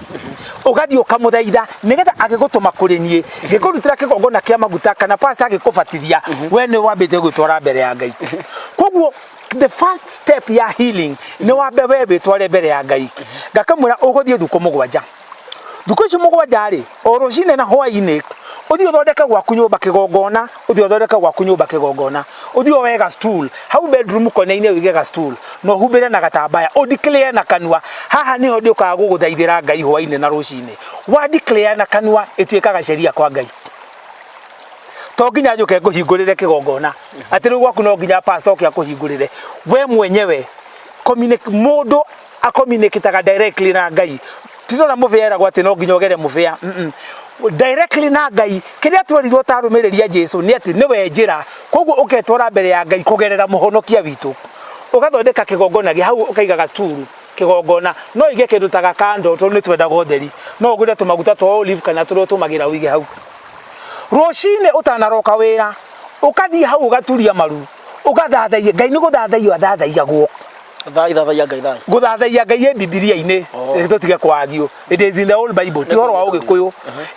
Speaker 2: ũgathiĩ ũkamũthaitha, nĩgetha agĩgũtũma kũrĩ niĩ ngĩkũrutĩra kĩgongona kĩa maguta kana pastor agĩkũbatithia, we nĩ wambĩte gwĩtwara mbere ya Ngai. Koguo the first step ya healing nĩ wambe we wĩtware mbere ya Ngai. Ngakamwĩra ũgũthiĩ thukũ 7. Thukũ icio 7 rĩ, o rũcinĩ na hwaĩ-inĩ, ũthiĩ ũthondeke gwaku nyũmba kĩgongona, ũthiĩ ũthondeke gwaku nyũmba kĩgongona, ũthiĩ woe ga stool, hau bedroom kona-inĩ ũige ga stool, na ũhumbĩre na gatambaya, ũ declare na kanua, haha nĩho ndĩũkaga gũgũthaithĩra Ngai hwaĩ-inĩ na rũcinĩ. Wa declare na kanua, ĩtuĩkaga sheria kwa Ngai. To nginya njũke ngũhingũrĩre kĩgongona, atĩ rĩu gwaku no nginya pastor oke akũhingũrĩre. We mwenyewe mũndũ acommunicataga directly na Ngai. Titona mũbĩa eragwo atĩ no nginya ũgere mũbĩa. Directly na Ngai. Kĩrĩa twerirwo ta arũmĩrĩri a Jesu nĩ atĩ nĩwe njĩra, koguo ũketwara mbere ya Ngai kũgerera mũhonokia witũ. Ũgathondeka kĩgongona gĩa hau, ũkaiga gacuru kĩgongona, no ũige kĩndũ ta gakando tondũ nĩ twendaga ũtheri, no ũgũre tũmaguta twa olive kana tũrĩa ũtũmagĩra ũige hau. Rũcinĩ ũtanaroka wĩra, ũkathiĩ hau ũgaturia maru, ũgathathaia Ngai. Nĩ gũthathaio athathaiyagwo.
Speaker 1: Thai, thathaiya Ngai, thai.
Speaker 2: Gũthathaiya Ngai ĩ Bibilia-inĩ. Tũtige kwagio, it is in the old Bible, ti ũhoro wa Ũgĩkũyũ.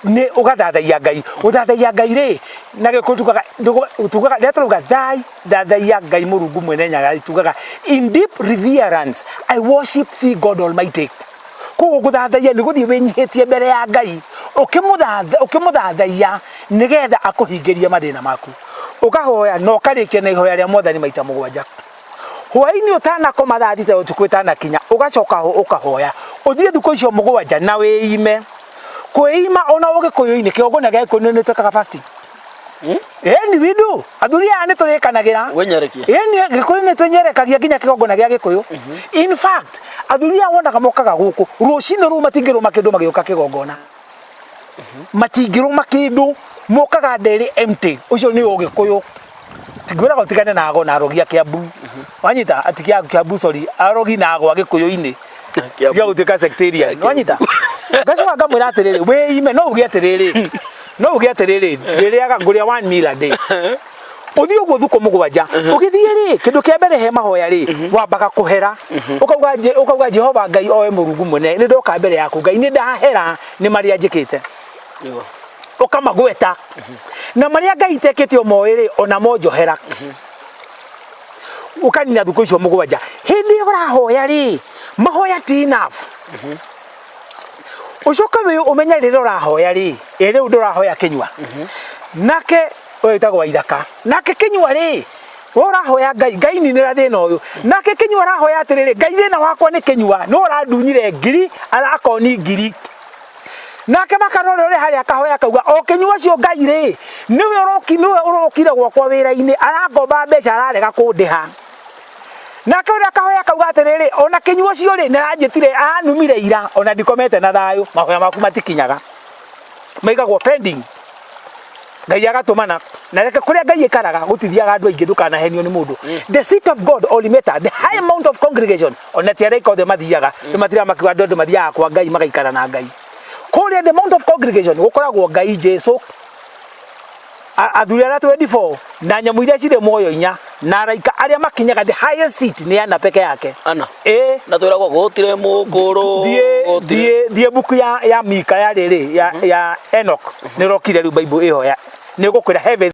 Speaker 2: Nĩ ũgathathaiya Ngai. Gũthathaiya Ngai rĩ, na Gĩkũyũ tugaga rĩrĩa tũrauga thai, thathaiya Ngai Mũrungu Mwene Nyaga, tugaga, "In deep reverence I worship thee, God Almighty." Koguo gũthathaiya nĩ gũthiĩ wĩnyihĩtie mbere ya Ngai ũkĩmũthathaiya nĩgetha akũhingĩrie mathĩna maku. Ũkahoya na ũkarĩkia na ihoya rĩa Mwathani maita 7. Hwaĩ-inĩ ũtanakoma, thaa 6 ũtukũ ĩtanakinya, ũgacoka ho ũkahoya, ũthiĩ thukũ icio 7 na wĩime. Kwĩima ona Ũgĩkũyũ-inĩ, kĩgongona gĩa Gĩkũyũ nĩ twĩkaga fasting. Ĩni, we do. Athuri aya nĩ tũrĩkanagĩra.
Speaker 1: Wĩnyerekie.
Speaker 2: Ĩni, Gĩkũyũ nĩ twĩnyerekagia nginya kĩgongona gĩa Gĩkũyũ. In fact, athuri aya wonaga mokaga gũkũ rũcinĩ rũu matingĩrũma kĩndũ magĩũka kĩgongona, matingĩrũma kĩndũ, mokaga nderĩ empty. Ũcio nĩ Ũgĩkũyũ. Tingwĩraga ũtigane na ago na arogi a Kĩambu, wanyita ati Kĩambu, sorry, arogi na ago a Gĩkũyũ-inĩ.
Speaker 1: Kĩambu.
Speaker 2: Gĩa gũtuĩka sectarian, wanyita. Ngacoka ngamwĩra atĩrĩrĩ, wĩime. No uge atĩrĩrĩ, ndĩrĩaga, ngũrĩa one meal a day. Ũthiĩ ũguo thukũ 7. Ũgĩthiĩ rĩ, kĩndũ kĩa mbere he mahoya rĩ, wambaga kũhera, ũkauga, "Jehova Ngai oe Mũrungu mwene, nĩ ndoka mbere yaku Ngai, nĩ ndahera nĩ marĩa njĩkĩte." Ũkamagweta na marĩa Ngai itekĩte omoĩ rĩ, ona mo njohera. Ũkanina thukũ icio 7. Hĩndĩ ĩyo ũrahoya rĩ, mahoya ti enough. Ũcoke wĩ ũmenye rĩrĩa ũrahoya rĩ, ĩ rĩu ndũrahoya kĩnyua nake ũyũ wĩtagwo Waithaka nake kĩnyua rĩ, we ũrahoya Ngai, "Ngai, ninĩra thĩna ũyũ." Nake kĩnyua arahoya atĩrĩrĩ, "Ngai, thĩna wakwa nĩ kĩnyua nĩ ũrandunyire ngiri arakoni ngiri." Nake makara ũrĩa ũrĩ harĩa akahoya akauga, "O kĩnyua ũcio Ngai rĩ, nĩwe ũrokire gwakwa wĩra-inĩ, arangomba mbeca, ararega kũndĩha." Nake ũrĩa akahoya akauga atĩrĩrĩ, "Ona kĩnyua ũcio rĩ, nĩaranjĩtire, aranumire ira, ona ndikomete na thayũ." Mahoya maku matikinyaga, maigagwo pending. Ngai agatũmana na reke kũrĩa Ngai ĩkaraga gũtithiaga andũ aingĩ. Ndũkanahenio nĩ mũndũ. The seat of God Olimeta, the high amount of congregation, ona ti araika othe mathiaga nĩ matiraga makiuga andũ mathiaga kwa Ngai magaikara na Ngai. Kũrĩa the mount of congregation gũkoragwo Ngai, Jesu, athuri arĩa 24 na nyamũ iria cirĩ muoyo 4 na araika arĩa makinyaga. The highest seat nĩ ana peke yake.
Speaker 1: Ana.
Speaker 2: Ĩ.
Speaker 1: Na twĩragwo gũtirĩ mũkũrũ.
Speaker 2: Thiĩ.
Speaker 1: Gũtirĩ.
Speaker 2: Thiĩ buku ya Mika ya rĩrĩ ya Enoch nĩ rokire rĩu. Bible ĩho ya nĩ gũkwĩra heaven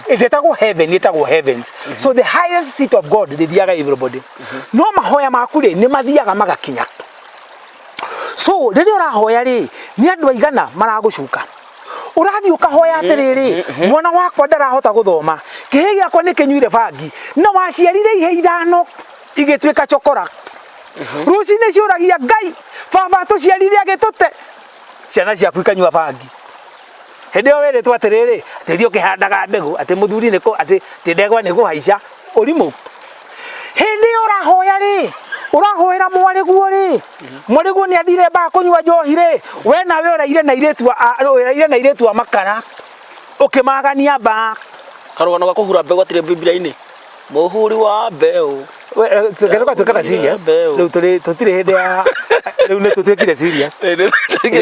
Speaker 2: ĩtagwo heaven, ĩtagwo heavens. So the highest seat of God rĩthiaga everybody, no mahoya maku rĩ, nĩ mathiaga magakinya. So rĩrĩa ũrahoya rĩ, nĩ andũ aigana maragũcuka? Ũrathiĩ ũkahoya atĩrĩrĩ, "Mwana wakwa ndarahota gũthoma, kĩhĩ gĩakwa nĩ kĩnyuire bangi," na waciarire ihe 5 igĩtuĩka cokora. Rũcinĩ ciũragia Ngai, "Baba tũciarire agĩtũte?" Ciana ciaku ikanyua bangi. Hĩndĩ ĩyo werĩtwo atĩrĩrĩ, atĩ thiĩ ũkĩhandaga mbegũ, atĩ mũthuri nĩ kũ atĩ ndegwa nĩ kũhaica ũrimũ. Hĩndĩ ĩyo ũrahoya rĩ, ũrahoera mwarĩguo rĩ, mwarĩguo nĩ athire mbaa kũnyua njohi rĩ, we nawe ũraire na airĩtu a makara ũkĩmagania mbaa.
Speaker 1: Karũgano ga kũhura mbegũ gatirĩ Bibilia-inĩ. Mũhuri wa mbeũ.
Speaker 2: Tuka tuĩkaga serious.
Speaker 1: Mbeũ.
Speaker 2: Rĩu tũrĩ tũtirĩ hĩndĩ ya rĩu, nĩ tũtuĩkire serious. Rĩu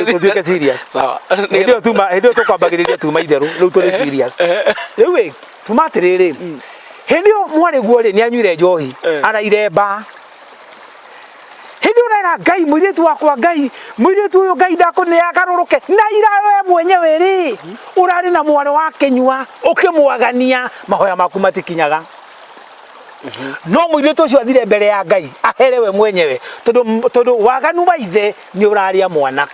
Speaker 2: tũtuĩke serious.
Speaker 1: Sawa.
Speaker 2: Hĩndĩ ĩyo tũkwambagĩrĩria tuma itherũ, rĩu tũrĩ serious. Rĩu ĩ tuma atĩrĩrĩ, hĩndĩ ĩyo mwarĩguo rĩ, nĩ anyuire njohi, araire mbaa. Hĩndĩ ĩyo ũrera Ngai, "Mũirĩtu wakwa, Ngai, mũirĩtu ũyũ, Ngai, ndakũnĩ agarũrũke," na ira we mwenyewe rĩ, ũrarĩ na mwarĩ wa kĩnyua ũkĩmwagania. Mahoya maku matikinyaga. No mũirĩtu ũcio athire mbere ya Ngai ahere we mwenyewe, tondũ waganu wa ithe nĩ ũrarĩa mwana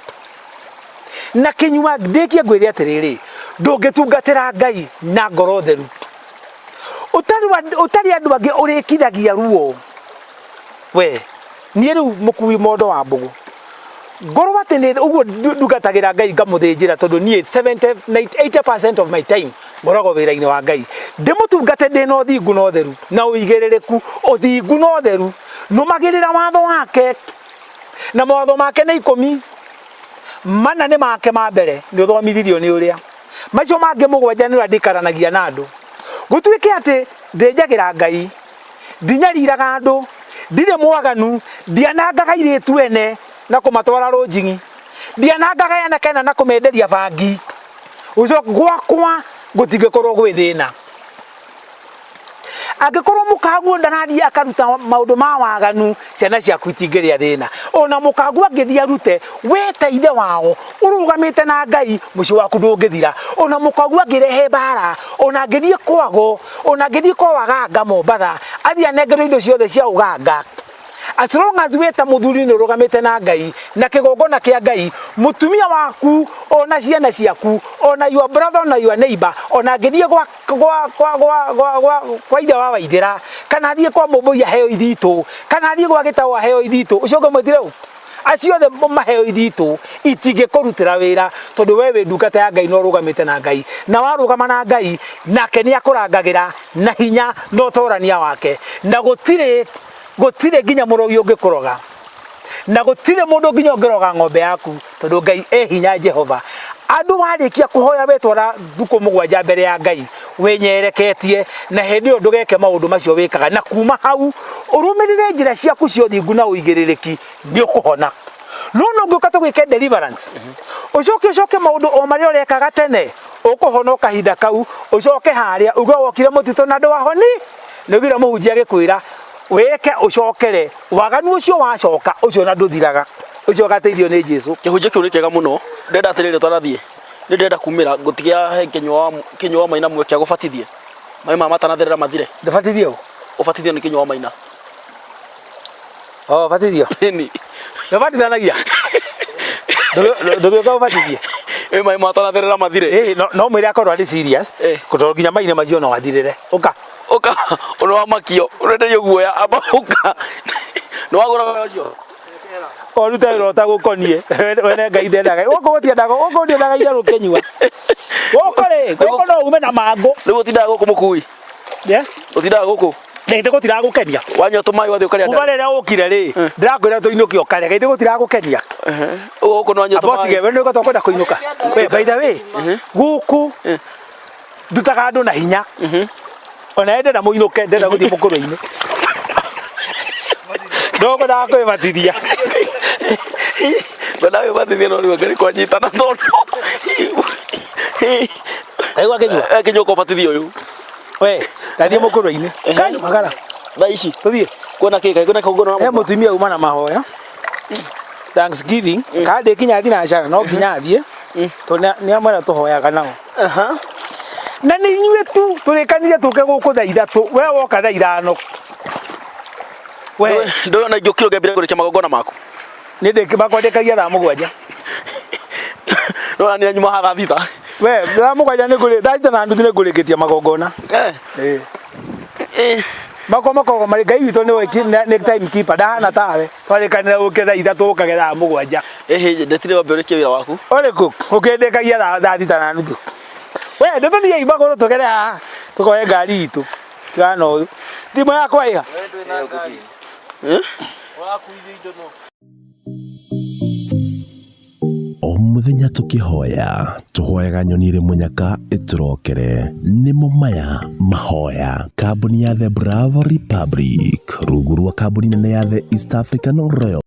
Speaker 2: na kĩnyua. Ndĩkie ngwĩre atĩrĩrĩ, ndũngĩtungatĩra Ngai na ngoro theru ũtarĩ andũ angĩ ũrĩkithagia ruo. We niĩ rĩu mũkui mondo wa mbũgũ. Ngorwo atĩ nĩ ũguo ndungatagĩra Ngai ngamũthĩnjĩra, tondũ niĩ 70 80% of my time ngoragwo wĩra-inĩ wa Ngai, ndĩmũtungate ndĩna ũthingu na ũtheru na ũigĩrĩrĩku. Ũthingu na ũtheru, nũmagĩrĩra watho wake, na mawatho make nĩ 14 nĩ make ma mbere nĩ ũthomithirio nĩ ũrĩa macio mangĩ 7 nĩ ũrĩa ndikaranagia na andũ. Gũtuĩke atĩ thĩnjagĩra Ngai, ndinyariraga andũ, ndirĩ mwaganu, ndianangaga airĩtu ene na kũmatwara rũnjing'i, ndianangaga anake ene na kũmenderia bangi, ũcoke gwakwa gũtingĩkorwo gwĩ thĩna. Angĩkorwo mũkaguo ndarathiĩ akaruta maũndũ ma waganu, ciana ciaku itingĩrĩa thĩna. Ona mũkaguo angĩthiĩ arute, we ta ithe wao ũrũgamĩte na Ngai, mũciĩ waku ndũngĩthira. Ona mũkaguo angĩrehe mbara, ona angĩthiĩ kwago, ona angĩthiĩ kwa waganga Mombatha, athiĩ anengerwo indo ciothe cia ũganga, as long as we ta mũthuri nĩ ũrũgamĩte na Ngai na kĩgongona kĩa Ngai, mũtumia waku ona ciana ciaku ona your brother ona your neighbor, ona angĩthiĩ gwa kwa kwa kwa kwa kwa kwa ithe wa Waithĩra, kana athiĩ kwa Mũmbũi aheo ithitũ, kana athiĩ gwa Gĩtaũ aheo ithitũ, ũcio ũngĩ mwĩtire ũ, acio othe maheo ithitũ itingĩkũrutĩra wĩra, tondũ we wĩ ndungata ya Ngai na ũrũgamĩte na Ngai, na warũgama na Ngai nake nĩ akũrangagĩra na hinya na ũtorania wake, na gũtirĩ nginya mũrogi ũngĩkũroga, na gũtirĩ mũndũ nginya ũngĩroga ng'ombe yaku, tondũ Ngai e hinya Jehova. Andũ warĩkia kũhoya wetwara thukũ 7 mbere ya Ngai wĩnyereketie, na hĩndĩ ĩyo ndũgeke maũndũ macio wĩkaga, na kuma hau ũrũmĩrĩre njĩra ciaku cia ũthingu na ũigĩrĩrĩki, nĩ ũkũhona. No no ngĩũka tũgwĩke deliverance, ũcoke ũcoke maũndũ o marĩa ũrekaga tene, ũkũhona o kahinda kau, ũcoke harĩa uge wokire mũtitũ na ndwahoni, nĩ ũgire mũhunjia agĩkwĩra wĩke, ũcokere waganu ũcio wacoka, ũcio na ndũthiraga, ũcio ũgateithio nĩ Jesu.
Speaker 1: Kĩhunjio kĩu nĩ kĩega mũno. Ndĩrenda atĩrĩrĩ, twarathiĩ nĩ ndĩrenda kumĩra ngũtigia he kĩnyua wa Maina mweke agũbatithie maĩ ma matanatherera mathire.
Speaker 2: Ndũbatithio ũ?
Speaker 1: Ũbatithio nĩ kĩnyua wa Maina.
Speaker 2: O batithio.
Speaker 1: Nĩ
Speaker 2: Ndũbatithanagia? Ndũgĩũka ũbatithie?
Speaker 1: Ĩ maĩ matanatherera mathire.
Speaker 2: Ĩ no mwĩre akorwo arĩ serious, tondũ nginya maine macio no athirĩre. Ũka.
Speaker 1: Ũka ũndũ wa makio ũrenderio guoya, amba ũka nĩ wagũra ũcio.
Speaker 2: Ũrute wĩra ũtagũkoniĩ. Wene Ngai ndendaga. Gũkũ gũtiendaga, gũkũ gũtiendaga itherũ ũkĩnyua. Gũkũ rĩ, gũkũ no ume na mangũ.
Speaker 1: Rĩu ũtindaga gũkũ mũkui?
Speaker 2: Yeah.
Speaker 1: Ũtindaga gũkũ?
Speaker 2: Githĩ gũtiragũkenia?
Speaker 1: Wanyua tũmaĩ wathiĩ ũkarĩa
Speaker 2: Kuma rĩrĩa ũkire rĩ, ndĩrakwĩra tũinũke ũkarĩa. Githĩ gũtiragũkenia?
Speaker 1: Gũkũ no wanyua
Speaker 2: Amba ũtige,
Speaker 1: tũmaĩ.
Speaker 2: we nĩ ũkwenda kũinũka. We, by the way, gũkũ ndutaga andũ na hinya. Ona ndenda mũinũke, ndenda gũthiĩ mũkũrũ-inĩ. Ndũkwendaga kwĩbatithia.
Speaker 1: Ngwendaga kwĩbatithia no rĩu anga kwanyitana tondũ
Speaker 2: Aigua kĩnyua?
Speaker 1: Kĩnyua ũkobatithia ũyũ.
Speaker 2: We, ndathiĩ mũkũrũ-inĩ. Kai, magara.
Speaker 1: Thaa ici.
Speaker 2: Tũthiĩ.
Speaker 1: Kwĩna kĩ? Kaĩ kwĩna kĩgongona?
Speaker 2: He mũtumia uma na mahoya. Thanksgiving. Kana ndĩkinya thinacara no nginya athiĩ. Tondũ nĩ amwe arĩa tũhoyaga nao. Na nĩ inyuĩ tu tũrĩkanire tũke gũkũ thaa 3, we woka thaa 5. We
Speaker 1: Ndũĩ ona ingĩũkira ũngĩambire kũrĩkia magongona maku.
Speaker 2: Nĩ makwandĩkagia thaa 7.
Speaker 1: Nĩ ũrania nyuma haha thaa 6.
Speaker 2: We thaa 7 nĩ ngũrĩ, thaa 6:30 nĩ ngũrĩkĩtie magongona. Makwa makoragwo marĩ Ngai witũ nĩ time keeper, ndahana tawe. Twarĩkanĩra ũke thaa 3 ũkage thaa 7.
Speaker 1: Ĩhĩ, ndetire wambe ũrĩkie wĩra waku.
Speaker 2: Ũrĩkũ? Ũkĩndĩkagia thaa 6:30. We ndũtũthiĩ magũrũ tũgere haha tũkoe ngari itũ. Tigana ũyũ. Thimũ yakwa ĩha?
Speaker 4: O mũthenya tũkĩhoya, tũhoyaga nyoni ĩrĩ mũnyaka ĩtũrokere. Nĩmo maya mahoya. Kambuni ya The Bravo Republic rungu rwa kambuni nene ya The East African Royal.